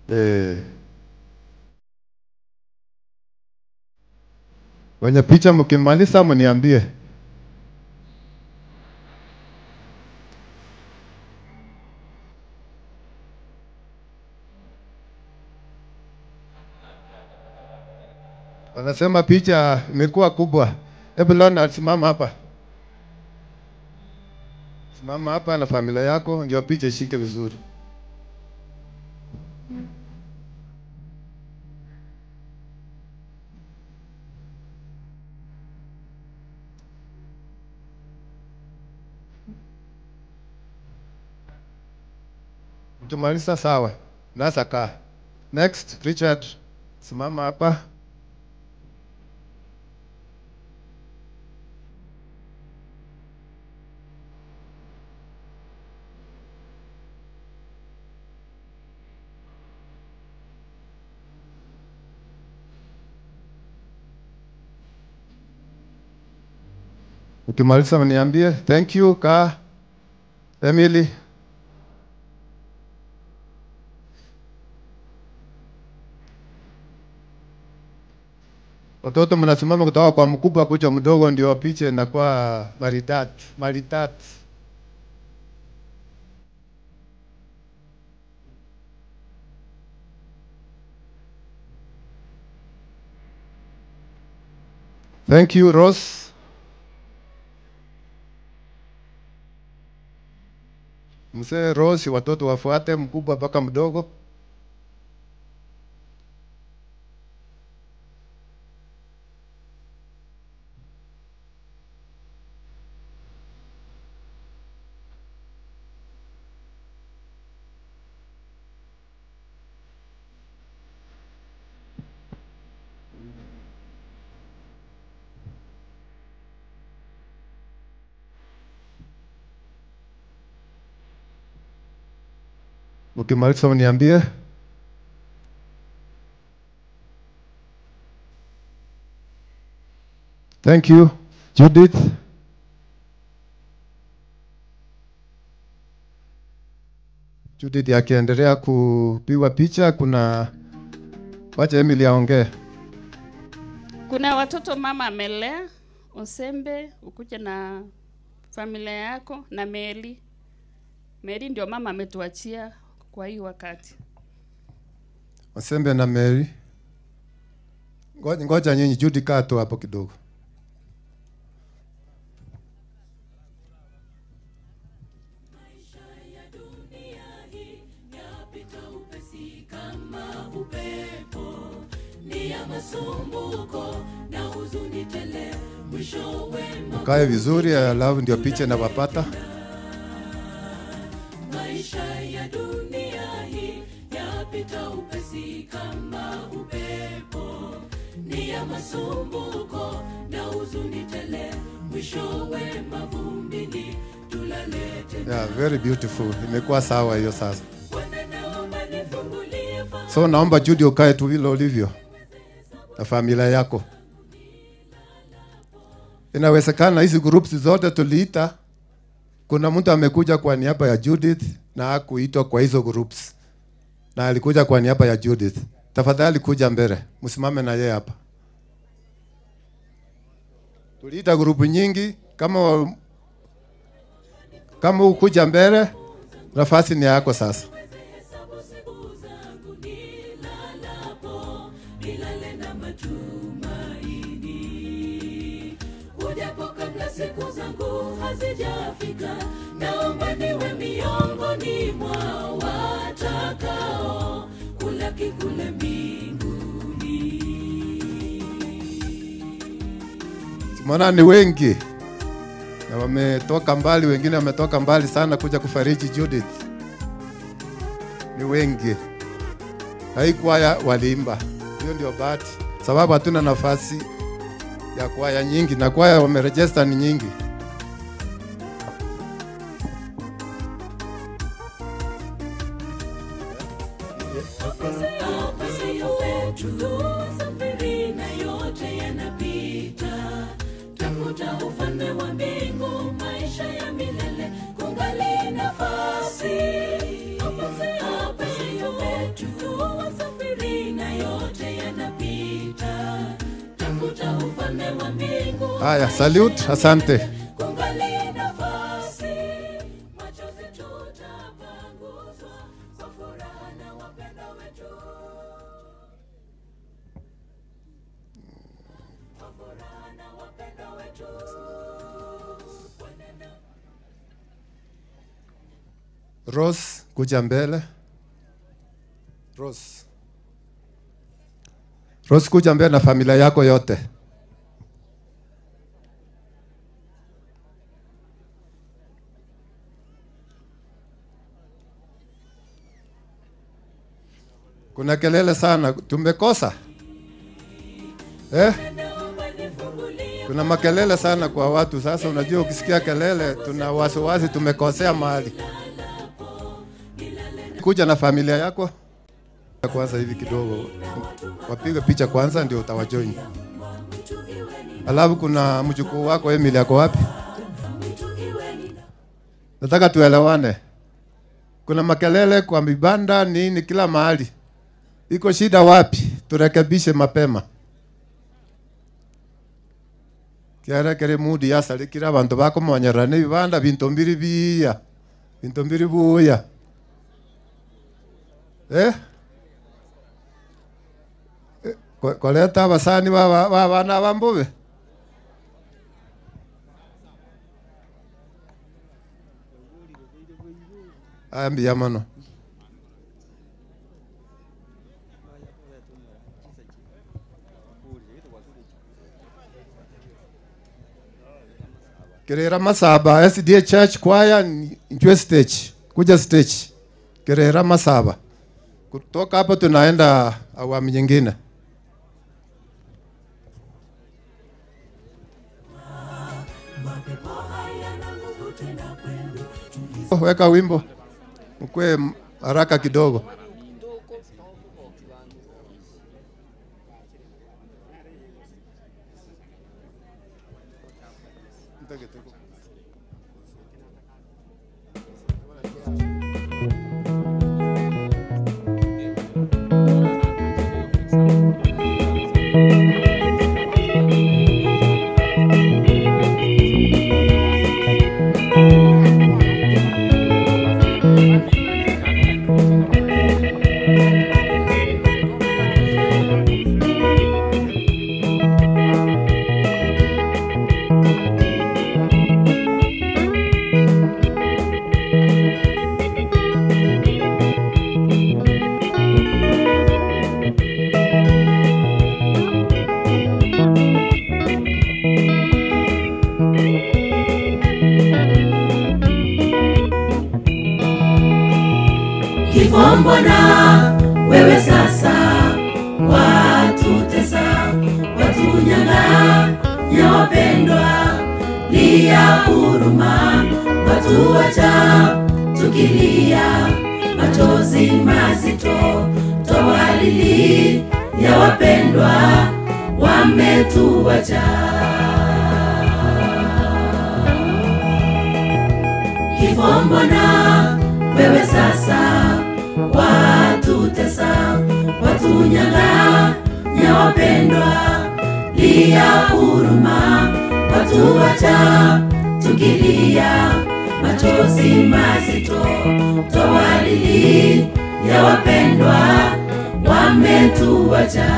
Eh. Wenye picha mkimaliza mniambie. Wanasema picha imekuwa kubwa. Hebu Leonard, simama hapa, simama hapa na familia yako, ndio picha ishike vizuri. Tumaliza sawa. Nasa kaa. Next, Richard, simama hapa. Ukimaliza mniambie. Thank you. Kaa. Emily. Watoto mnasimama kutoka kwa mkubwa kuja mdogo, ndio picha inakuwa maridadi maridadi. Thank you Rose. Mzee Rose, watoto wafuate mkubwa mpaka mdogo. Ukimaliza uniambie. Thank you, Judith. Judith akiendelea kupigwa picha, kuna wacha Emily aongee. Kuna watoto mama amelea, Osembe ukuje na familia yako na Meli. Meli ndio mama ametuachia kwa hii wakati. Osembe na Mary. Ngoja, ngoja nyinyi Judy, kaa tu hapo kidogo. Kama upepo ni ya masumbuko na huzuni tele, mwishowe Mkae vizuri, alafu ndio picha inawapata. maisha ya dunia hii yapita upesi kama upepo, ni ya masumbuko na huzuni tele, mwishowe mavumbini tulale tena. Yeah, very beautiful. Imekuwa sawa hiyo sasa. So naomba Judy ukae tu vile ulivyo na familia yako. Inawezekana hizi groups zote tuliita, kuna mtu amekuja kwa niaba ya Judith na hakuitwa kwa hizo groups, na alikuja kwa niaba ya Judith. Tafadhali kuja mbele, msimame na yeye hapa. Tuliita grupu nyingi, kama kama ukuja mbele, nafasi ni yako sasa. sijafika, naomba niwe miongoni mwa watakao kulaki kule mbinguni. Tumeona ni wengi na wametoka mbali, wengine wametoka mbali sana kuja kufariji Judith. Ni wengi na hii kwaya waliimba, hiyo ndio bahati, sababu hatuna nafasi ya kwaya nyingi, na kwaya wamerejesta ni nyingi. Tusafiri na yote yanapita, tafuta ufalme wa mbingu, maisha ya milele, kungali nafasi. Tusafiri na yote yanapita, tafuta ufalme wa mbingu, Haya, salute, asante. kungali nafasi. Machozi tutapanguzwa kwa furaha na wapendwa wetu. Rose, kuja mbele. Rose. Rose, kuja mbele na familia yako yote. Kuna kelele sana, tumekosa eh? Kuna makelele sana kwa watu sasa. Unajua, ukisikia kelele tuna wasiwasi tumekosea mahali. Kuja na familia yako kwanza hivi kidogo, wapige picha kwanza, ndio utawajoin. Alafu kuna mjukuu wako Emily ako wapi? Nataka tuelewane. Kuna makelele kwa mibanda nini kila mahali, iko shida wapi? Turekebishe mapema. Kiarekere mudi yasalikira abantu bakomonyera n'ibibanda bintu mbiri biya bintu mbiri buya eh? Koleta abasani ba bana ba mbube aya mbuya mono. Kerera Masaba SDA Church Choir njue stage, kuja stage. Kerera Masaba. Kutoka hapo tunaenda awamu nyingine. Weka wimbo mkwe haraka kidogo. Kifo mbona wewe sasa watutesa, watunyang'anya wapendwa, lia huruma, watuacha tukilia, machozi mazito twawalili ya wapendwa wametuacha. Kifo mbona wewe sasa watutesa, watunyang'anya wapendwa, lia huruma, watuacha tukilia, machozi mazito twawalili ya wapendwa wametuacha.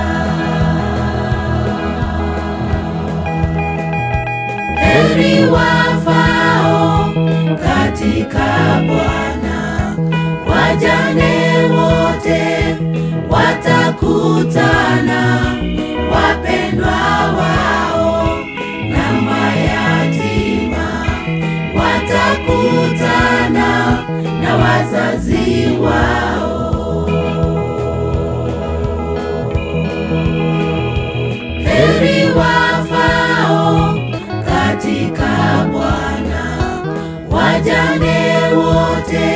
Heri wafao katika Bwana, wajane wote watakutana, wapendwa wao na mayatima watakutana na wazazi wao. Heri wafao katika Bwana, wajane wote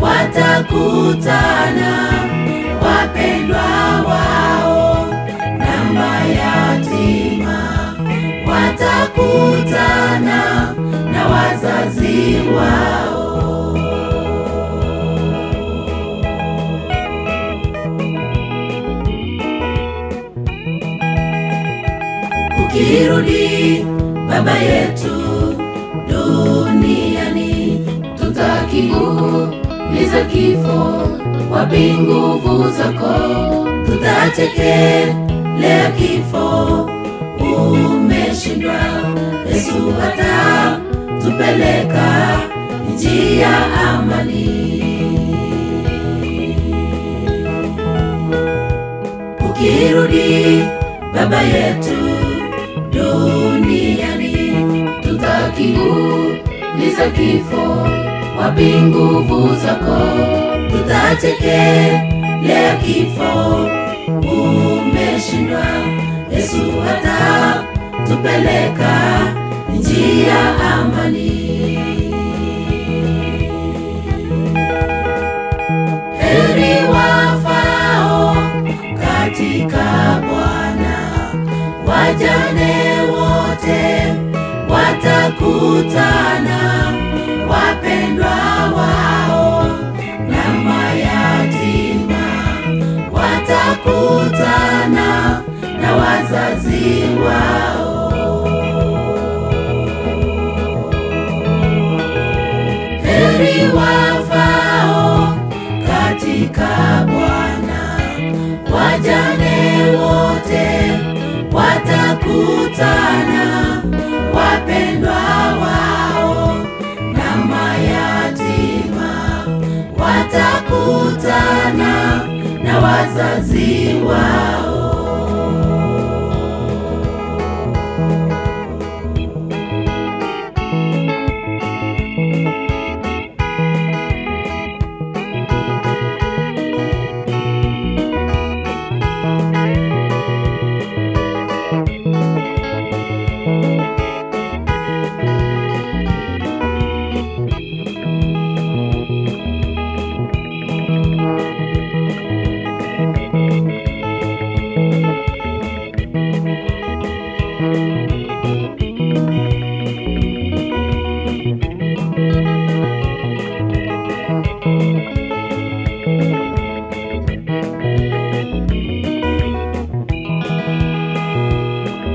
watakutana, wapendwa wao na mayatima watakutana na wazazi wao. Ukirudi Baba yetu duniani, tutakiuliza kifo, wapi nguvu zako? Tutachekelea kifo, umeshindwa. Yesu atatupeleka nchi ya amani. Ukirudi Baba yetu duniani, tutakiuliza kifo, wapi nguvu zako? Tutachekelea kifo, umeshindwa. Yesu atatupeleka nchi ya amani. Heri wafao katika Bwana, wajane wote watakutana, wapendwa wao na mayatima watakutana na wazazi wao. Heri wafao katika Bwana, wajane wote watakutana, wapendwa wao na mayatima watakutana na wazazi wao.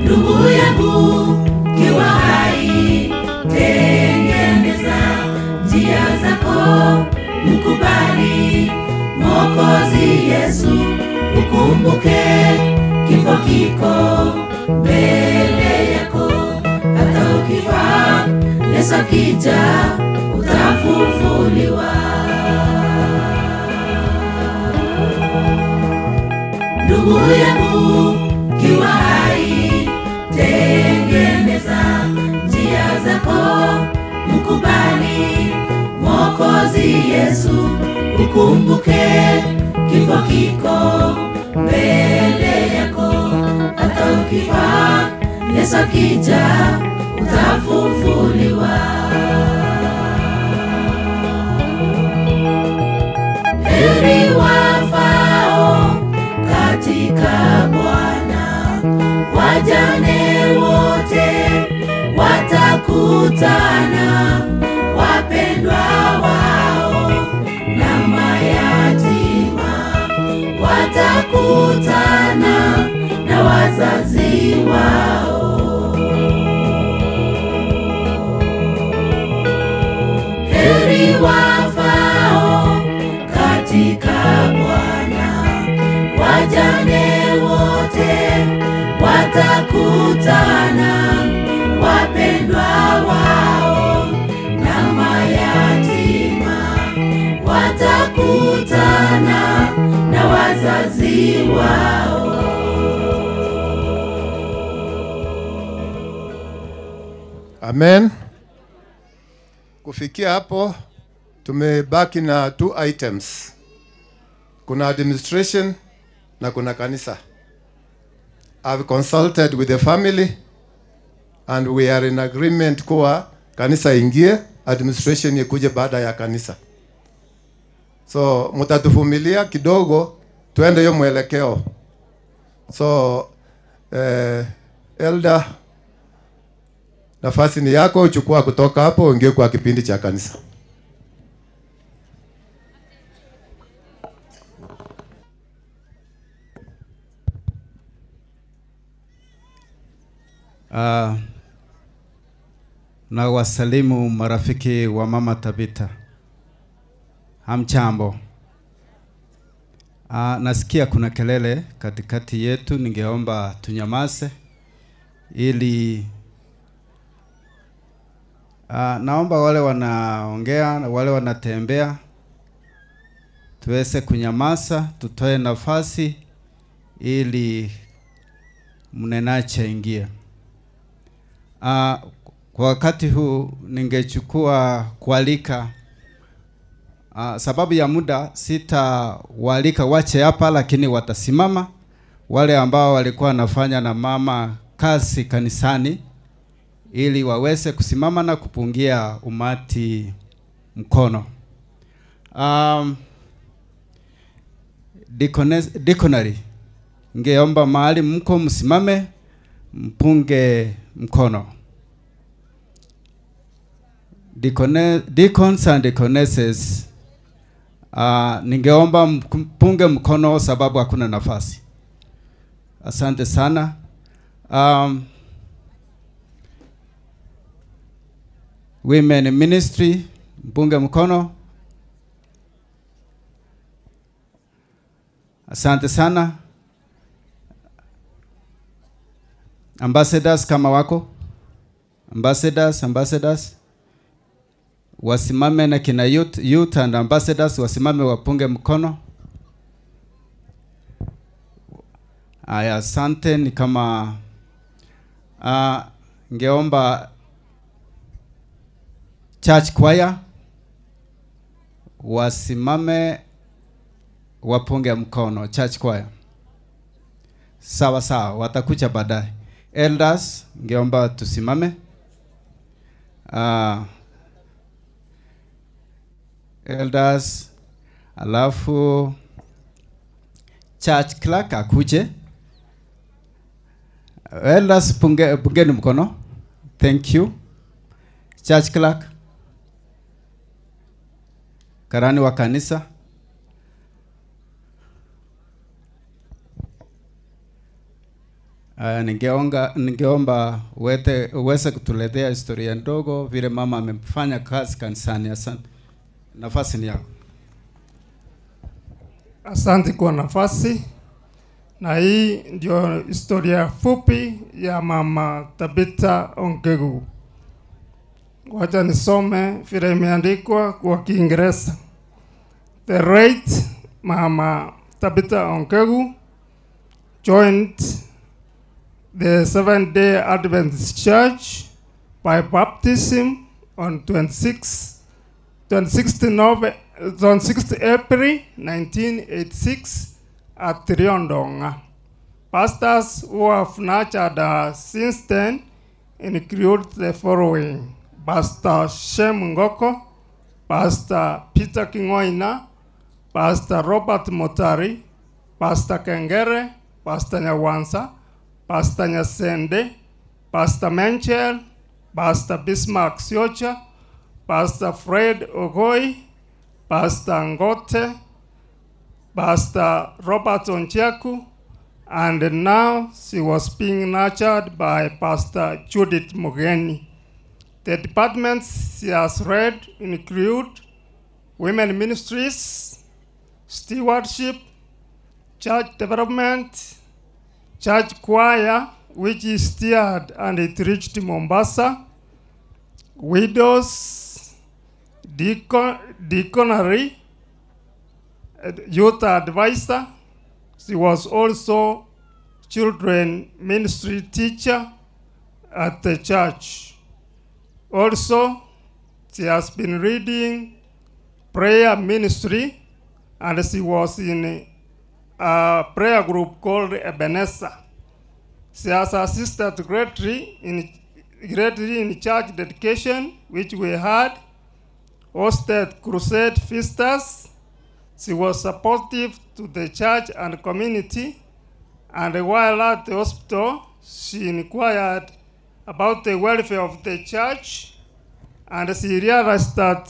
Ndugu yangu kiwa hai, tengeneza njia zako, mkubali Mwokozi Yesu, ukumbuke kifo kiko mbele yako, hata ukifa Yesu akija utafufuliwa. Ndugu yangu kiwa hai, tengeneza njia zako, mkubali Mwokozi Yesu, ukumbuke kifo kiko mbele yako, hata ukifa Yesu akija utafufuliwa. Heri wafao katika Bwana, wajane wote watakutana, wapendwa wao na mayatima watakutana na wazazi wao. Heri wafao katika Bwana, wajane wote watakutana, wapendwa wao na mayatima wazazi wao. Amen. Kufikia hapo tumebaki na two items. Kuna administration na kuna kanisa. I've consulted with the family and we are in agreement kuwa kanisa ingie, administration ikuje baada ya kanisa. So mtatuvumilia kidogo, tuende hiyo mwelekeo. So eh, elder nafasi ni yako, chukua kutoka hapo uingie kwa kipindi cha kanisa. Na wasalimu marafiki wa Mama Tabitha. Hamchambo. Nasikia kuna kelele katikati yetu, ningeomba tunyamaze ili naomba wale wanaongea na wale wanatembea tuweze kunyamaza, tutoe nafasi ili mnenache aingie. Kwa wakati huu ningechukua kualika, sababu ya muda sitawalika wache hapa, lakini watasimama wale ambao walikuwa wanafanya na mama kazi kanisani ili waweze kusimama na kupungia umati mkono. Deaconry, ngeomba mahali mko msimame mpunge mkono. Deacons and deaconesses, ningeomba mpunge mkono sababu hakuna nafasi. Asante sana. Women Ministry, mpunge mkono. Asante sana. Ambassadors kama wako, ambassadors wasimame na kina youth and ambassadors wasimame wapunge mkono. Aya, asante. Ni kama ngeomba church choir wasimame wapunge mkono. Church choir, sawa sawa, watakuja baadaye. Elders ngeomba tusimame. Elders, alafu church clerk akuje. Elders pungeni mkono. Thank you. Church clerk, karani wa kanisa. Ningeomba uweze kutuletea historia ndogo vile mama amefanya kazi kanisani. Asante. Nafasi ni yako. Asante kwa nafasi. Na hii ndio historia fupi ya Mama Tabitha Ongegu. Wacha nisome vile imeandikwa kwa Kiingereza. The late Mama Tabitha Ongegu joined the Seventh-day Adventist Church by baptism on 26th April 1986 at Triondonga. Pastors who have nurtured her since then include the following: Pastor Shem Ngoko, Pastor Peter Kingoina, Pastor Robert Motari, Pastor Kengere, Pastor Nyawansa, Pastor Nyasende, Pastor Menchel, Pastor Bismarck Siocha, Pastor Fred Ogoi, Pastor Ngote, Pastor Robert Onchiaku, and now she was being nurtured by Pastor Judith Mugeni. The departments she has read include Women Ministries, Stewardship, Church Development, Church Choir, which is steered and it reached Mombasa, Widows, Deaconry, Youth Advisor, She was also children ministry teacher at the church. Also, she has been reading prayer ministry and she was in a prayer group called Ebenezer. She has assisted greatly in, greatly in church dedication, which we had, hosted crusade visitors. She was supportive to the church and community, and while at the hospital, she inquired about the welfare of the church, and she realized that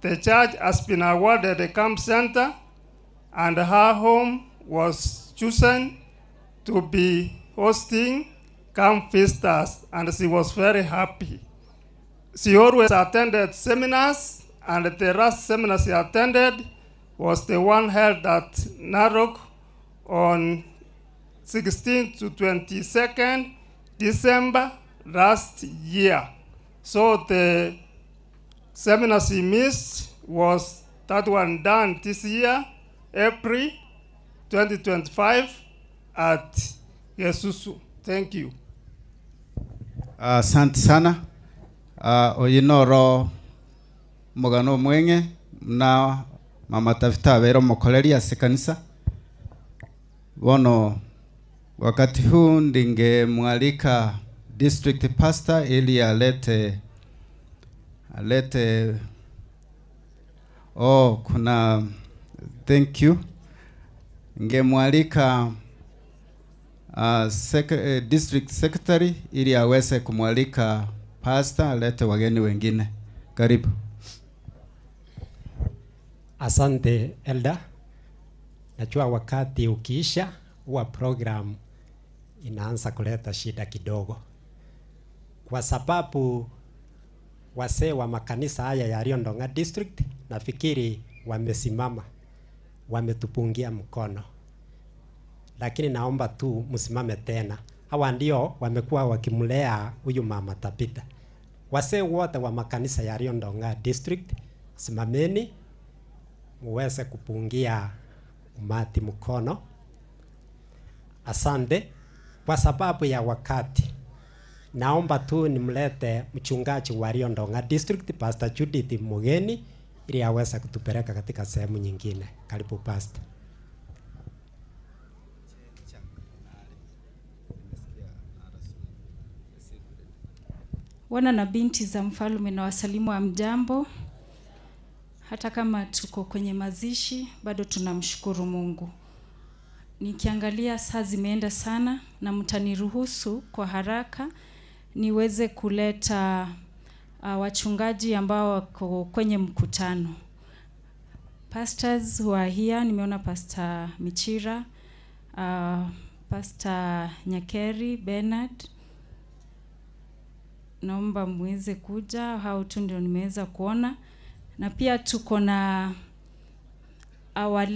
the church has been awarded a camp center, and her home was chosen to be hosting camp visitors, and she was very happy. She always attended seminars, and the last seminar she attended was the one held at Narok on 16th to 22nd December last year. So the seminar she missed was that one done this year, April 2025 at Yesusu. Thank you. Asante sana. Oyo noro omogano omweng'e na mama Tabitha abere omokoreri ase kanisa. Bono wakati huu ningemwalika district pastor ili alete alete oh, kuna thank you. Ningemwalika district secretary ili aweze kumwalika pastor alete wageni wengine. Karibu. Asante Elder. Najua wakati ukiisha huwa program inaanza kuleta shida kidogo, kwa sababu wasee wa makanisa haya ya Riondong'a District nafikiri wamesimama, wametupungia mkono, lakini naomba tu msimame tena. Hawa ndio wamekuwa wakimlea huyu mama Tabitha. Wasee wote wa makanisa ya Riondong'a District, simameni muweze kupungia umati mkono. Asante. Kwa sababu ya wakati, naomba tu nimlete mchungaji wa Riondong'a District, Pastor Judith Mugeni, ili aweze kutupeleka katika sehemu nyingine. Karibu Pastor. Wana na binti za mfalme na wasalimu wa mjambo. Hata kama tuko kwenye mazishi, bado tunamshukuru Mungu. Nikiangalia saa zimeenda sana, na mtaniruhusu kwa haraka niweze kuleta wachungaji ambao wako kwenye mkutano. Pastors who are here, nimeona Pastor Michira, Pastor Nyakeri, Bernard. Naomba muweze kuja, hao tu ndio nimeweza kuona. Na pia tuko na our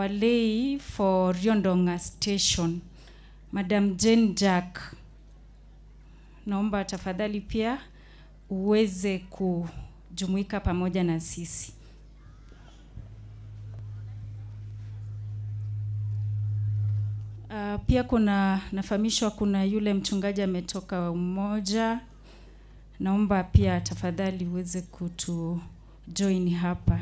lay for Riondong'a Station, Madam Jane Jack. Naomba tafadhali pia uweze kujumuika pamoja na sisi. Pia kuna nafahamishwa kuna yule mchungaji ametoka Umoja. Naomba pia tafadhali uweze kutu join hapa.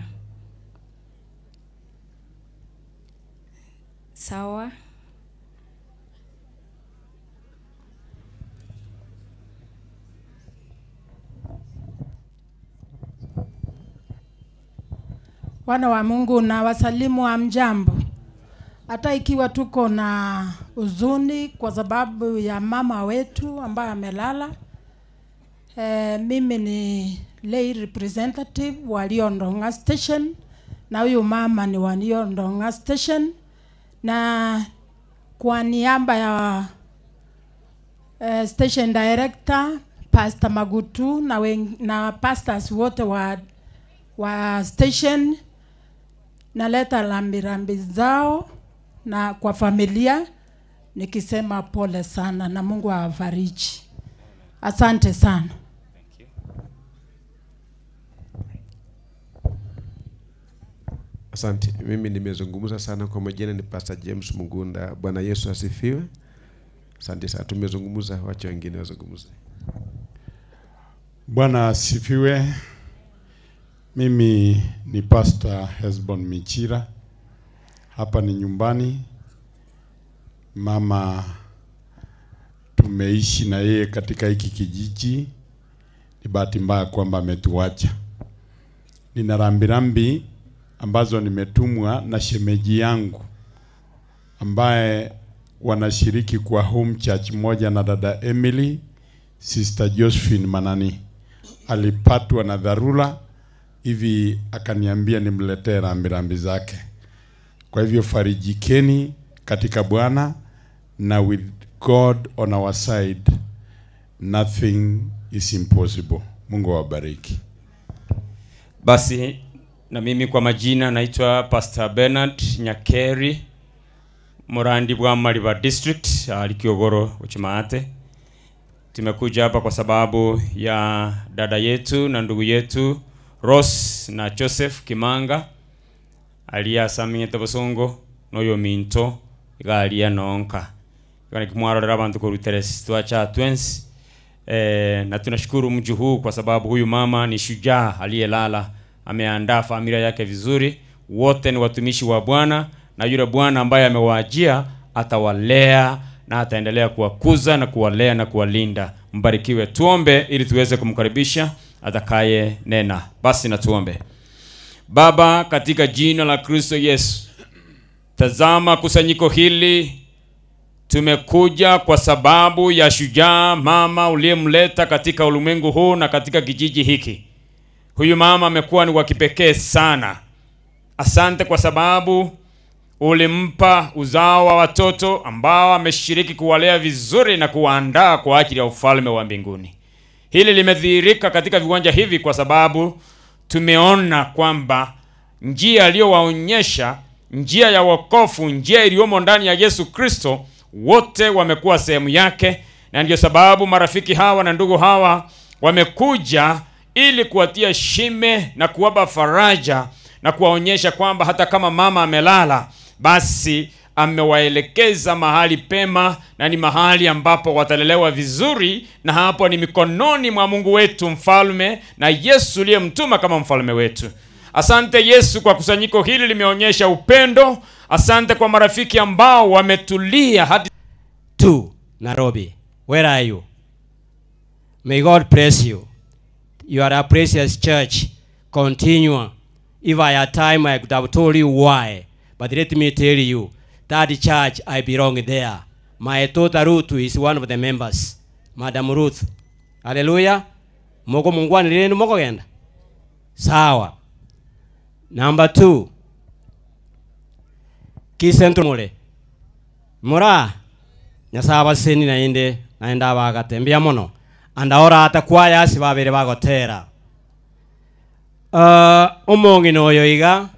Sawa. Wana wa Mungu na wasalimu wa mjambo. Hata ikiwa tuko na huzuni kwa sababu ya mama wetu ambaye amelala, mimi ni lay representative wa Riondong'a Station, na huyu mama ni wa Riondong'a Station, na kwa niaba ya station director Pastor Magutu na pastors wote wa station, naleta rambirambi zao na kwa familia nikisema pole sana na Mungu awafariji. Asante sana. Asante. Mimi nimezungumza sana kwa majina ni Pastor James Mugunda. Bwana Yesu asifiwe. Asante sana. Tumezungumza, wacha wengine wazungumze. Bwana asifiwe. Mimi ni Pastor Hesbon Michira. Hapa ni nyumbani. Mama tumeishi na yeye katika hiki kijiji. Ni bahati mbaya kwamba ametuacha. Nina rambirambi ambazo nimetumwa na shemeji yangu ambaye wanashiriki kwa home church moja na dada Emily, Sister Josephine Manani. Alipatwa na dharura hivi akaniambia nimletee rambirambi zake. Kwa hivyo farijikeni katika Bwana na with God on our side nothing is impossible. Mungu awabariki. Basi na mimi kwa majina naitwa Pastor Bernard Nyakeri Murandi bwa Mariba District Likiogoro Uchimaate. Tumekuja hapa kwa sababu ya dada yetu na ndugu yetu Rose na Joseph Kimanga aliasaming'ete bosongo noyo minto iga aria nonka iga nikimwarorera abantu koruteresi twacha twens. Na tunashukuru mji huu kwa sababu huyu mama ni shujaa aliyelala, ameandaa familia yake vizuri, wote ni watumishi wa Bwana, na yule Bwana ambaye amewaajia atawalea na ataendelea kuwakuza na kuwalea na kuwalinda. Mbarikiwe. Tuombe ili tuweze kumkaribisha atakaye nena. Basi na tuombe. Baba, katika jina la Kristo Yesu, tazama kusanyiko hili tumekuja kwa sababu ya shujaa mama uliyemleta katika ulimwengu huu na katika kijiji hiki. Huyu mama amekuwa ni wa kipekee sana. Asante kwa sababu ulimpa uzao wa watoto ambao ameshiriki kuwalea vizuri na kuwaandaa kwa ajili ya ufalme wa mbinguni. Hili limedhihirika katika viwanja hivi kwa sababu tumeona kwamba njia aliyowaonyesha, njia ya wokovu, njia iliyomo ndani ya Yesu Kristo, wote wamekuwa sehemu yake, na ndio sababu marafiki hawa na ndugu hawa wamekuja ili kuwatia shime na kuwapa faraja na kuwaonyesha kwamba hata kama mama amelala, basi amewaelekeza mahali pema na ni mahali ambapo watalelewa vizuri, na hapo ni mikononi mwa Mungu wetu mfalme na Yesu uliyemtuma kama mfalme wetu. Asante Yesu kwa kusanyiko hili limeonyesha upendo. Asante kwa marafiki ambao wametulia hadi to Nairobi. Where are you? May God bless you. You are a precious church. Continue. If I had time, I could have told you why. But let me tell you, that church, I belong there. My daughter Ruth is one of the members. Madam Ruth. Hallelujah. Moko mungwani lenu moko genda. Sawa. Number 2. Kisentro mole. Mora. Nyasaba seni na inde naenda bagatembea mono. Andaora atakwaya asibabere bagotera. Omong'ina oyo iga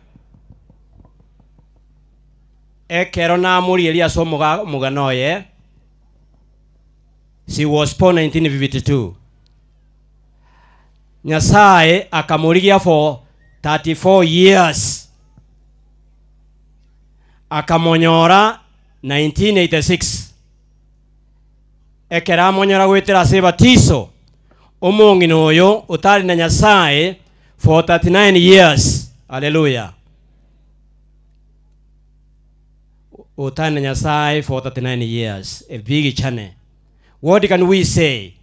ekero namurieria ase omogano oye. She was born 1952. Nyasaye akamurigia for 34 years. Akamonyora 1986. Ekero amonyora gwetera ase ebatiso, omong'ina oyo otari na Nyasaye for 39 years. Hallelujah. Otari na Nyasaye for 39 years. A big channel. What can we say?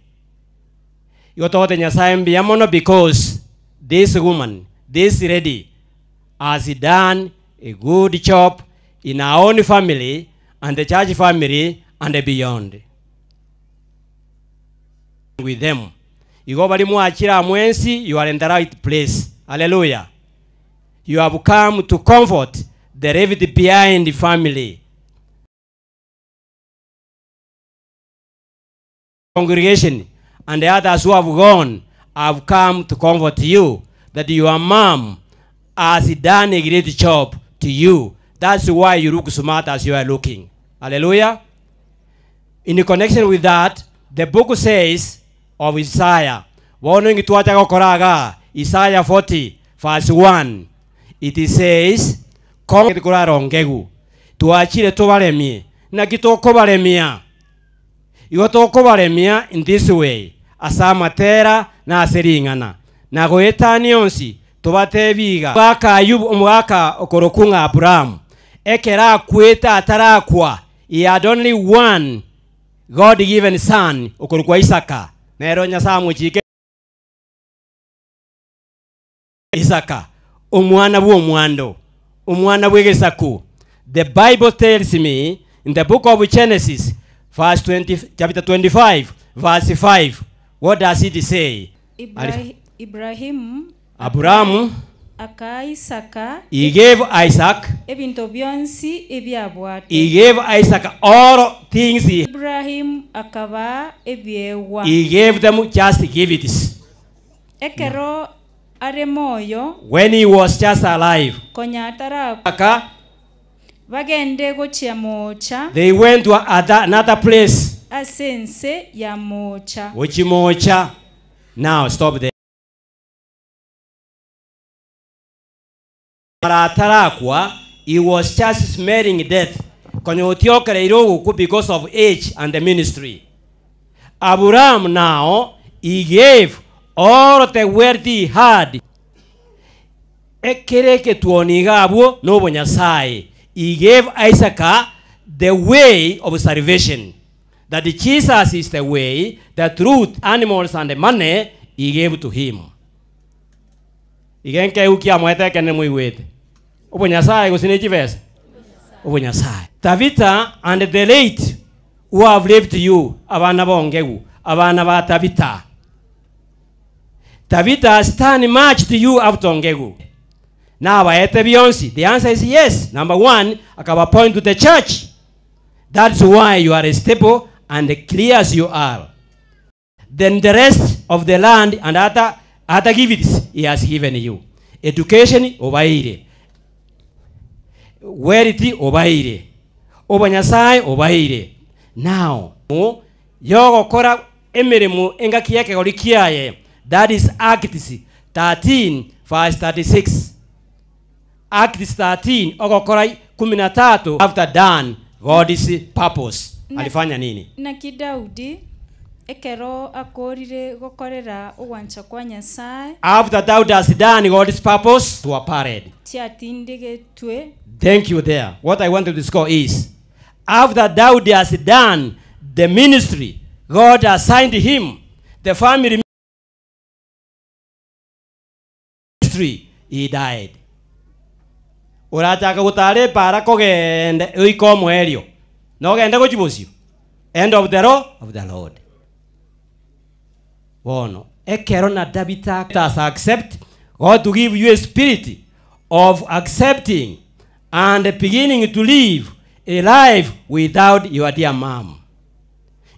Yotote Nyasaye mbiya mono because this woman, this lady, has done a good job in our own family and the church family and beyond. With them. Igo bali mwachira mwensi, you are in the right place. Hallelujah. You have come to comfort the left behind family. Congregation and the others who have gone have come to comfort you that your mom has done a great job to you. That's why you look smart as you are looking. Hallelujah. In connection with that, the book says of Isaiah, Isaiah 40, verse 1. It says, Kong'ete korara ongegu, twachire tobaremie, naki tokobaremia? Igo tokobaremia in this way, ase amatera na ase ring'ana, na goetania onsi tobatebi iga. Omogaka Ayubu, omogaka okorokwa ng'a Abrahamu, ekero akwete atarakwa, he had only one God given son okorokwa Isaka, nere Nyasae amochike. Isaka, omwana bw'omwando, omwana bw'egesaku. The Bible tells me in the book of Genesis, verse 20, chapter 25, verse 5. What does it say? Ibrahi- Ibrahimu Abrahamu, akaa Isaka he gave Isaac, ebinto bionsi ebiabwate. he gave Isaac all things he, Ibrahimu akabaa ebiegwa. he gave them just gifts. Ekero are moyo When he was just alive, konya atarakwa Aka, bagende gochia mocha they went to other, another place, ase ense ya mocha. Uchimocha. Now stop there. Atarakwa, he was just smelling death. Konya otiokereire ogokwa because of age and the ministry. Abraham now, he gave all the wealth he had. Ekere eketuoni iga abwo nobonyasaye. He gave Isaac the way of salvation. That Jesus is the way, the truth, animals and the money he gave to him. Iga nkeu kiamwete ekene moigwete. Obonyasaye gose ne chibesa? Obonyasaye. Tabitha and the late who have left you, abana bongegu, abana ba Tabitha. Tabitha has done much to you after ongegu. Now aete bionsi. The answer is yes. Number one, akaba point to the church. That's why you are stable and clear as you are. Then the rest of the land and other, other gifts he has given you. Education, obaire. Wealth, obaire. Obanyasaye, obaire. Now, yogokora emirimo engaki yekegori kiaye. That is Acts 13 verse 36. Acts 13 ogokora 13 after done God's purpose. Na- Alifanya nini? Naki Daudi ekero akorire gokorera ogwancha kwa Nyasaye After thou has done God's purpose to apparent. chiatindigetwe Thank you there. What I want to discuss is after Daud has done the ministry, God assigned him the family ministry, he died. Urataka gutare para kogende oiko omwerio. Nogende gochibosio. End of the road of the Lord. Bono ekero na Tabitha has accept God to give you a spirit of accepting and beginning to live a life without your dear mom.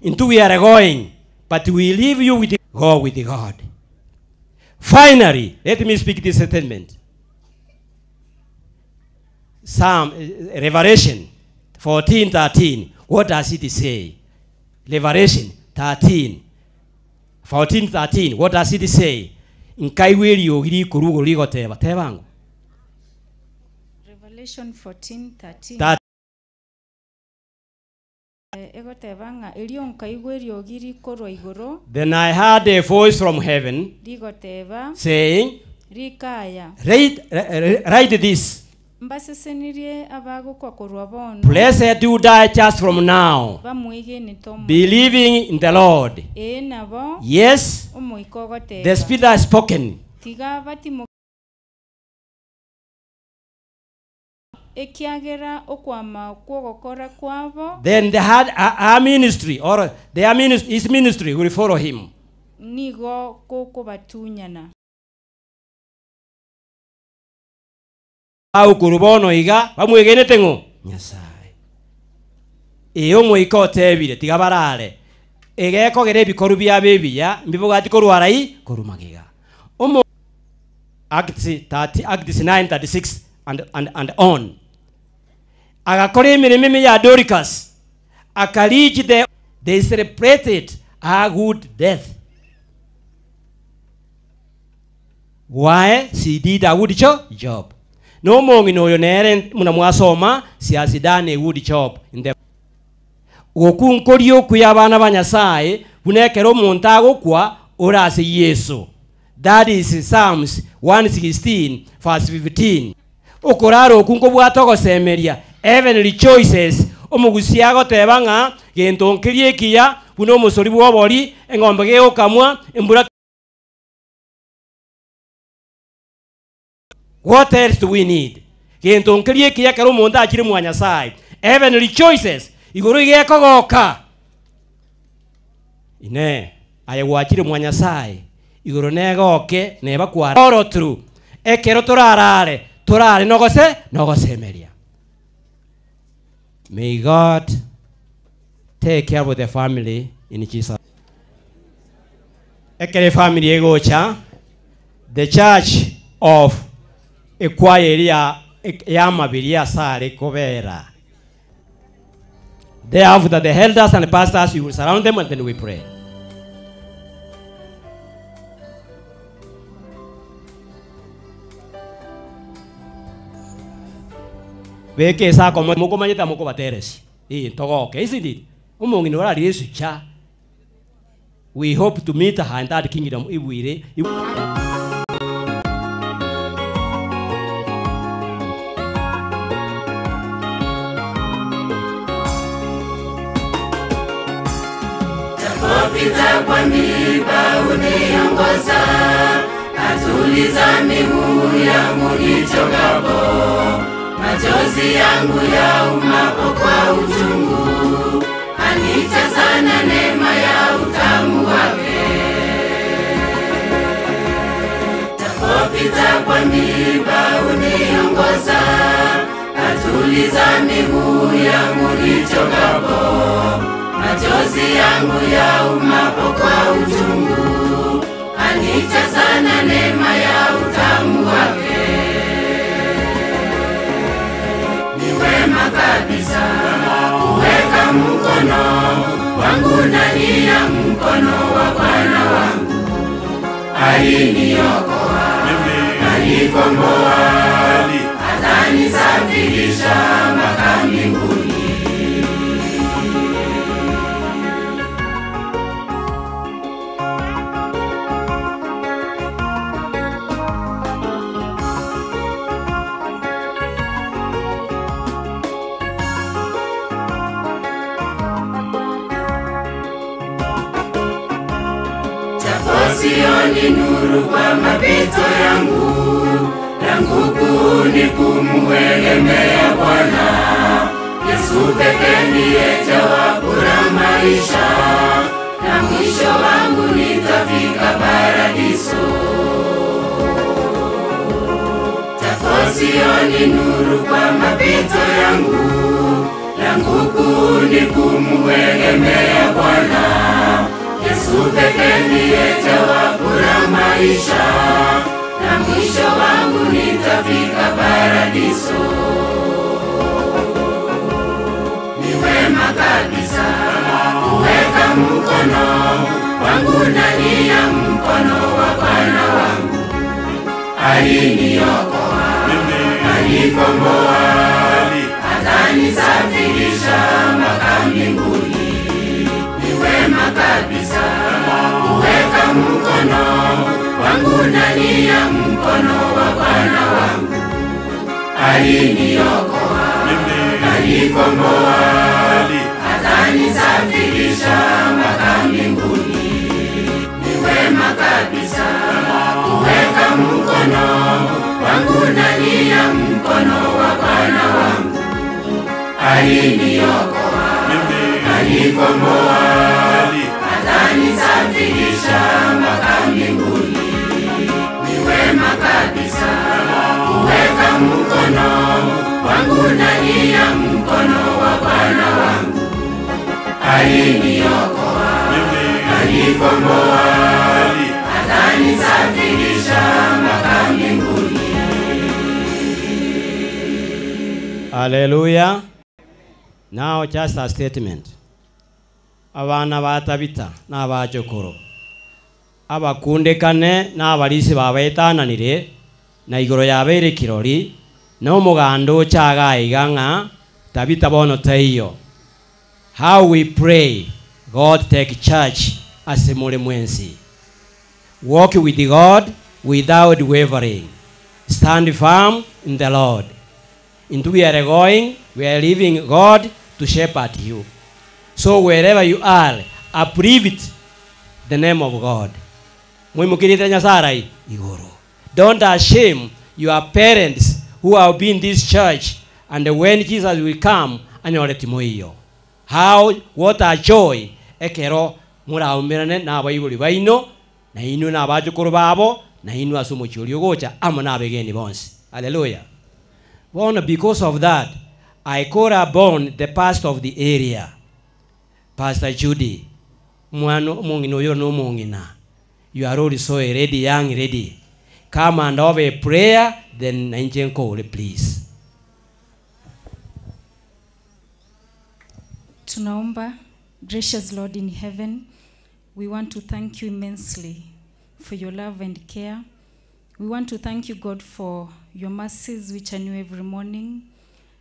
Into we are going, but we leave you with go with God. Finally, let me speak this statement. Psalm Revelation 14:13. What does it say? Revelation 13 14:13. What does it say? Nkaiwiri ogiri kurugo rigoteba tebango. Revelation 14:13. That Eh, egoteba ng'a erio nkaigwa eriogi rikorwa igoro Then I heard a voice from heaven rigoteba saying, rikaya Write, write this. mbasesenirie abagokwa korwa bono Blessed who die just from now, bamwegenete Omonene. believing in the Lord. Ee nabo Yes, omoika ogoteba the Spirit has spoken. tiga batimo ekiagera okwama kw'ogokora kwabo Then the had our ministry or their ministry, his ministry will follow him. nigo gokobatunyana Au kurubono iga bamwegenete ng'o Nyasaye. Ee omoika otebire tiga barare. Egekogera ebikoru biabo ebiya mbibogati korwara i korumagiga. Omo Acts 30, Acts 9:36 and on. Agakora emirimo eme ya Dorcas. Akareach the they celebrated her good death. Why? She did a good job. Nomong'ina oyo nere muna mwasoma she has done a good job in the Gokunkoria okuya abana ba Nyasae buna ekero omonto agokwa ore ase Yeso. That is Psalms 116 verse 15. Okorara oku nkobwate ogosemeria, heaven rejoices, omogusia agoteba ng'a gento nkeria ekiya buna omosori bw'obori, eng'ombe gegokamwa, embura What else do we need? Gento nkeria ekiya ekero omonto achire mwa Nyasae. Heaven rejoices, igoro iga ekogoka. Inee, aye gwachire mwa Nyasae, igoro negoke neba kwara oro true. Ekero torarare, torare nogose nogosemeria. May God take care of the family in Jesus. Ekero efamily egocha, the church of ekwaya eria y'amabiri asare kobera. Thereafter the elders and pastors, you will surround them and then we pray. Beka esako mokomanyete mokobateresi. Eh, togoke, isn't it? Omong'ina orarire esucha. We hope to meet her in that kingdom ibwire. Japopita kwa miiba uniongoza, atuliza miguu yangu nichokapo, machozi yangu yaumapo kwa uchungu, anijaza na neema ya utamu wake. Japopita kwa miiba uniongoza, atuliza miguu yangu nichokapo, machozi yangu yaumapo kwa uchungu, anijaza na neema ya utamu wake. Ni wema kabisa kuweka mkono wangu ndani ya mkono wa Bwana wangu, aliniokoa, kanikomboa, atanisafirisha mpaka mbinguni. Japo sioni nuru kwa mapito yangu, langu kuu ni kumuegemea Bwana. Yesu pekee ndiye jawabu la maisha, na mwisho wangu nitafika paradiso. Japo sioni nuru kwa mapito yangu, langu kuu ni kumuegemea Bwana. Yesu pekee ndiye jawabu la maisha, na mwisho wangu nitafika paradiso. Ni wema kabisa kuweka mkono wangu ndani ya mkono wa Bwana wangu, aliniokoa, kanikomboa, atanisafirisha mpaka mbinguni. Ni wema kabisa kuweka mkono wangu ndani ya mkono wa Bwana wangu, aliniokoa, kanikomboa, atanisafirisha mpaka mbinguni. Ni wema kabisa kuweka mkono wangu ndani ya mkono wa Bwana wangu, aliniokoa, kanikomboa, atanisafirisha mpaka mbinguni. Ni wema kabisa kuweka mkono wangu ndani ya mkono wa Bwana wangu, aliniokoa, kanikomboa, atanisafirisha mpaka mbinguni. Hallelujah. Now just a statement. Abana ba Tabitha n'abachokoro abakundekane n'abalisi babetananire na igoro yabeire kirori Na omoganda ocha iga iga ng'a Tabitha bono taiyo. How we pray God take charge ase more mwensi. Walk with God without wavering. Stand firm in the Lord. Intwe we are going, we are leaving God to shepherd you. So wherever you are, uplift the name of God. Moimokerie rieta ria Nyasaye arai igoro. Don't ashame your parents who have been this church and when Jesus will come anyore timoiyo. How what a joy ekero moraumerane na abaibori baino na inwe na abachokoro babo na inwe ase omochie oria ogocha amo na abegeni bonsi. Hallelujah. Bono because of that I call upon the pastor of the area Pastor Judy omwana omong'ina oyo na omong'ina you are also a lady young lady come and have a prayer then na inche nkoure please. Tunaomba, gracious Lord in heaven, we want to thank you immensely for your love and care. We want to thank you, God, for your mercies which are new every morning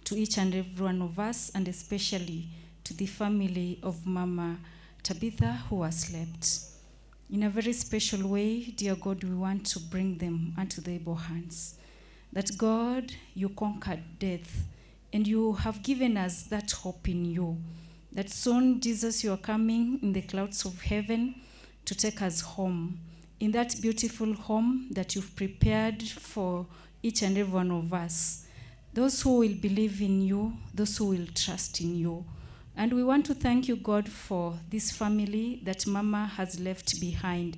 to each and every one of us, and especially to the family of Mama Tabitha who has slept. In a very special way, dear God, we want to bring them unto the able hands. That God, you conquered death, and you have given us that hope in you. That soon, Jesus, you are coming in the clouds of heaven to take us home. In that beautiful home that you've prepared for each and every one of us. Those who will believe in you, those who will trust in you. And we want to thank you, God, for this family that Mama has left behind,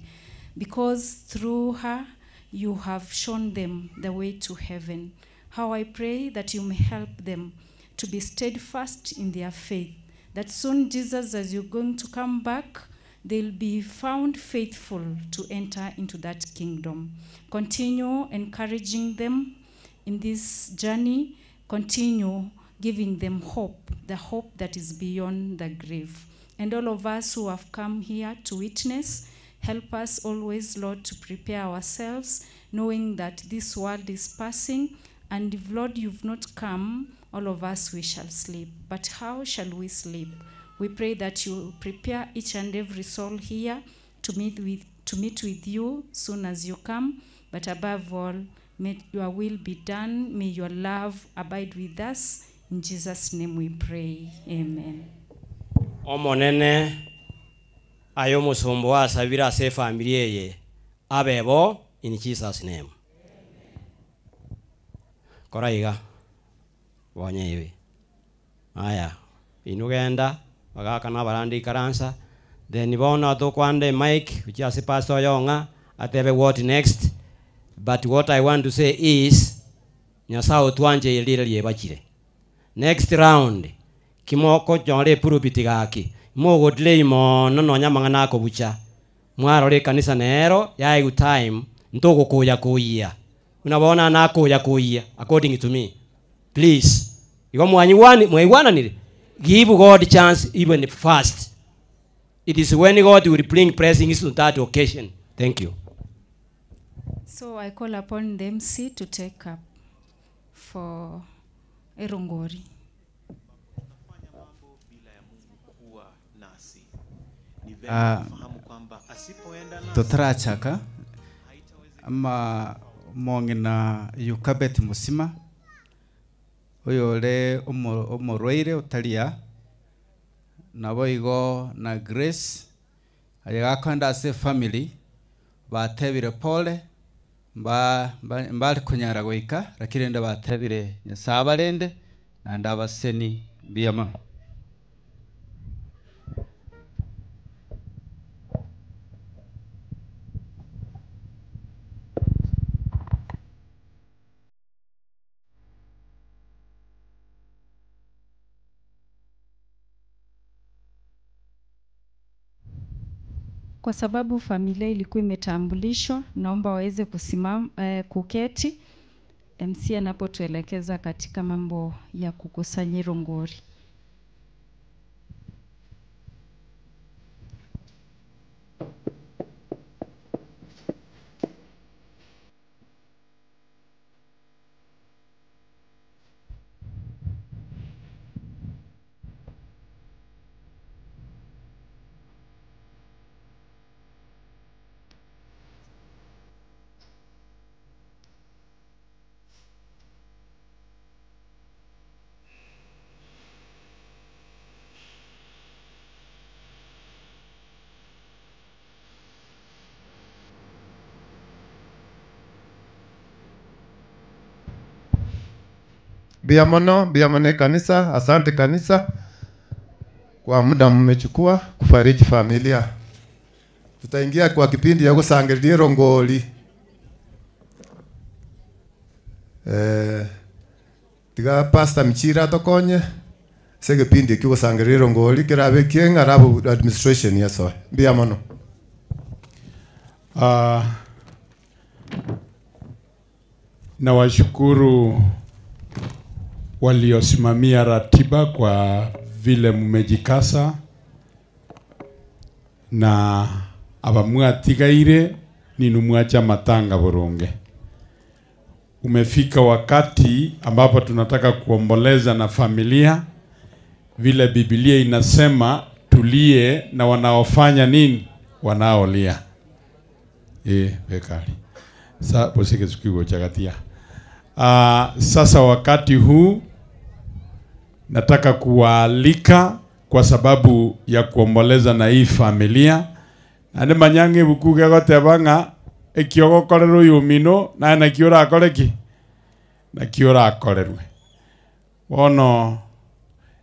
because through her, you have shown them the way to heaven. How I pray that you may help them to be steadfast in their faith, that soon, Jesus, as you're going to come back, they'll be found faithful to enter into that kingdom. Continue encouraging them in this journey. Continue giving them hope, the hope that is beyond the grave. And all of us who have come here to witness, help us always, Lord, to prepare ourselves, knowing that this world is passing, and if, Lord, you've not come, all of us, we shall sleep. But how shall we sleep? We pray that you prepare each and every soul here to meet with, to meet with you soon as you come. But above all, may your will be done. May your love abide with us. In Jesus' name we pray. Amen. Omonene aye omosomba oo asabire ase efamiri eye abe bo in Jesus name. Kora iga bonya ibe aya inwe genda bagaka na abarande ikaransa then bono tokwande mic gochia ase pastor oyo ng'a atebe what next but what I want to say is Nyasaye otwancheire rira riebachire next round kimokochora epulpit gaki mogodelay mono nonya amang'ana akobucha mwarora ekanisa nero yaigwa time ntogokoya koyia buna bono nakoya koyia according to me please igo mwanyigwani mwaigwananire give God chance even fast it is when God will bring blessings to that occasion thank you. So I call upon the MC to take up for Erongori. Ah, totarachaka ama omong'ina Yukabeth Musima oyore omo- omorwaire otaria nabo igo na Grace aye gakoenda ase efamily batebire pole mba mba mbare konyara goika lakini rende batebire Nyasaye abarende naende abaseni mbuya mono. Kwa sababu familia ilikuwa imetambulishwa, naomba waweze kusimama, eh, kuketi MC anapotuelekeza katika mambo ya kukusanya rongori. Mbuya mono, mbuya mono ekanisa, asante kanisa kwa muda mmechukua kufariji familia. Tutaingia kwa kipindi ya kusangililia rongoli. Eh, tiga Pastor Mchira atokonye ase egepindi ekio gosangereria erongori kerabe ekieng'a arabu administration yasoe. Mbuya mono. Ah, nawashukuru waliosimamia ratiba kwa vile mmejikasa na abamwatigaire ninu mwacha matanga burunge. Umefika wakati ambapo tunataka kuomboleza na familia, vile Biblia inasema tulie na wanaofanya nini, wanaolia. Eh, bekali sa bosike sikigo chakatia. Ah, sasa wakati huu nataka kuwaalika kwa sababu ya kuomboleza na hii familia naende manyange ebuku gegoteba ng'a ekio ogokorera oyo omino naye nakio orakore ki nakio orakorerwe bono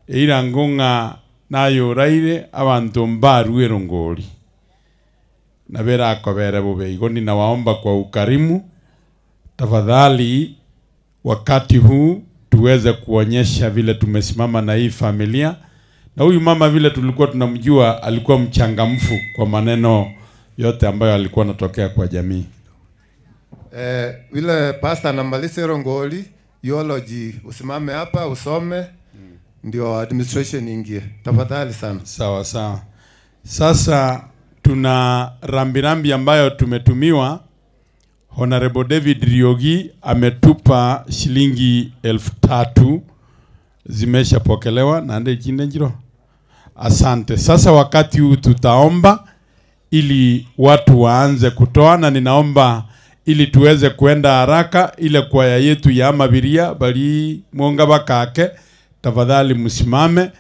eirango ng'a naye oraire abanto mbarue erongori nabo erakobere bobe igo ninawaomba kwa ukarimu tafadhali wakati huu tuweze kuonyesha vile tumesimama na hii familia na huyu mama vile tulikuwa tunamjua alikuwa mchangamfu kwa maneno yote ambayo alikuwa anatokea kwa jamii. Eh, vile pastor anamaliza erongoli eulogy, usimame hapa usome ndio administration ingie. Tafadhali sana. Sawa sawa. Sasa tuna rambirambi ambayo tumetumiwa. Honorable David Riogi ametupa shilingi 3,000 zimeshapokelewa na nde chinde njiro. Asante. Sasa wakati huu tutaomba ili watu waanze kutoa, na ninaomba ili tuweze kuenda haraka, ile kwaya yetu ya mabiria bali mwonga bakake, tafadhali msimame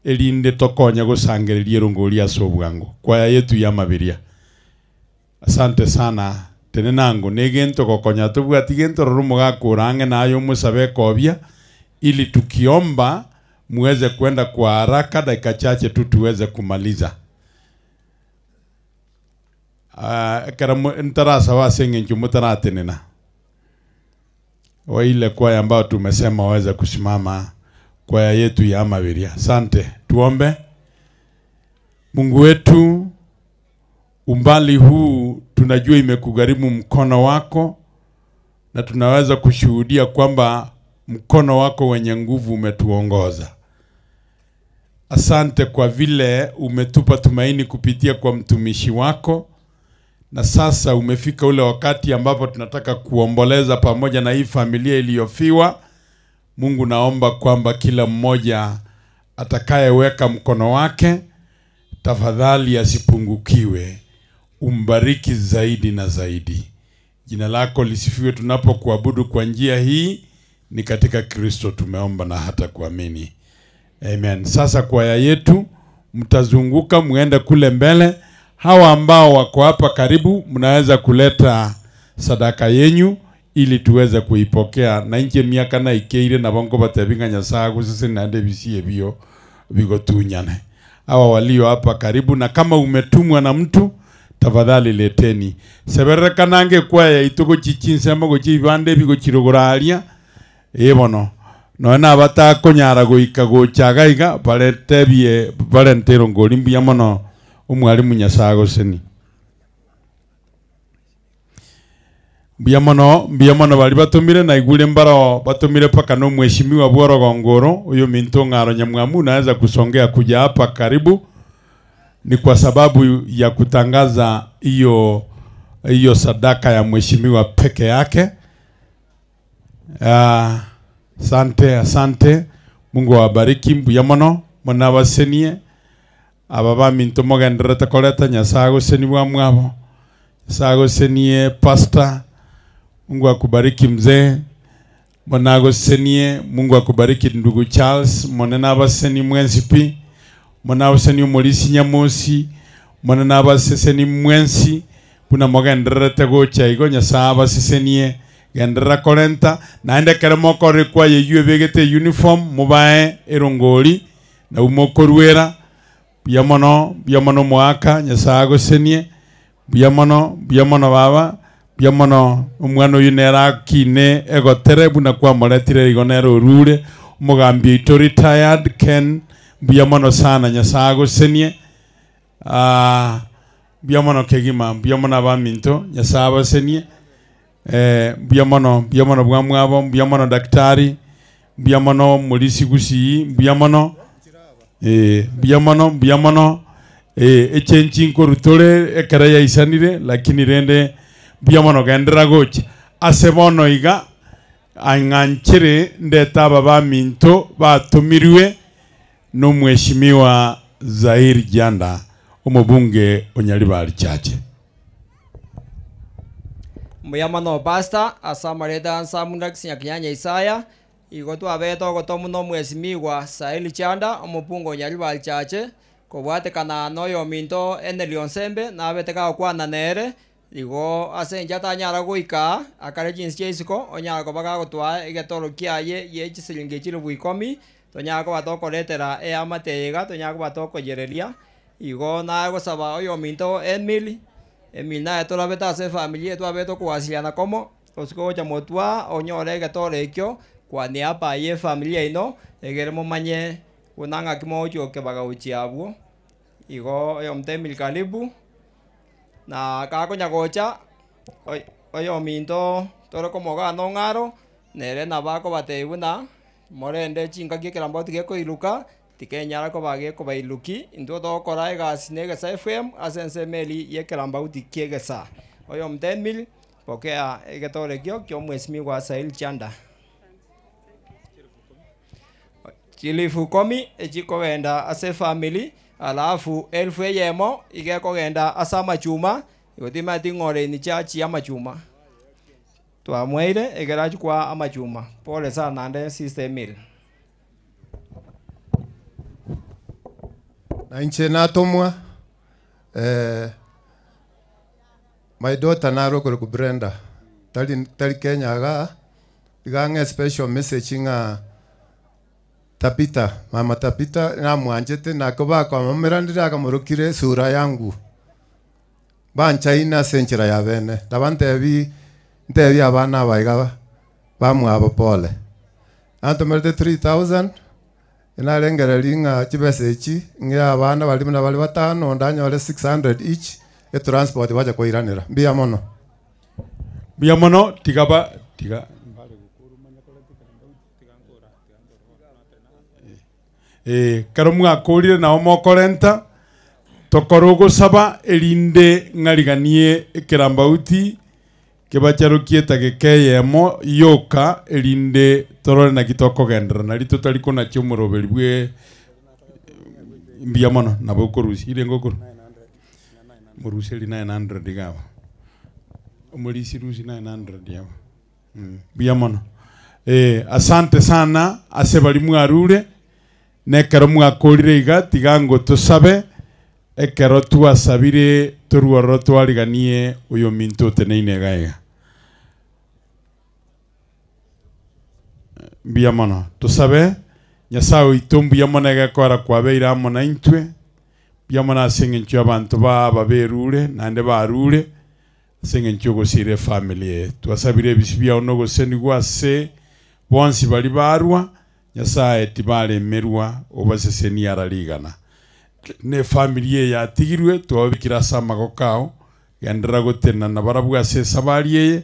elinde tokonya gusangereria erongori ase obwango kwaya yetu ya mabiria. Asante sana tene nango negento gokonya tobwati gento roro mogakurang'e nayo omosabe ekobia ili tukiomba muweze kwenda kwa haraka, dakika chache tu tuweze kumaliza. Uh, ekero ntarasaba ase eng'encho motaratenena wa ile kwaya ambayo tumesema waweze kusimama, kwaya yetu ya Mabiria. Asante, tuombe. Mungu wetu, umbali huu tunajua imekugharimu mkono wako, na tunaweza kushuhudia kwamba mkono wako wenye nguvu umetuongoza. Asante kwa vile umetupa tumaini kupitia kwa mtumishi wako, na sasa umefika ule wakati ambapo tunataka kuomboleza pamoja na hii familia iliyofiwa. Mungu, naomba kwamba kila mmoja atakayeweka mkono wake, tafadhali asipungukiwe, umbariki zaidi na zaidi. Jina lako lisifiwe tunapokuabudu kwa njia hii, ni katika Kristo tumeomba na hata kuamini. Amen. Sasa kwaya yetu mtazunguka muende kule mbele. Hawa ambao wako hapa karibu, mnaweza kuleta sadaka yenyu ili tuweze kuipokea na inche miaka na ikeire na bongo batebinga nyasaye gusese naende bisie bio bigotunyane. Hawa walio hapa karibu, na kama umetumwa na mtu tafadhali leteni seberekanange kwaya itugo chichinsemo gochi ibande bigochirogoraria ebono noe nabatakonyara goika gochaga iga baretebie barentero ngori mbuya mono omwalimu nyasaye agoseni mbuya mono bari batumire na igure mbaro batumire paka no mheshimiwa Bworogongoro uyu minto ng'aro nyamwamu naweza kusongea kuja hapa karibu ni kwa sababu ya kutangaza hiyo hiyo sadaka ya mheshimiwa peke yake. Asante, asante. Mungu awabariki mbuya mono munabasenie aba baminto mogenderete koreta Nyasaye agoseni bwa mwabo Nyasaye agosenie pastor. Mungu akubariki mzee monagosenie. Mungu akubariki ndugu Charles monene abaseni mwensi pi monabaseni omorisi nyamosi monene abaseseni mwensi buna mogendererete gocha igo Nyasaye abasesenie. Genderera korenta, naende ekero mokorire kwaya eyio ebegete euniform, mobae erongori, nabwo mokoruera. Mbuya mono, mbuya mono omoaka, Nyasae agosenie, mbuya mono, mbuya mono baba, mbuya mono omwana oyio nere akine egotere buna kwamoretire igo nere orure, omogambi oito retired Ken, mbuya mono sana Nyasae agosenie. Aah mbuya mono kegima, mbuya mono abaminto, Nyasae abasenie, mbuya mono, mbuya mono bwamwabo, mbuya mono daktari, mbuya mono morisi gusii, mbuya mono, mbuya mono, mbuya mono, echenchi nkorwa tore ekero yaisanire, lakini rende mbuya mono genderera gocha. Ase bono iga, ang'anchere ndete aba baminto batomirwe Nomweshimiwa Zair Janda, omobunge o Nyaribari Chache. Mbuya mono Pastor ase amareta a Nsamunda Sinyakinyanya Isaya, igo twabete ogotomwa na omwesimigwa Saeli Chanda omobunge o Nyaribari Chache, kobwatekana na oyominto Henry Onsembe nabete gagokwana nere, Igo ase inche atanyara goika aa, akare chinse chia isiko, onyare koba gagotwaa egetoro kiaye gie chisiringi chilifu ikomi, tonyare koba tokoretera eamate eye iga, tonyare koba tokoyereria. Igo naye gosaba oyominto Emily, Emily naye torabete ase efamiri eye twabete tokowasiliana komo, osike gocha motwe aa onyore egetoro ekio, kwa niaba ye efamiri yaino, egere momanye buna ng'aki mogochia gokebaga gochia abwo. Igo oyominto Emily karibu. Na gakonya gocha, oyominto tore komogana ong'aro, nere nabo akobatebia buna, morende chingaki ekerambe tigekoiruka, tikenyara koba gekobairuki, intwe togokora egasi na Egesa FM ase ensemo eria ya ekerambauti kia Egesa. Oyominto Emily, pokea egetoro ekio kia omwesimigwa Sail Chanda. Chilifu ikomi echikogenda ase efamiri, alafu elfu eyemo iga ekogenda ase amachuma, igo timanyeti ng'a ore in charge ya amachuma. Twamoeire ekero achia koa amachuma. Pole sana naende sister Emily. Na inche natomwa, eh, my daughter naro okorokwa Brenda, tari tari Kenya igaa, Iga ang'e special message ng'a Tabitha, mama Tabitha namwanchete naki bakomomeranire akamorokire esura yangu. Banchaine ase enchera ya bene. Naba ntebi ntebi abana aba iga bamwabo pole. Nantomerete 3000 narengereria ng'a chibesa echi ng'e abana baria buna bare batano ndanyore 600 each etransport bache koiranera. Mbuya mono. Mbuya mono tiga ba tiga Eh, ekero mwakorire nabo mokorenta tokore ogosaba erinde ng'ariganie ekerambauti kebacharokie etageka eyemo yoka erinde torore naki tokogenderera nari totari konachia omoroberi bwe mbuya mono nabo okorusia ire ngokorwa Moruserie 900 iga aba. Omorisia rusia 900 aba. Mbuya mono. Eh, asante sana ase baria mwarure, na ekero mwakorire iga tiga ngo tosabe, ekero twasabire torwe ororo twariganie oyominto oteneine iga iga. Mbuya mono. Tosabe, Nyasae oito mbuya mono egekora kwabeire amo naintwe, Mbuya mono ase engencho y'abanto ba aba berure naende barure ase engencho y'ogosiira efamiri eye. Twasabire ebisio biao na ogosenigwa ase bonsi baria barwa, Nyasae tibaremerwa obasesenie ara rigana. Na efamiri eye yatigirwe twababekire ase amagoko ao, genderera gotenena nabarabwo ase esabari eye,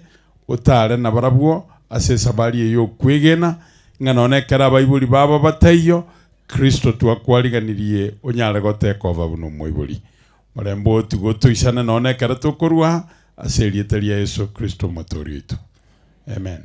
otare nabarabwo ase esabari eye y'okwegena, ng'a nonya ekero abaibori babo bataiyo, Kristo twakwariganirie onyare gotekova buna omoibori. Morembe oo tigotoisane nonya ekero tokorua ase erieta ria Yeso Kristo Omotoori oito. Amen.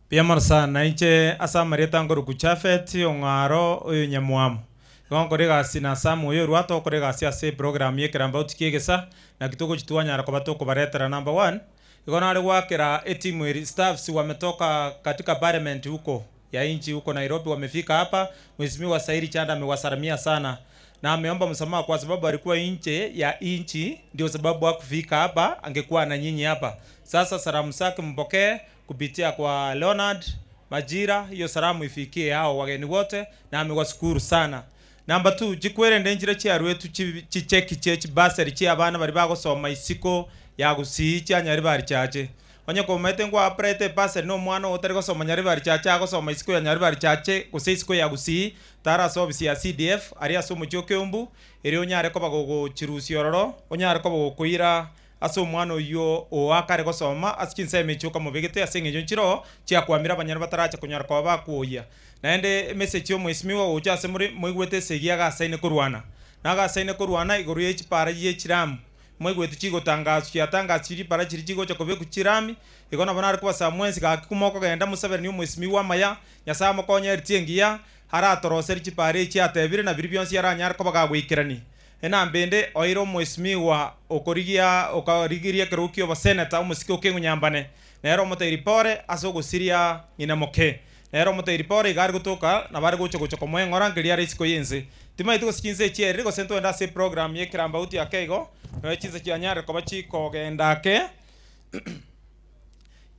Mbuya mono sana. Inche ase amarieta nkorokwa Japhet Ong'aro oyo Nyamwamu. Igo nkore egasi na Sam oyo orwa togokora egasi ase eprogram ya ekerambauti kia egesa, naki togochi twanyara koba tokobaretera number one, igo nare goakera etimu eri staffs wametoka katika parliament huko ya inchi huko Nairobi wamefika hapa, Mheshimiwa Sairi Chanda amewasalamia sana. Na ameomba msamaha kwa sababu alikuwa nje ya nchi, ndio sababu hakufika hapa, angekuwa na nyinyi hapa. Sasa salamu zake mpokee kupitia kwa Leonard Majira, hiyo salamu ifikie hao wageni wote, na amewashukuru sana. Namba 2 chikwerende njira chiarwetu chicheki chie chibasari chia abana bari bagosoma isiko ya gusii chia Nyaribari chache onye komaete ngwaprete basari na omwana otari gosoma Nyaribari chache agosoma isiko ya Nyaribari chache gose isiko ya gusii tara ase ofisi ya CDF ari ase omochie o Kiambu eri onyare koba gogochirusia ororo onyare koba gokoira ase omwana oywo oakare gosoma ase chinsemo echio okamobegete ase eng'encho nchiro chiakwamire abanyene bataracha konyora koba bakuoyia. Naende emessage ya omwesimigwa gocha ase more moigwete esegi agasaine korwana. Na agasaine korwana igoro ya echipara ya echiramu. Moigwete chigotangaswa chiatangaswa chipara chiri chigocha kobekwa chirami, igo nabo nare kobasaba mwensi gaki kumokogenda mosaberanie omwesimigwa amaya, Nyasaye amokonye eriti engiya, aratoroseri chipara echi atebire na biri bionsi aranyare koba gagoikerania. Enamba ende oire omwesimigwa okorigia okarigiria ekerogo kia oboseneta omosike okeng'unyambane. Nere omoteiri pore ase ogosiria ng'ina moke. Nere omoteiri pore iga are gotoka nabo are gocha gocha komoeng'ora nkeria are isiko y'ense. Timaeti gose chinse echi erire gose ntogende ase eprogram ya ekerambauti ake igo, nonya chinse chianyarire koba chikogenda ake.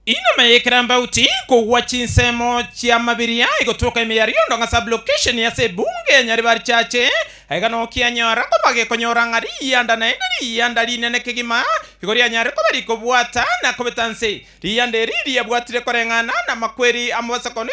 Inama y'ekerambauti kogwa chinsemo chi'amabiria egotoka ime ya Riondong'a sub-location ase ebunge ya Nyaribari Chache. Aiga noo kianyora koba gekonyora ng'a riyanda naende riyanda rinene kegima igo rianyare koba rikobwata na kobeta nse. Riyanda eri riabwatire koreng'ana namakweri amabasakano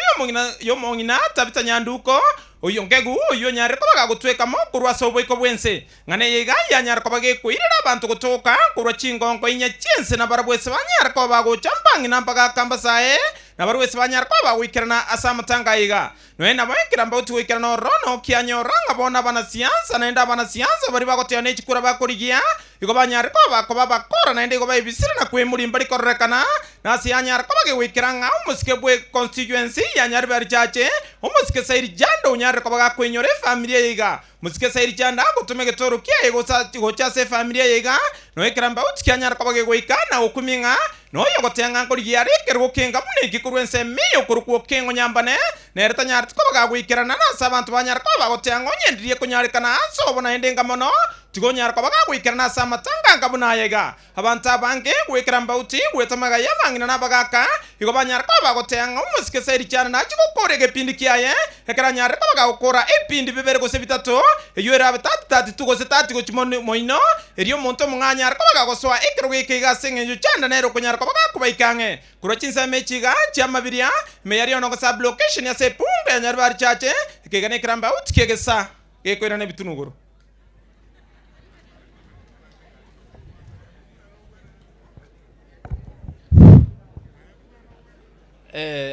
y'omong'ina Tabitha Nyanduko, oyio ngegu oyio onyare koba gagotweka mo korwa ase oboiko bw'ense. Ng'a neye iga yanyare koba gekoirera abanto gotoka korwa chingongo inye chi'ense, na barabwo ase banyare koba bagocha mbang'ina mbagaka mbasae, na barabwo ase banyare koba bagoikerana ase amatanga aya iga. Nonya nabo ekerambauti goikerana ororo nokianyora ng'a bono abanasiasa naende abanasiasa baria bagoteana ne chikura bakorigia, igo banyare koba bakoba abakora naende igo baebisire na kwemuri mbari kororekana, na ase yanyare koba gegoikera ng'a omosike bwe constituency ya Nyaribari Chache, omosike Sairi Janda onyarire koba gakoinyora efamiri eye iga. Mosike Sairi Janda agotoma egetoro kiaye gocha ase efamiri eye iga, nonya ekerambauti kianyare koba gegoika na gokumia ng'a noyo ogotea ng'a nkorigia are ekerogo kenga buna eki korwa ensemo eye okorokwa okeng'o nyambane, nere tanyareti koba gagoikerana nase abanto banyare koba bagotea ng'a onye ndirie konyarekana ase obo naende enga mono, tigonyara koba gagoikerana ase amatanga anga buna aya iga. Abanto abange goikera mbauti, goeta magega y'abang'ina na abagaaka, igo banyare koba bagotea ng'a omosike Sairi Chana nachie gokora egepindi kiaye, ekero anyarire koba gagokora ebipindi bibere gose bitato, eyio erabe tati tati tu gose tati gochia moino, erio omonto omong'ao anyare koba gagosoa ekerogo eke iga ase engencho Chanda nere okonyara koba gakobaika ang'e korwa chinsemo echi iga chi'amabiria, ime ya Riono gose Sublocation ase epunga ya Nyaribari Chache, ekeiga nekerambauti ki'egesa gekoirana ebitunwa igoro.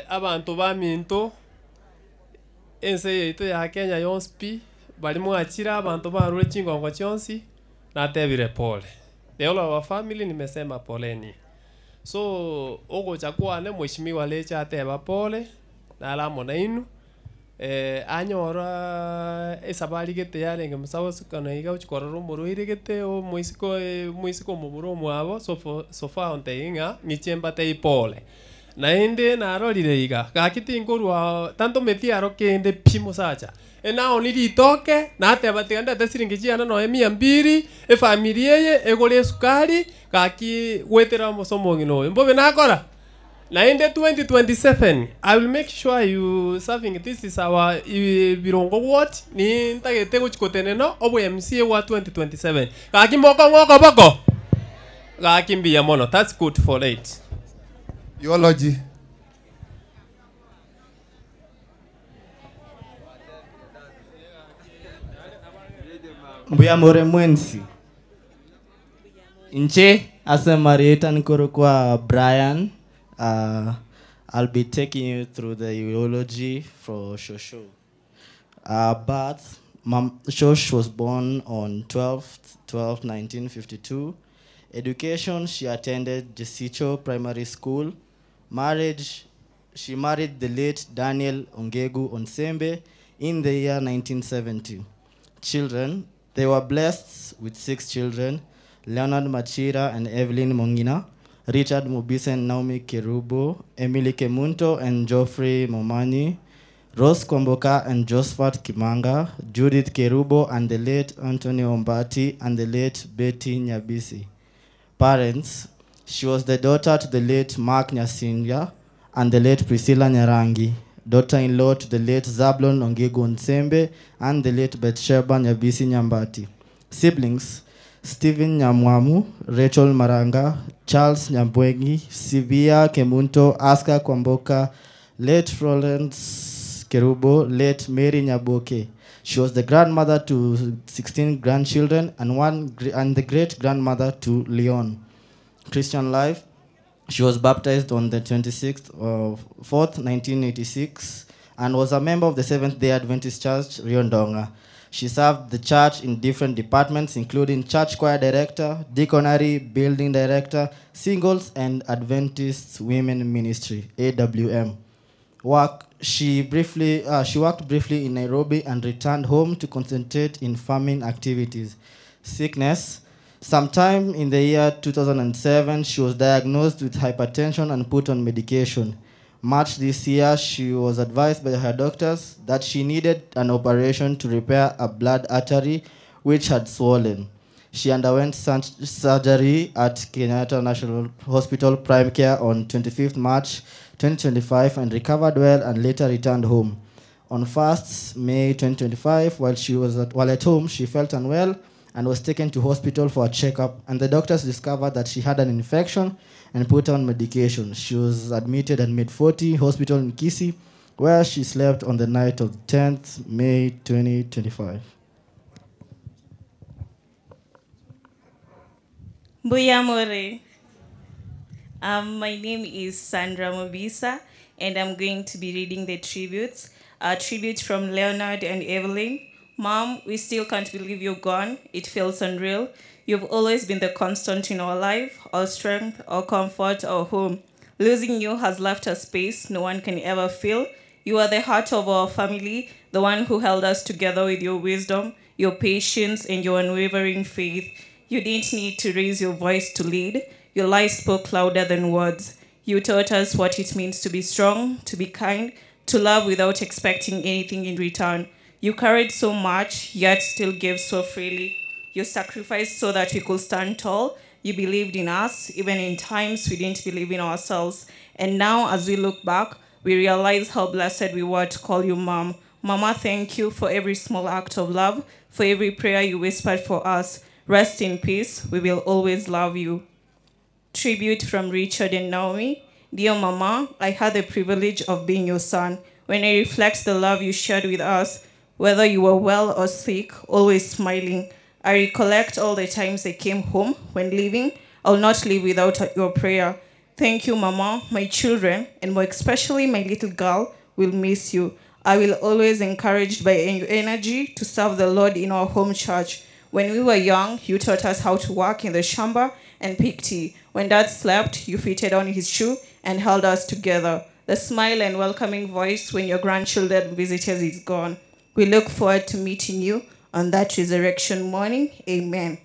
Abanto baminto, ense yaito ya Kenya yonsi pi, baria mwachire abanto barure chingongo chionsi, natebire pole. The whole of our family nimesema poleni. So, ogocha kwane mheshimiwa Lecha ateba pole, nare amo nainwe. Anyora esabari gete yarenge mosagosekana iga ochia korora omorwaire gete omoiseke oye omoiseke omomura omwabo sofo sofa ontebie ng'a ng'iche mbatebie pole. Naende narorire iga, gaki tinkorwa tantometi aro kende pi mosacha, enaoni ritoke, nateba tiga ndete siringi chiane nonye mia mbiri, efamiri eye egore esukari, gaki goetera ase omong'ina oyo, mbobe nakora? Naende 2027 I will make sure you serving this is our Birongo ward nintagete gochi kotenena obo MCA wa 2027 gaki mokong'a okoboko gaki mbuya mono that's good for it. Eulogy. Mbuya more mwensi. Inche ase marieta nkorokwa Brian. I'll be taking you through the eulogy for Shosho. Birth, Mam, Shosh was born on 12th, 12, 1952. Education, she attended Jesicho Primary School. Marriage, she married the late Daniel Ongegu Onsembe in the year 1970. Children, they were blessed with 6 children, Leonard Machira and Evelyn Mongina, Richard Mubise and Naomi Kerubo, Emily Kemunto and Geoffrey Momani, Rose Kwamboka and Josephat Kimanga, Judith Kerubo and the late Anthony Ombati and the late Betty Nyabisi. Parents, she was the daughter to the late Mark Nyasinga and the late Priscilla Nyarangi, daughter-in-law to the late Zablon Ongego Nsembe and the late Bathsheba Nyabisi Nyambati. Siblings, Stephen Nyamwamu, Rachel Maranga, Charles Nyambwengi, Sibia Kemunto, Aska Kwamboka, late Florence Kerubo, late Mary Nyaboke. She was the grandmother to 16 grandchildren and and the great grandmother to Leon. Christian life. She was baptized on the 26th of 4th, 1986, and was a member of the Seventh-day Adventist Church, Riondonga. She served the church in different departments, including church choir director, deaconry, building director, singles, and Adventist Women Ministry, AWM. Work, she briefly, she worked briefly in Nairobi and returned home to concentrate in farming activities. Sickness. Sometime in the year 2007, she was diagnosed with hypertension and put on medication. March this year, she was advised by her doctors that she needed an operation to repair a blood artery which had swollen. She underwent surgery at Kenyatta National Hospital Prime Care on 25th March 2025 and recovered well and later returned home. On 1st May 2025, while at home, she felt unwell and was taken to hospital for a checkup, and the doctors discovered that she had an infection and put on medication. She was admitted at Mid-40 Hospital in Kisii, where she slept on the night of 10th May 2025. Mbuyamore. My name is Sandra Mobisa, and I'm going to be reading the tributes. A tribute from Leonard and Evelyn. Mom, we still can't believe you're gone. It feels unreal. You've always been the constant in our life, our strength, our comfort, our home. Losing you has left a space no one can ever fill. You are the heart of our family, the one who held us together with your wisdom, your patience, and your unwavering faith. You didn't need to raise your voice to lead. Your life spoke louder than words. You taught us what it means to be strong, to be kind, to love without expecting anything in return. You carried so much, yet still gave so freely. You sacrificed so that we could stand tall. You believed in us, even in times we didn't believe in ourselves. And now, as we look back, we realize how blessed we were to call you Mom. Mama, thank you for every small act of love, for every prayer you whispered for us. Rest in peace. We will always love you. Tribute from Richard and Naomi. Dear Mama, I had the privilege of being your son. When I reflect the love you shared with us, whether you were well or sick, always smiling. I recollect all the times I came home when leaving. I'll not leave without your prayer. Thank you, Mama. My children, and more especially my little girl, will miss you. I will always encouraged by your energy to serve the Lord in our home church. When we were young, you taught us how to work in the shamba and pick tea. When Dad slept, you fitted on his shoe and held us together. The smile and welcoming voice when your grandchildren visited is gone. We look forward to meeting you on that resurrection morning. Amen.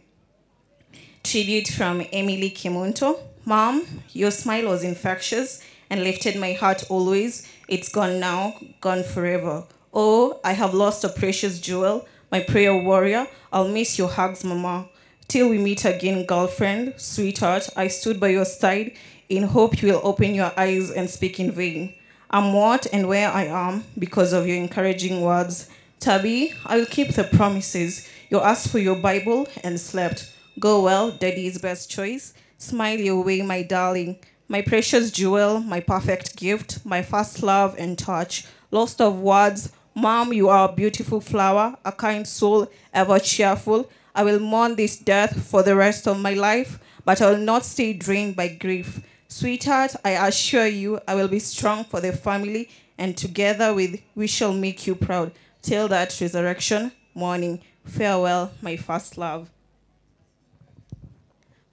Tribute from Emily Kimunto. Mom, your smile was infectious and lifted my heart always. It's gone now, gone forever. Oh, I have lost a precious jewel, my prayer warrior. I'll miss your hugs, Mama. Till we meet again, girlfriend, sweetheart, I stood by your side in hope you will open your eyes and speak in vain. I'm what and where I am because of your encouraging words. Tabi, I will keep the promises. You asked for your Bible and slept. Go well, Daddy's best choice. Smile your way, my darling. My precious jewel, my perfect gift, my first love and touch. Lost of words, Mom, you are a beautiful flower, a kind soul, ever cheerful. I will mourn this death for the rest of my life, but I will not stay drained by grief. Sweetheart, I assure you, I will be strong for the family, and together with we shall make you proud. Till that resurrection morning. Farewell, my first love.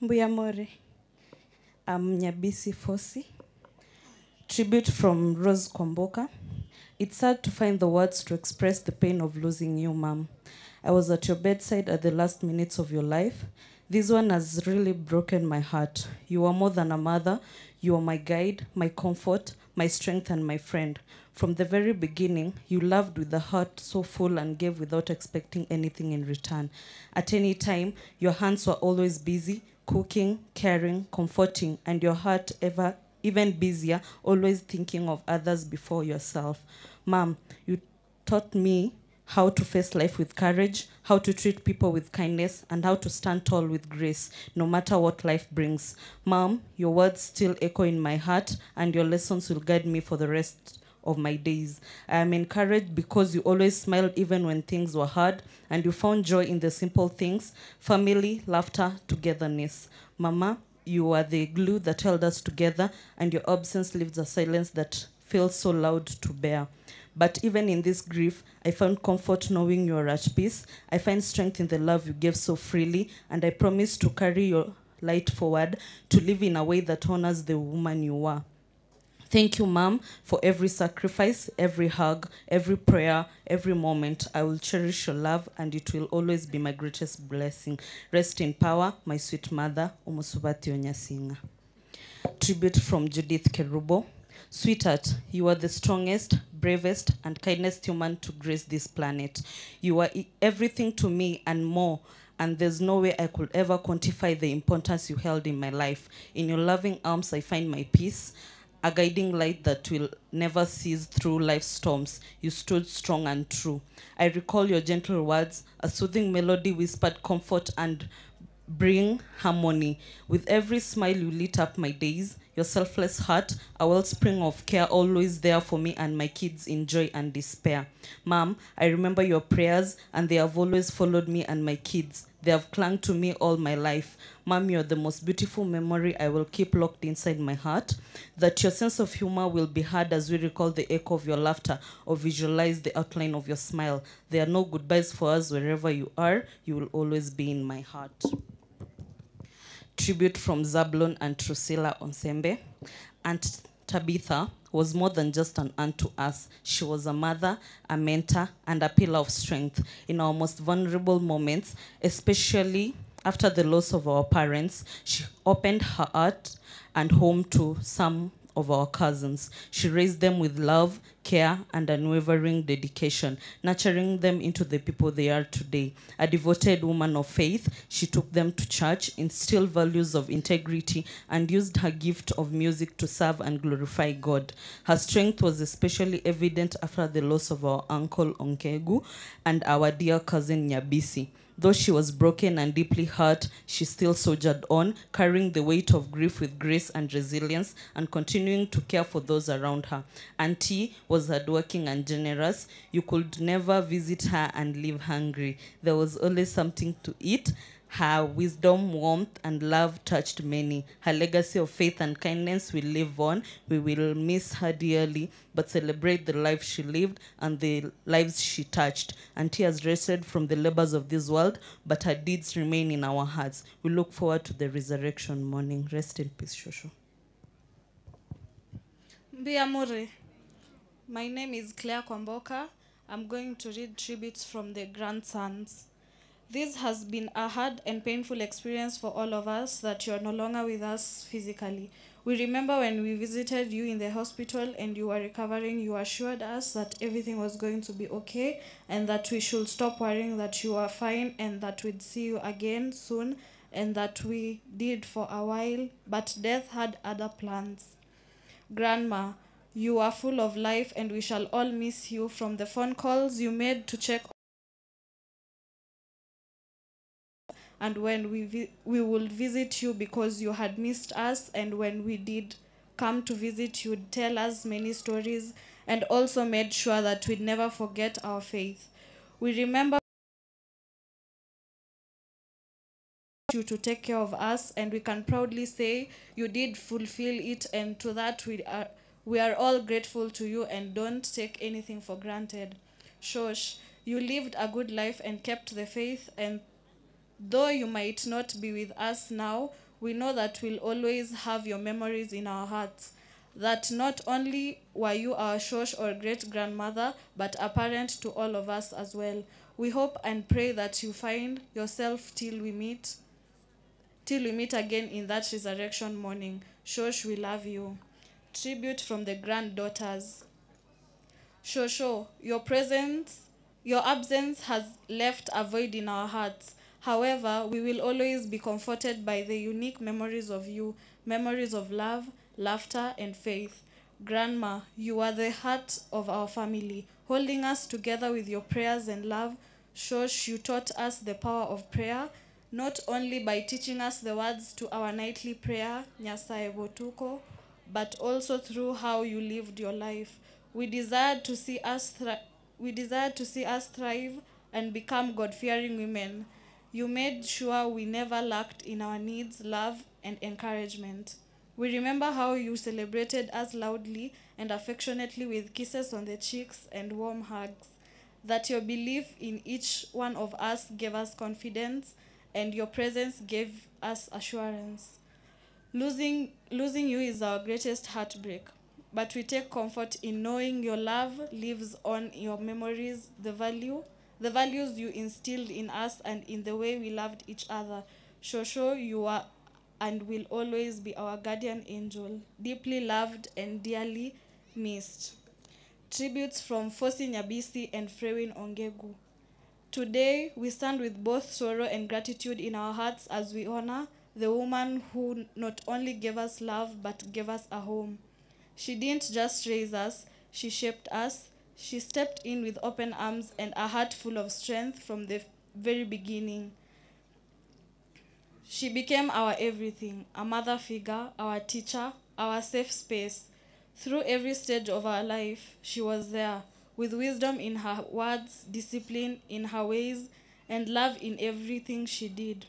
Mbuyamore. I'm Nyabisi Fosi. Tribute from Rose Kwamboka. It's sad to find the words to express the pain of losing you, Mom. I was at your bedside at the last minutes of your life. This one has really broken my heart. You are more than a mother. You are my guide, my comfort, my strength, and my friend. From the very beginning, you loved with a heart so full and gave without expecting anything in return. At any time, your hands were always busy, cooking, caring, comforting, and your heart ever even busier, always thinking of others before yourself. Mom, you taught me how to face life with courage, how to treat people with kindness, and how to stand tall with grace, no matter what life brings. Mom, your words still echo in my heart, and your lessons will guide me for the rest of my days. I am encouraged because you always smiled even when things were hard, and you found joy in the simple things family, laughter, togetherness. Mama, you are the glue that held us together, and your absence leaves a silence that feels so loud to bear. But even in this grief, I found comfort knowing you are at peace. I find strength in the love you gave so freely, and I promise to carry your light forward, to live in a way that honors the woman you are. Thank you, Mom, for every sacrifice, every hug, every prayer, every moment. I will cherish your love, and it will always be my greatest blessing. Rest in power, my sweet mother, Umusubati Onyasinga. Tribute from Judith Kerubo. Sweetheart, you are the strongest, bravest, and kindest human to grace this planet. You are everything to me and more, and there's no way I could ever quantify the importance you held in my life. In your loving arms, I find my peace, a guiding light that will never cease through life's storms. You stood strong and true. I recall your gentle words, a soothing melody whispered comfort and bring harmony. With every smile, you lit up my days. Your selfless heart, a wellspring of care, always there for me and my kids in joy and despair. Mom, I remember your prayers, and they have always followed me and my kids. They have clung to me all my life. Mom, you're the most beautiful memory I will keep locked inside my heart. That your sense of humor will be heard as we recall the echo of your laughter or visualize the outline of your smile. There are no goodbyes for us wherever you are. You will always be in my heart. Tribute from Zablon and Drusilla Onsembe. Aunt Tabitha was more than just an aunt to us. She was a mother, a mentor, and a pillar of strength in our most vulnerable moments, especially after the loss of our parents. She opened her heart and home to some of our cousins. She raised them with love, care, and unwavering dedication, nurturing them into the people they are today. A devoted woman of faith, she took them to church, instilled values of integrity, and used her gift of music to serve and glorify God. Her strength was especially evident after the loss of our uncle Onkegu and our dear cousin Nyabisi. Though she was broken and deeply hurt, she still soldiered on, carrying the weight of grief with grace and resilience and continuing to care for those around her. Auntie was hardworking and generous. You could never visit her and leave hungry. There was always something to eat. Her wisdom, warmth, and love touched many. Her legacy of faith and kindness will live on. We will miss her dearly, but celebrate the life she lived and the lives she touched. Auntie has rested from the labors of this world, but her deeds remain in our hearts. We look forward to the resurrection morning. Rest in peace, Shosho. Mbiamuri. My name is Claire Kwamboka. I'm going to read tributes from the grandsons. This has been a hard and painful experience for all of us that you are no longer with us physically. We remember when we visited you in the hospital and you were recovering, you assured us that everything was going to be okay and that we should stop worrying, that you are fine and that we'd see you again soon, and that we did for a while, but death had other plans. Grandma, you are full of life and we shall all miss you, from the phone calls you made to check and when we would visit you because you had missed us, and when we did come to visit, you'd tell us many stories and also made sure that we'd never forget our faith. We remember you to take care of us, and we can proudly say you did fulfill it, and to that we are all grateful to you and don't take anything for granted. Shosh, you lived a good life and kept the faith, and though you might not be with us now, we know that we'll always have your memories in our hearts. That not only were you our shosh or great-grandmother, but a parent to all of us as well. We hope and pray that you find yourself till we meet again in that resurrection morning. Shosh, we love you. Tribute from the granddaughters. Shosho, your presence, your absence has left a void in our hearts. However, we will always be comforted by the unique memories of you, memories of love, laughter, and faith. Grandma, you are the heart of our family, holding us together with your prayers and love. Shosh, you taught us the power of prayer, not only by teaching us the words to our nightly prayer, Nyasaye Botuko, but also through how you lived your life. We desired to see us thri- we desired to see us thrive and become God-fearing women. You made sure we never lacked in our needs, love, and encouragement. We remember how you celebrated us loudly and affectionately with kisses on the cheeks and warm hugs. That your belief in each one of us gave us confidence and your presence gave us assurance. Losing, losing you is our greatest heartbreak, but we take comfort in knowing your love lives on in your memories, the value, the values you instilled in us, and in the way we loved each other. Shosho, you are and will always be our guardian angel, deeply loved and dearly missed. Tributes from Fosi Nyabisi and Frewin Ongegu. Today, we stand with both sorrow and gratitude in our hearts as we honor the woman who not only gave us love but gave us a home. She didn't just raise us, she shaped us. She stepped in with open arms and a heart full of strength from the very beginning. She became our everything a mother figure, our teacher, our safe space. Through every stage of our life, she was there, with wisdom in her words, discipline in her ways, and love in everything she did.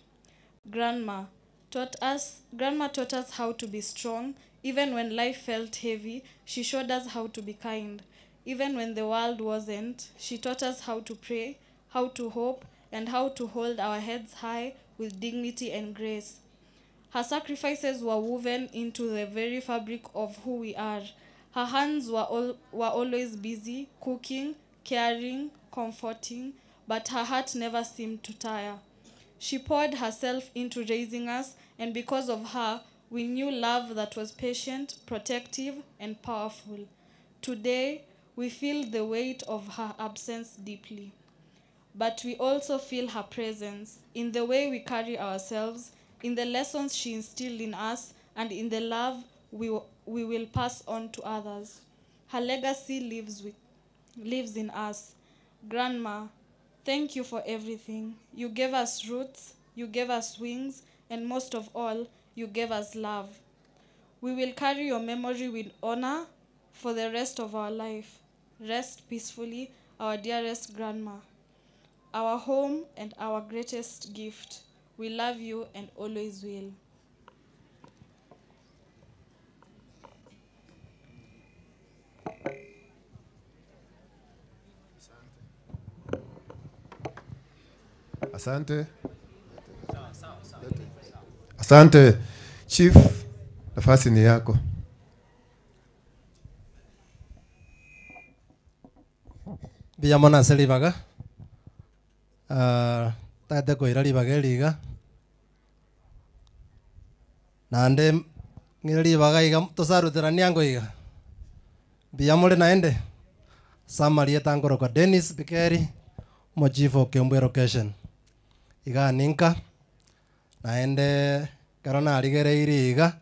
Grandma taught us grandma taught us how to be strong even when life felt heavy. She showed us how to be kind. Even when the world wasn't, she taught us how to pray, how to hope, and how to hold our heads high with dignity and grace. Her sacrifices were woven into the very fabric of who we are. Her hands were, al- were always busy, cooking, caring, comforting, but her heart never seemed to tire. She poured herself into raising us, and because of her, we knew love that was patient, protective, and powerful. Today, we feel the weight of her absence deeply but we also feel her presence in the way we carry ourselves, in the lessons she instilled in us, and in the love we, we will pass on to others. Her legacy lives, with, lives in us. Grandma, thank you for everything. You gave us roots, you gave us wings, and most of all, you gave us love. We will carry your memory with honor for the rest of our life. Rest peacefully, our dearest grandma our home and our greatest gift. We love you and always will. Asante. Asante Chief, nafasi ni yako. Mbuya mono ase ribaga Ah, tagete koira ribaga eri iga naende ng'ire ribaga iga tosaruterania ango iga mbuya more naende ase amarieta nkorokwa Dennis Bikeri omochief o Kiambu location iga ninka naende ekero narigereirie iga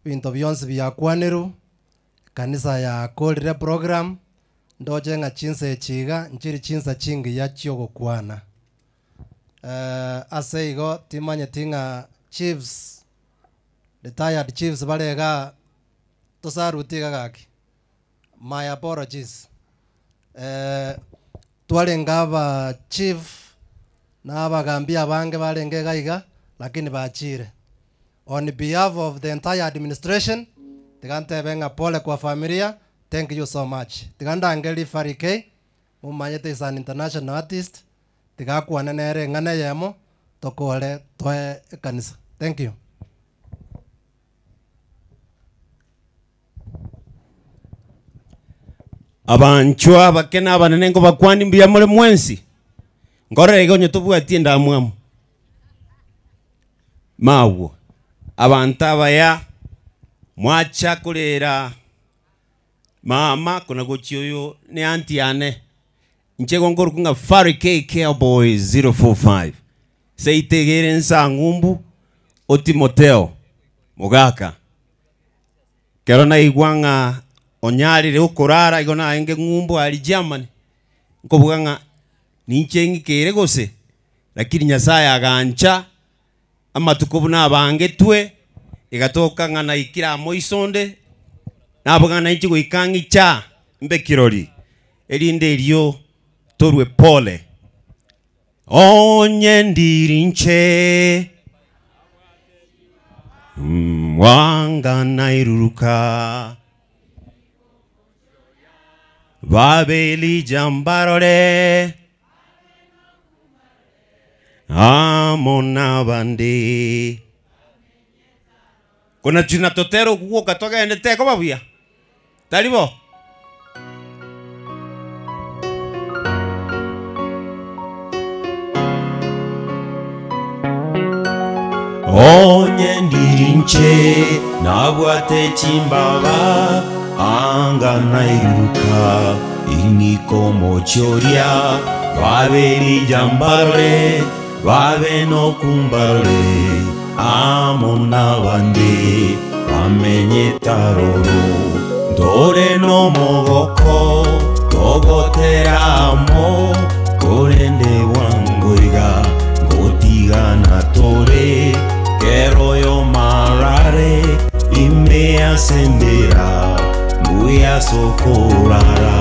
ebinto bionsi biakwanirwe ekanisa yakorire program ndoche ng'a chinsa echi iga nchiri chinsa chingiya chia ogokwana. Ase igo timanyeti ng'a chiefs, retired chiefs bare igaa tosaruti iga gaki, my apologies. Twarenge aba chief na abagambi abange barenge iga iga lakini bachire. On behalf of the entire administration, tiga ntebe ng'a pole kwa familia, thank you so much. Tiga ndangerie Fari K, momanyete is an international artist, tiga akwane nere eng'ana eyemo, tokore toe ekanisa. Thank you. Abanchwa abake na abanene nkobakwani mbuya more mwensi, nkorora iga onye tobwati endamwamu. Mabwo, abanto abaya, mwacha korera Mama kona gochia oyo ne aunty yane. Inche igo nkorokwa ng'a Fari K Cowboy 045. Seito iga ere Nsang'umbu o Timotheo mogaka. Ekero naigwa ng'a onyarire okorara igo narenge ng'umbu aria Germany, nkobuga ng'a ninche ng'ikere gose? Lakini Nyasaye agancha, amatuko buna abangetwe, egatoka ng'a naikire amo isonde, naboga ng'a nainche goika ng'iche aa, mbe kirori, erinde erio torwe pole. Onye ndiri inche, mwanga nairuruka, Babe Elija mbarore, amo nabande. Kona chuna totera okwo togende tekoba buya, tari bo? Onye ndiri inche nabwate chimbaba anga nairuruka ing'ika omochie oria babe Elija mbarore babe nokumbarore amo nabande bamenyete aroro ntore nomogoko togotera amo korende bwango iga ngotigana tore kero oyomo arare ime ase embera mbuya ase okorara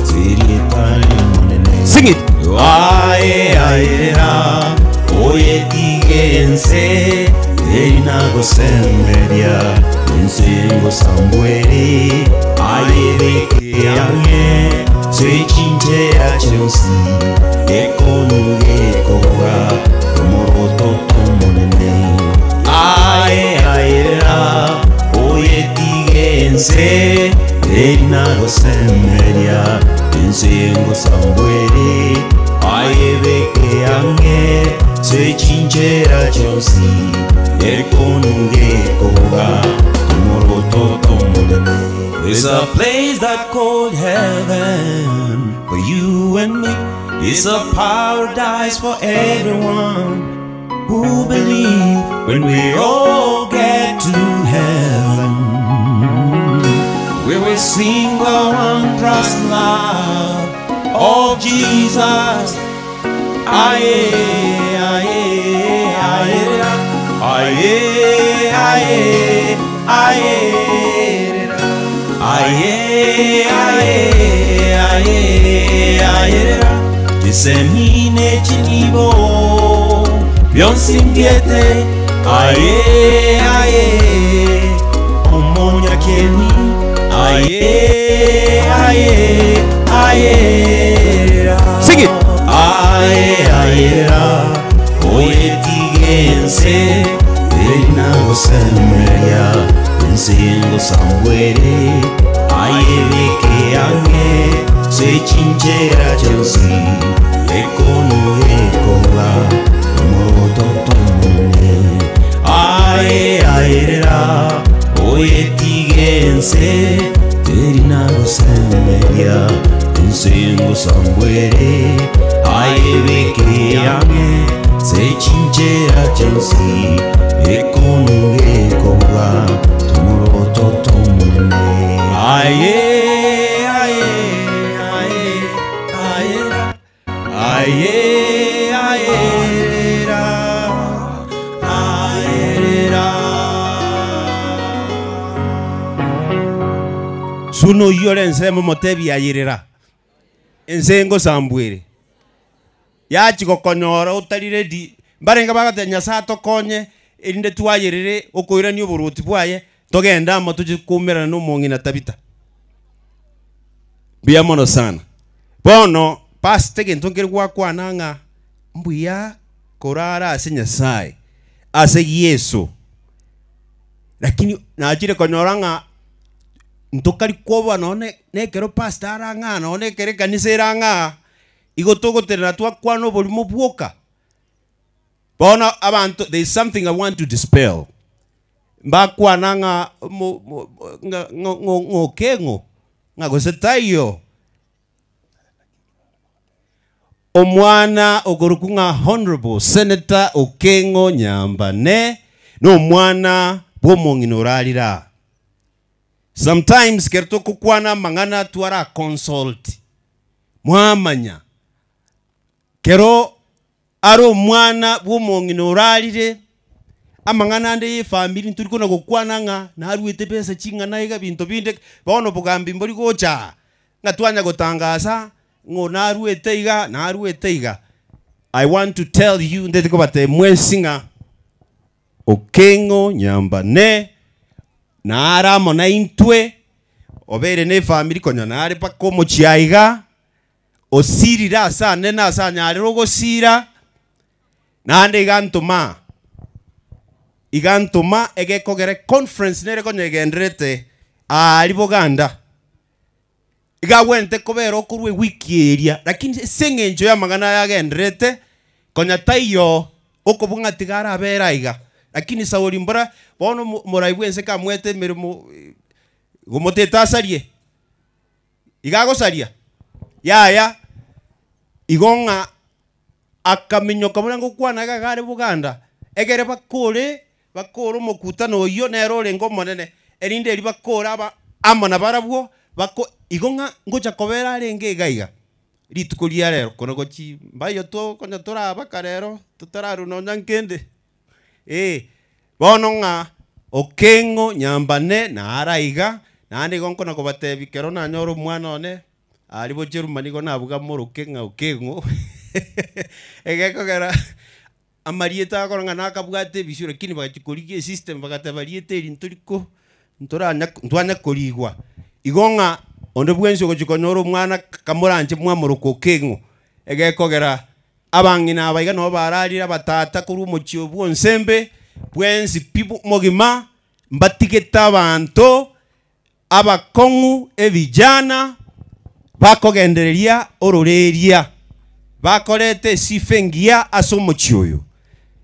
ase erieta ri'Omonene. Sing it! Aye aerera oyetige ense teri nagosemeria ense ngosambwa ere aye beke ang'e ase chinchera chionsi gekonu gekoba omoroto omonene aye aerera oyetige ense teri nagosemeria ense ngosambwa ere aye beke ang'e ase chinchera chionsi gekonu gekoba omoroto omonene There's a place that called heaven for you and me. It's a paradise for everyone who believe when we all get to heaven. We will sing the wondrous love of Jesus. Aye, aye, aye, aye, aye, aye, aye, aye, aye, aye, Tisemine chinibo byonsimbiete aye, aye, omonyakeni aye, aye, aye, Sing it. Aye, aye, oyetige ense erinagosemeria ense ngosambwere aye beke ang'e sechinchera chionsi ekono ekoba omorototo monene aye aerera oyetige ense terinagosemeria ense ngosambwere aye beke ang'e sechinchera chionsi ekono ekoba tomorototo monene aye aye aye aye aye aye ra aye ra Suno oyio ore ensemo motebi ayerera ense ngosambwere yachi gokonyora otari ready mbarenge bagoteba Nyasaye atokonye erinde twayerere okoirania oborwoti bwaye togende amo toche koumerana na omong'ina Tabitha. Mbuya mono sana. Bono pastor egento nkere gwakwana ng'a mbuya korara ase Nyasaye ase Yeso lakini nachire konyora ng'a ntokari kwoboa nonye na ekero pastor arang'aa nonye ekero ekanisa erang'aa igo togotenena twakwana oborimo bwoka. Bono abanto there is something I want to dispel. Mbakwana ng'a mo- mo- ng'a ng'o ng'o ng'okeng'o. Ng'a gose taiyo. Omwana okorokwa ng'a Honourable Senator Okeng'o Nyambane nomwana bw'omong'ina orarire aa. Sometimes ekero togokwana amang'ana twara consult mwamanya kero are omwana bw'omong'ina orarire amang'ana ande ya efamiri ntori kona gokwana ng'a narwete besa ching'ana iga binto binde bono obogambi mbori gocha aa ng'a twanya gotangasa ng'o narwete iga narwete iga. I want to tell you ntete kobatebia mwensi ng'a Okeng'o Nyambane nare amo naintwe obeire na efamiri konya nare mpaka omochie aiga osirire ase anene ase anyarire ogosira, naende iga ntoma iga ntoma egekogera econference nere konya egendererete aaria Boganda. Iga agwenerete kobera okorwa ewiki eria, lakini ase eng'encho y'amang'ana aya agendererete, konya taiyo okobua ng'a tiga arabere aiga. Lakini Sauli mbora bono omo omorai bw'ense kamwete emeremo gomotete asarie, iga agosaria? Yaya, igo ng'a akaminyoka buna ngokwana iga iga are Boganda, egere bakore bakore omokutano oyio nere orenge omonene, erinde erio bakore aba amo nabarabwo bako igo ng'a ngocha kobera arenge iga iga rituko ria rero, kono gochi mbayo to konya torabaka rero totararwa nonya nkende eh. Bono ng'a Okeng'o Nyambane nare aiga, naende igo nkona kobatebia kero nanyora omwana one aria bocherumani igo nabuga moroke ng'a Okeng'o egekogera amarieta akoro ng'a nakabwate ebisio lakini bagachia korigia esystem bagateba rieta eri ntori ko ntoranya ntwanya korigwa. Igo ng'a onde bwensi ogochia konyora omwana kamoranche mwamoroka Okeng'o egekogera Abang'ina aba iga nabo bararire abatata korwa omochie o bw'onsembe bwensi pi omogima, mbatigete abanto abakong'u ebijana bakogendereria ororeria, bakorete esifa engiya ase omochie oyo.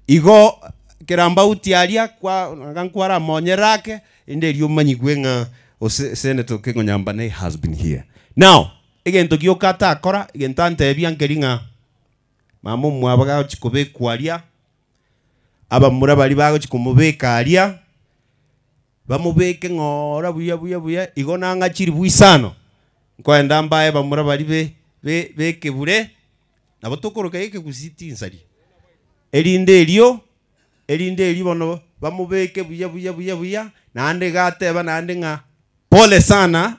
Igo kerambauti aria kwa nanga nkwaramonyerere ake, rende erio omanyigwe ng'a ose Senator Okengo Nyambane has been here. Now, Egento gioka atakora, egento antebia nkeri ng'a mama omwabo gagochia kobekwa aria, abamura baria bagochia komobeka aria, bamobeke ng'ora buya buya buya, igo nang'achiri bwisano, nkoenda mbae bamura baria be be bekebure, nabo tokoroka ekegusii tinsaria, erinde erio, erinde erio bono bamobeke buya buya buya buya, naende iga ateba naende ng'a pole sana.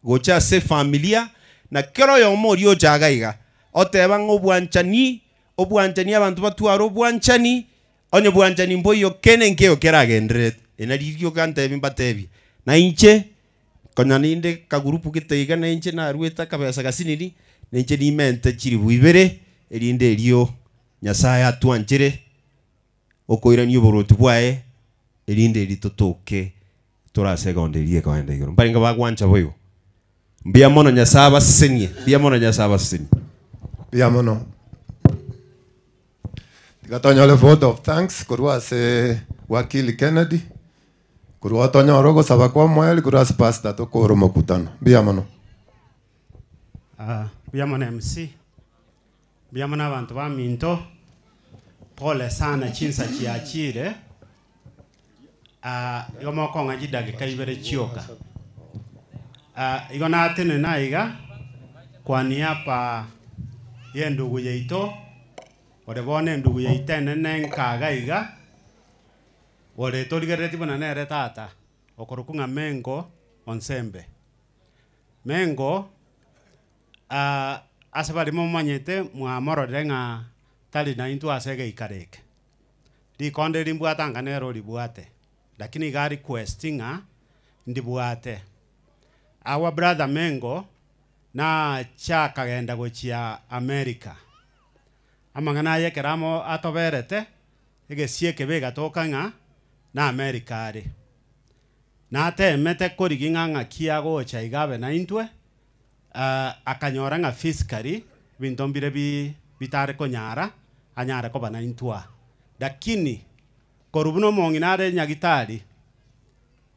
gocha ase efamilia, na kera oyomo oria ocha iga iga, oteba ng'a obwanchani, obwanchani abanto batware obwanchani, onye bwanchani mboiyo kende nkeiyo keragendererete. Eri nario rioka ntebie mbatebie, na inche, konya ninde kagurupu gete iga na inche naruete akabesa gasinini, na inche nimente chiribu ibere, erinde erio Nyasaye atwanchere okoirania oboruoti bwaye, erinde erio totoke Tore ase egondo eria ekoenda igoro. Mbarenge bagwancha boigo. Mbuya mono Nyasae abasesenie. Mbuya mono Nyasae abasesenie. Mbuya mono. Tiga tonyore vote of thanks korwa ase Wakili Kennedy, korwa tonyore ogosaba kwa omoerio korwa ase pastor tokore omokutano. Mbuya mono. Ah, mbuya mono MC. Mbuya mono abanto baminto. Pole sana chinsa chiachire. Ah, igo mokong'a chidakika ibere chioka. Ah, igo natenena aiga kwa niaba y'endugu yaito, ore bono endugu yaito enene nkaga iga, ore torigereretie buna nere tata, okorokwa ng'a Mengo Onsembe. Mengo, ah, ase baria momanyete mwamororire ng'a tari naintwe ase egeikaro eke. Rikonde eri mbwate anga nere oribwate, lakini iga request ng'a ndibwate. Our brother Mengo nache akagenda gochia America. Amang'ana aya ekero amo atoberete, egesie ekebe egatoka ng'a na America are. Natemete korigia ng'a ng'aki agocha iga abe naintwe, akanyora ng'a physically ebinto mbire bi bitare konyara anyare koba naintwe aa. Lakini korwa buna omong'ina are nyagitari,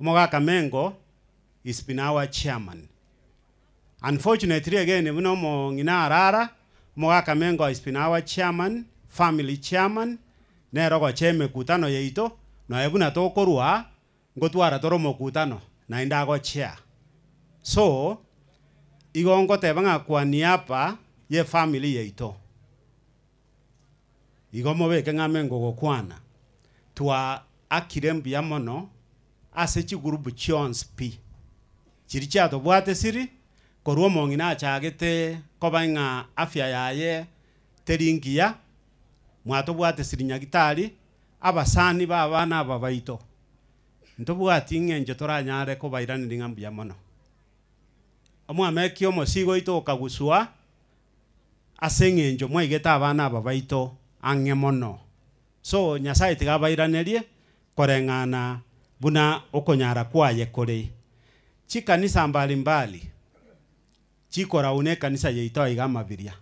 omogaka Mengo is been our chairman. Unfortunately again buna omong'ina arara, omogaka Mengo has been our chairman, family chairman, nere ogocha emekutano yaito, noe buna tokorwa aa, ngotwara tore omokutano, naende agochea. So, igo ngoteba ng'a kwa niaba ya efamily yaito, igo mobeke ng'a Mengo ogokwana, twaakire mbuya mono ase chigroup chionsi pi, chiria chiatobwate siri, korwa omong'ina achagete koba ng'a afya yaye teri ngiya, mwatobwate siri nyagitari, abasani ba abana aba baito, ntobwati ng'encho toranyare kobairaneria ng'a mbuya mono. Omwameki omosigo oito okaguswa, ase eng'encho mwaigete abana aba baito ang'e mono. So, Nyasaye tiga abairanerie koreng'ana buna okonyara kwaye kore. Chikanisa mbali mbali chikorau na ekanisa yaito aiga amabiria,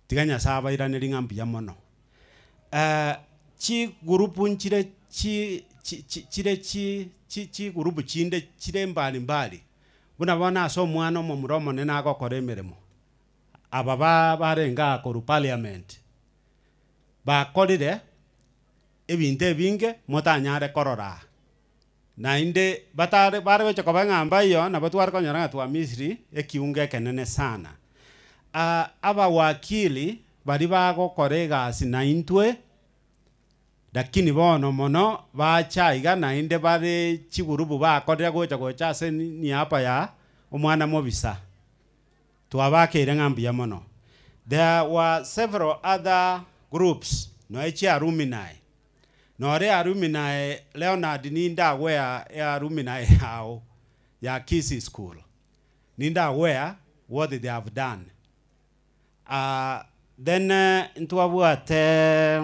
tiga Nyasaye abairanerie ng'a mbuya mono. Chigurupu nchire chi chi chi chire chi chi chigurupu chinde chire mbali mbali, buna bono ase omwana omomura omonene agokora emeremo, aba ba barenge aa korwa parliament, bakorire ebinto ebinge motanyare korora aa. Naende batare bare gocha koba ng'a mbayo nabo tware konyora ng'a twamisiri ekiungo ekenene sana. Abawakili baria bagokora egasi naintwe, lakini bono mono bacha iga naende bare chigurubu bakorire gocha gocha ase niaba ya omwana mobisa. Twabakeire ng'a mbuya mono. There were several other groups noe chia alumni. Nore alumni Leonard ninde aware ya alumni yao ya Kisii School. Ninde aware what they have done. Then ntwabwate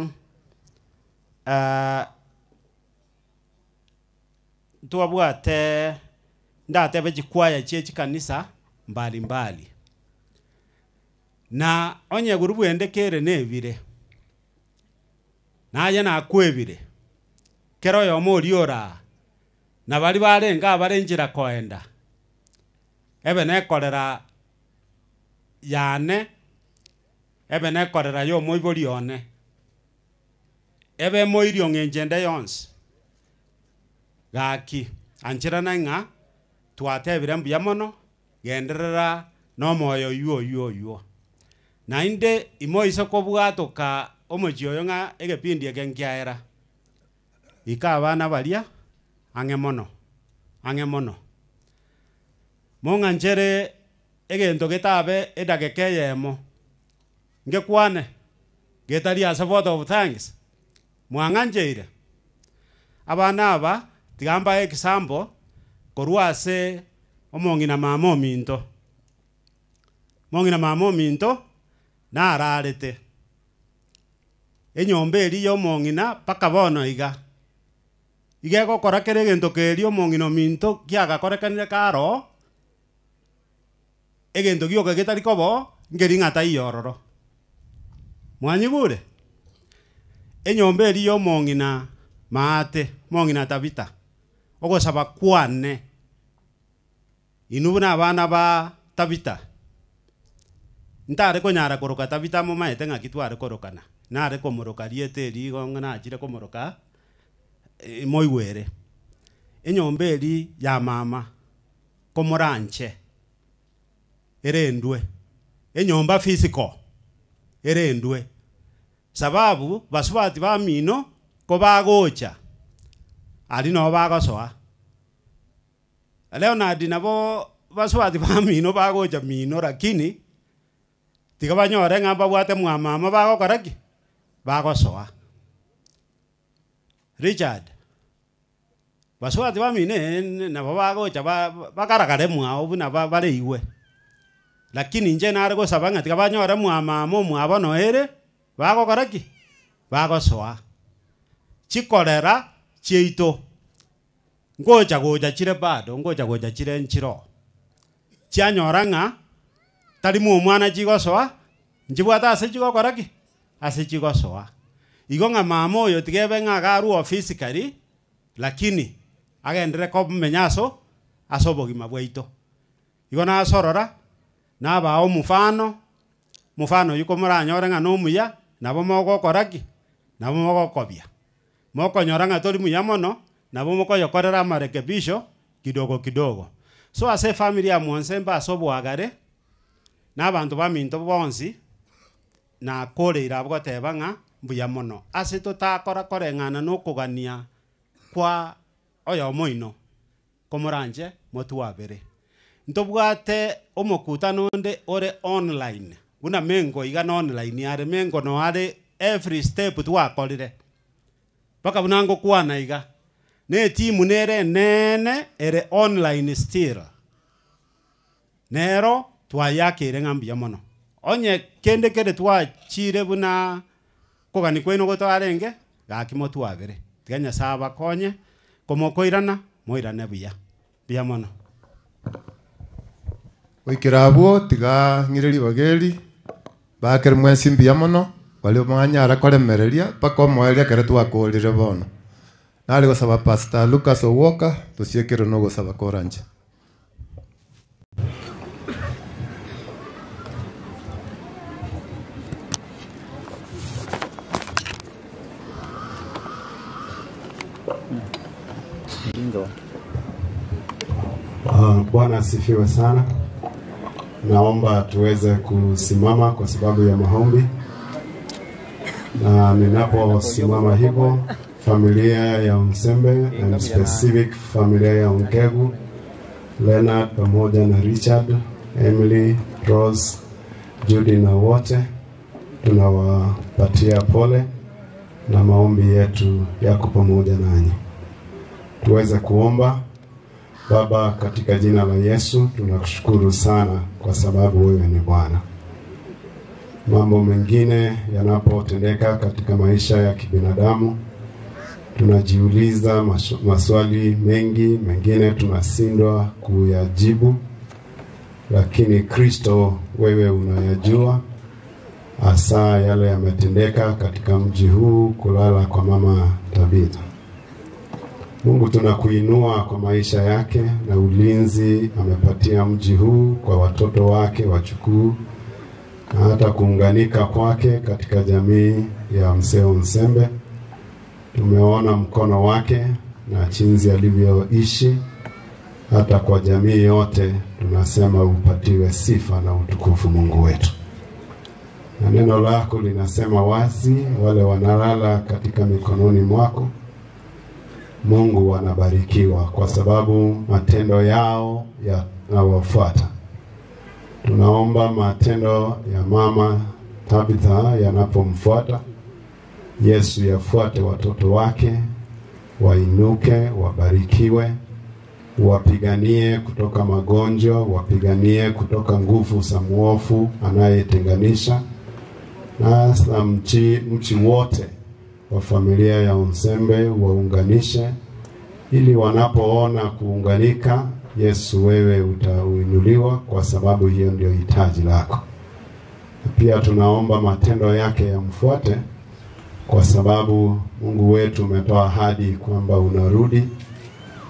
ntwabwate ndatebe chikwaya chie chikanisa mbali mbali. Na onye group ende kere na ebire, naye nakwebire, kera oyomo oria ore aa, na baria barenge abare nchera koenda, ebe nekorera yane, ebe nekorera ya omoibori one, ebe emoirio ng'encho ende yonsi, gaki ancherana ng'a twatebire mbuya mono, genderera na omoyo oywo oywo oywo. Naende imoise kobwatoka omochie oyo ng'a egepindi eke nkiaera, ika abana baria ang'e mono, ang'e mono. Mong'anchere egento getabe edageka eyemo, ngekwane, getari ase vote of thanks, mwang'ancheire? Abana aba tiga mbae example korwa ase omong'ina mama ominto. Omong'ina mama ominto nararete, enyomba eria ya omong'ina mpaka bono iga, iga egokora kera egento keria omong'ina ominto kiagakorekanire kare oo, egento gioka getari koba oo, nkeri ng'a taiyo ororo. Mwanyigure? Enyomba eria ya omong'ina maate, omong'ina Tabitha, ogosaba kwane, inwe buna abana ba Tabitha, ntare konyara koroka Tabitha momaete ng'aki tware korokana, nare komoroka rieta eri igo ng'a nachire komoroka moigwere. Enyomba eri ya mama, komoranche, erendwe, enyomba physical, erendwe, sababu basubati bamino ko bagocha, aria nabo bagosoa. Leonard nabo basubati bamino bagocha mino lakini, tiga banyore ng'a mbabwate mwa mama bagokora ki? Bagosoa. Richard, basubati bamino eh nabo bagocha ba bagaragare mwao buna ba bareigwe, lakini inche nare gosaba ng'a tiga banyore mwa mama omwabo noere, bagokora ki? Bagosoa. Chikorera chiaito, ngocha gocha chire bado, ngocha gocha chire nchire oo. Chianyora ng'a tari mwa omwana chigosoa, nchibwate ase chigokora ki? Ase chigosoa. Igo ng'a mama oyo tiga ebe ng'a iga arwe oo physically, lakini agenderere komenya aso ase obogima bwaito. Igo nasorora, nabaa omofano, mofano oywo komoranyore ng'a na omuya, nabo mogokora ki? Nabo mogokobia. Mokonyora ng'a tori muya mono, nabo mokoyokorera amarekebisho kidogo kidogo. So ase efamiri ya Mwansembe ase oboagare, na abanto baminto bonsi, nakoreire abwo goteba ng'a mbuya mono. Ase totakora koreng'ana na okogania kwa oyomo oino, komoranche motwabere. Ntobwate omokutano onde ore online, buna Mengo iga na online are, Mengo no are every step twakorire, mpaka buna ngokwana iga, na etimu nere enene ere online still. Nero twayeakeire ng'a mbuya mono. Onye kende kere twachire buna kogania kwaino gotarenge, gaki motwabere. Tiga Nyasaye abakonye, komokoirana, moirane buya. Mbuya mono. Goikera abwo, tiga ng'ire ribaga eri, bakere mwensi mbuya mono, baria mwanyara koremereria mpaka omoerio ekero twakorire bono. Nare gosaba Pastor Lucas Owoka, tosiekere na ogosaba koranche. Bwana asifiwe sana. Naomba tuweze kusimama kwa sababu ya maombi, na ninaposimama hivyo, familia ya Msembe and specific familia ya Onkegu, Leonard pamoja na Richard, Emily, Rose, Judy na wote tunawapatia pole na maombi yetu yako pamoja nanyi. Tuweze kuomba. Baba, katika jina la Yesu tunakushukuru sana kwa sababu wewe ni Bwana. Mambo mengine yanapotendeka katika maisha ya kibinadamu, tunajiuliza maswali mengi, mengine tunashindwa kuyajibu, lakini Kristo wewe unayajua, hasa yale yametendeka katika mji huu, kulala kwa mama Tabitha. Mungu, tunakuinua kwa maisha yake na ulinzi amepatia mji huu kwa watoto wake wachukuu, na hata kuunganika kwake katika jamii ya Mseo Msembe. Tumeona mkono wake na jinsi alivyoishi hata kwa jamii yote, tunasema upatiwe sifa na utukufu Mungu wetu. Na neno lako linasema wazi, wale wanalala katika mikononi mwako Mungu wanabarikiwa kwa sababu matendo yao yanawafuata. Tunaomba matendo ya mama Tabitha yanapomfuata Yesu, yafuate watoto wake, wainuke, wabarikiwe, wapiganie kutoka magonjwa, wapiganie kutoka nguvu za mwovu anayetenganisha, na hasa mchi wote wa familia ya Onsembe waunganishe, ili wanapoona kuunganika, Yesu wewe utauinuliwa, kwa sababu hiyo ndio hitaji lako. Pia tunaomba matendo yake yamfuate, kwa sababu Mungu wetu umetoa ahadi kwamba unarudi.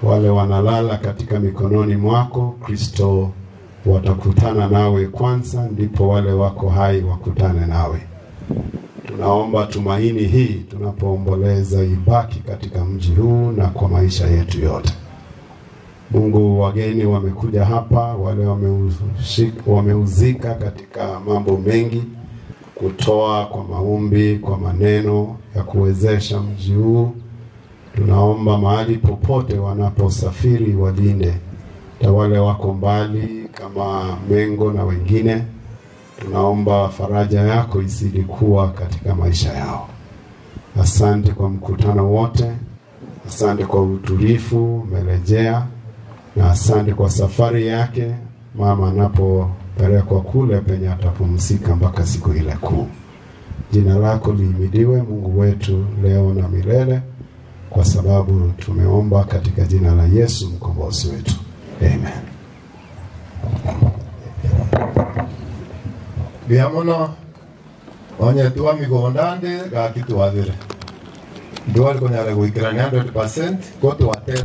Wale wanalala katika mikononi mwako Kristo watakutana nawe kwanza, ndipo wale wako hai wakutane nawe. Tunaomba tumaini hii tunapoomboleza ibaki katika mji huu na kwa maisha yetu yote. Mungu, wageni wamekuja hapa, wale wameuzika katika mambo mengi, kutoa kwa maombi, kwa maneno ya kuwezesha mji huu. Tunaomba mahali popote wanaposafiri walinde, hata wale wako mbali kama Mengo na wengine, tunaomba faraja yako izidi kuwa katika maisha yao. Asante kwa mkutano wote, asante kwa utulivu umerejea, na asante kwa safari yake mama anapopelekwa kule penye atapumzika mpaka siku ile kuu. Jina lako lihimidiwe Mungu wetu leo na milele, kwa sababu tumeomba katika jina la Yesu mkombozi wetu, amen. Mbuya mono onye twa migonda ndi gaki twathire ndwari konyara goikerania 100% ko twate.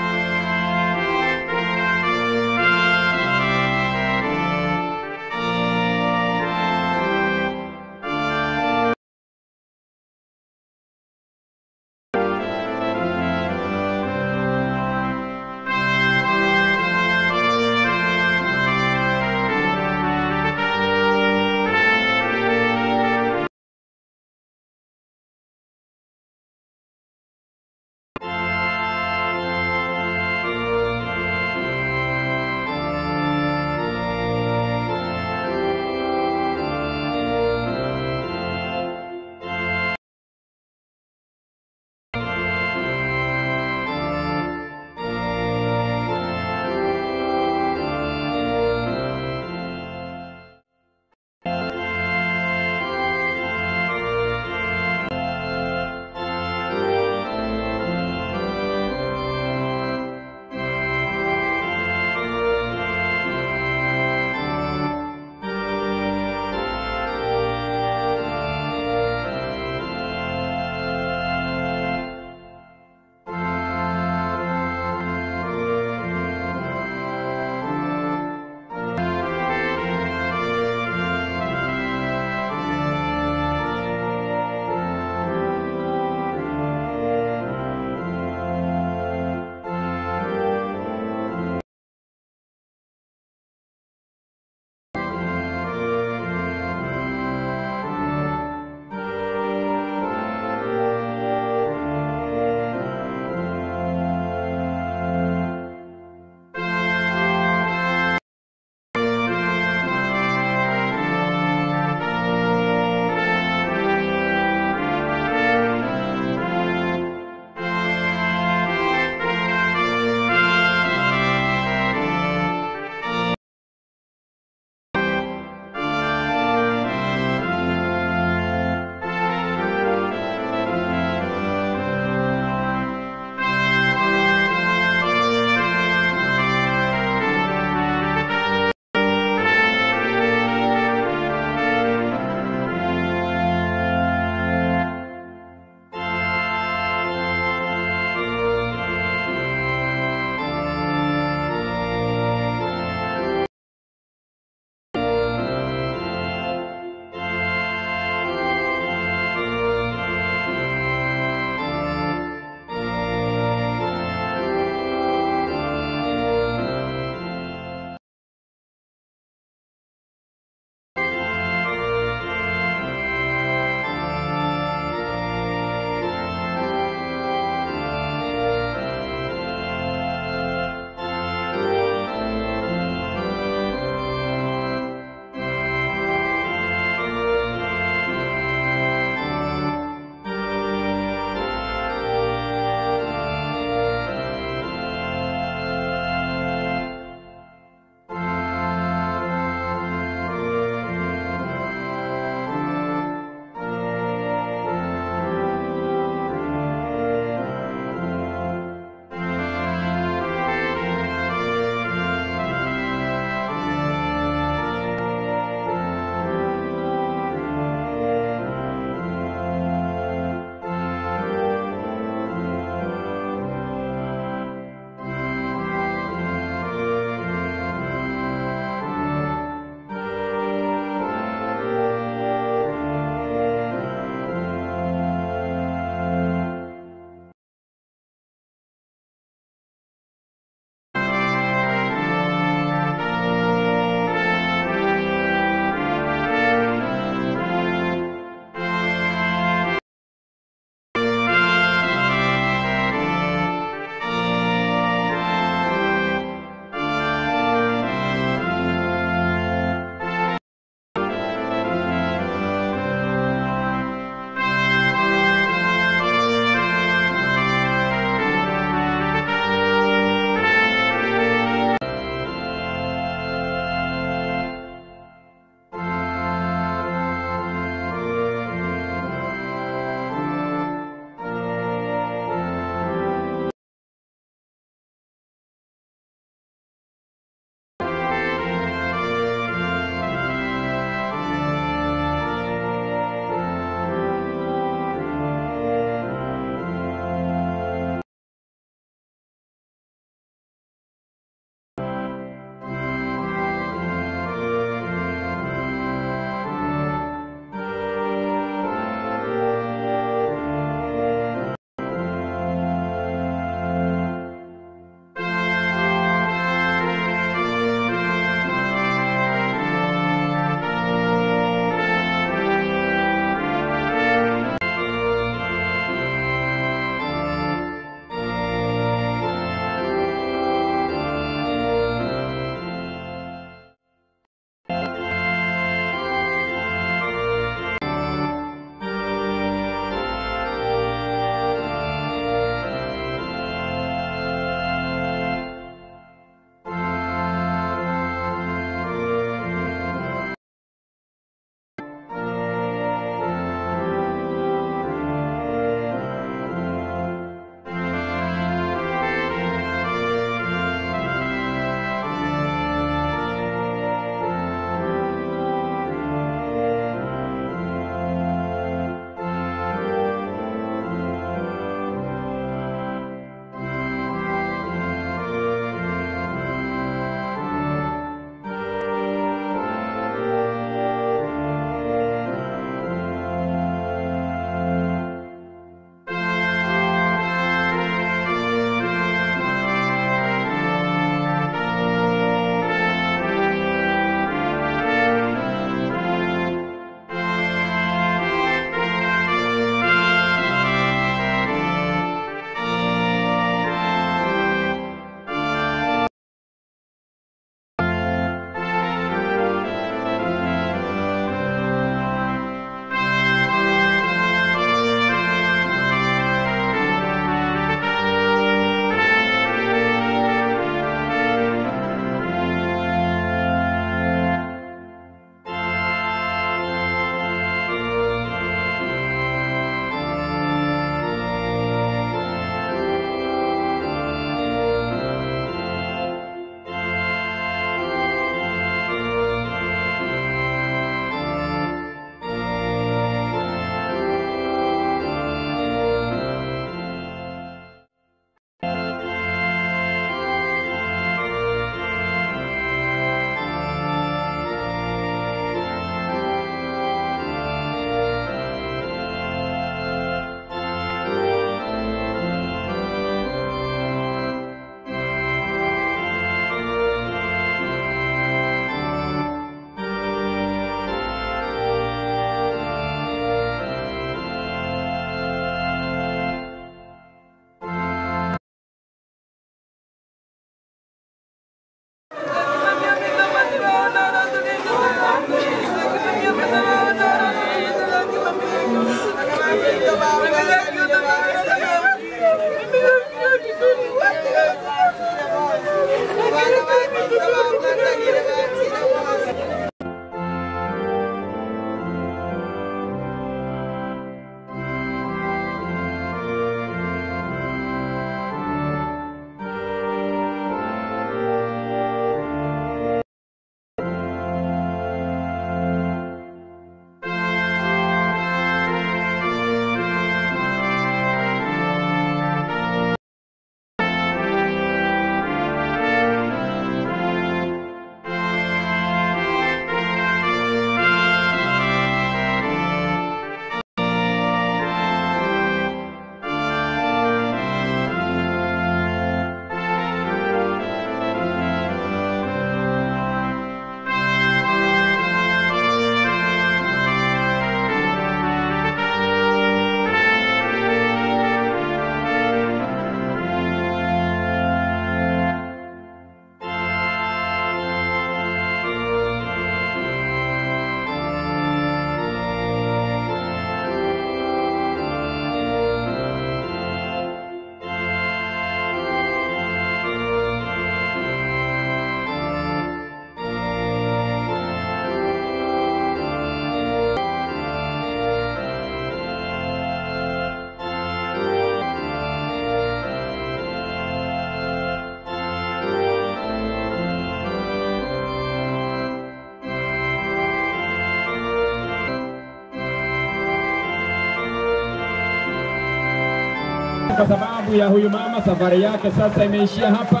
kwa sababu ya huyu mama, safari yake sasa imeishia hapa.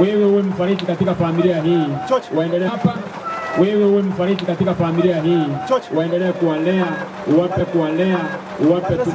Wewe uwe mfariji katika familia hii, waendelee hapa. Wewe uwe mfariji katika familia hii, waendelee kuwalea, uwape kuwalea, uwape tu.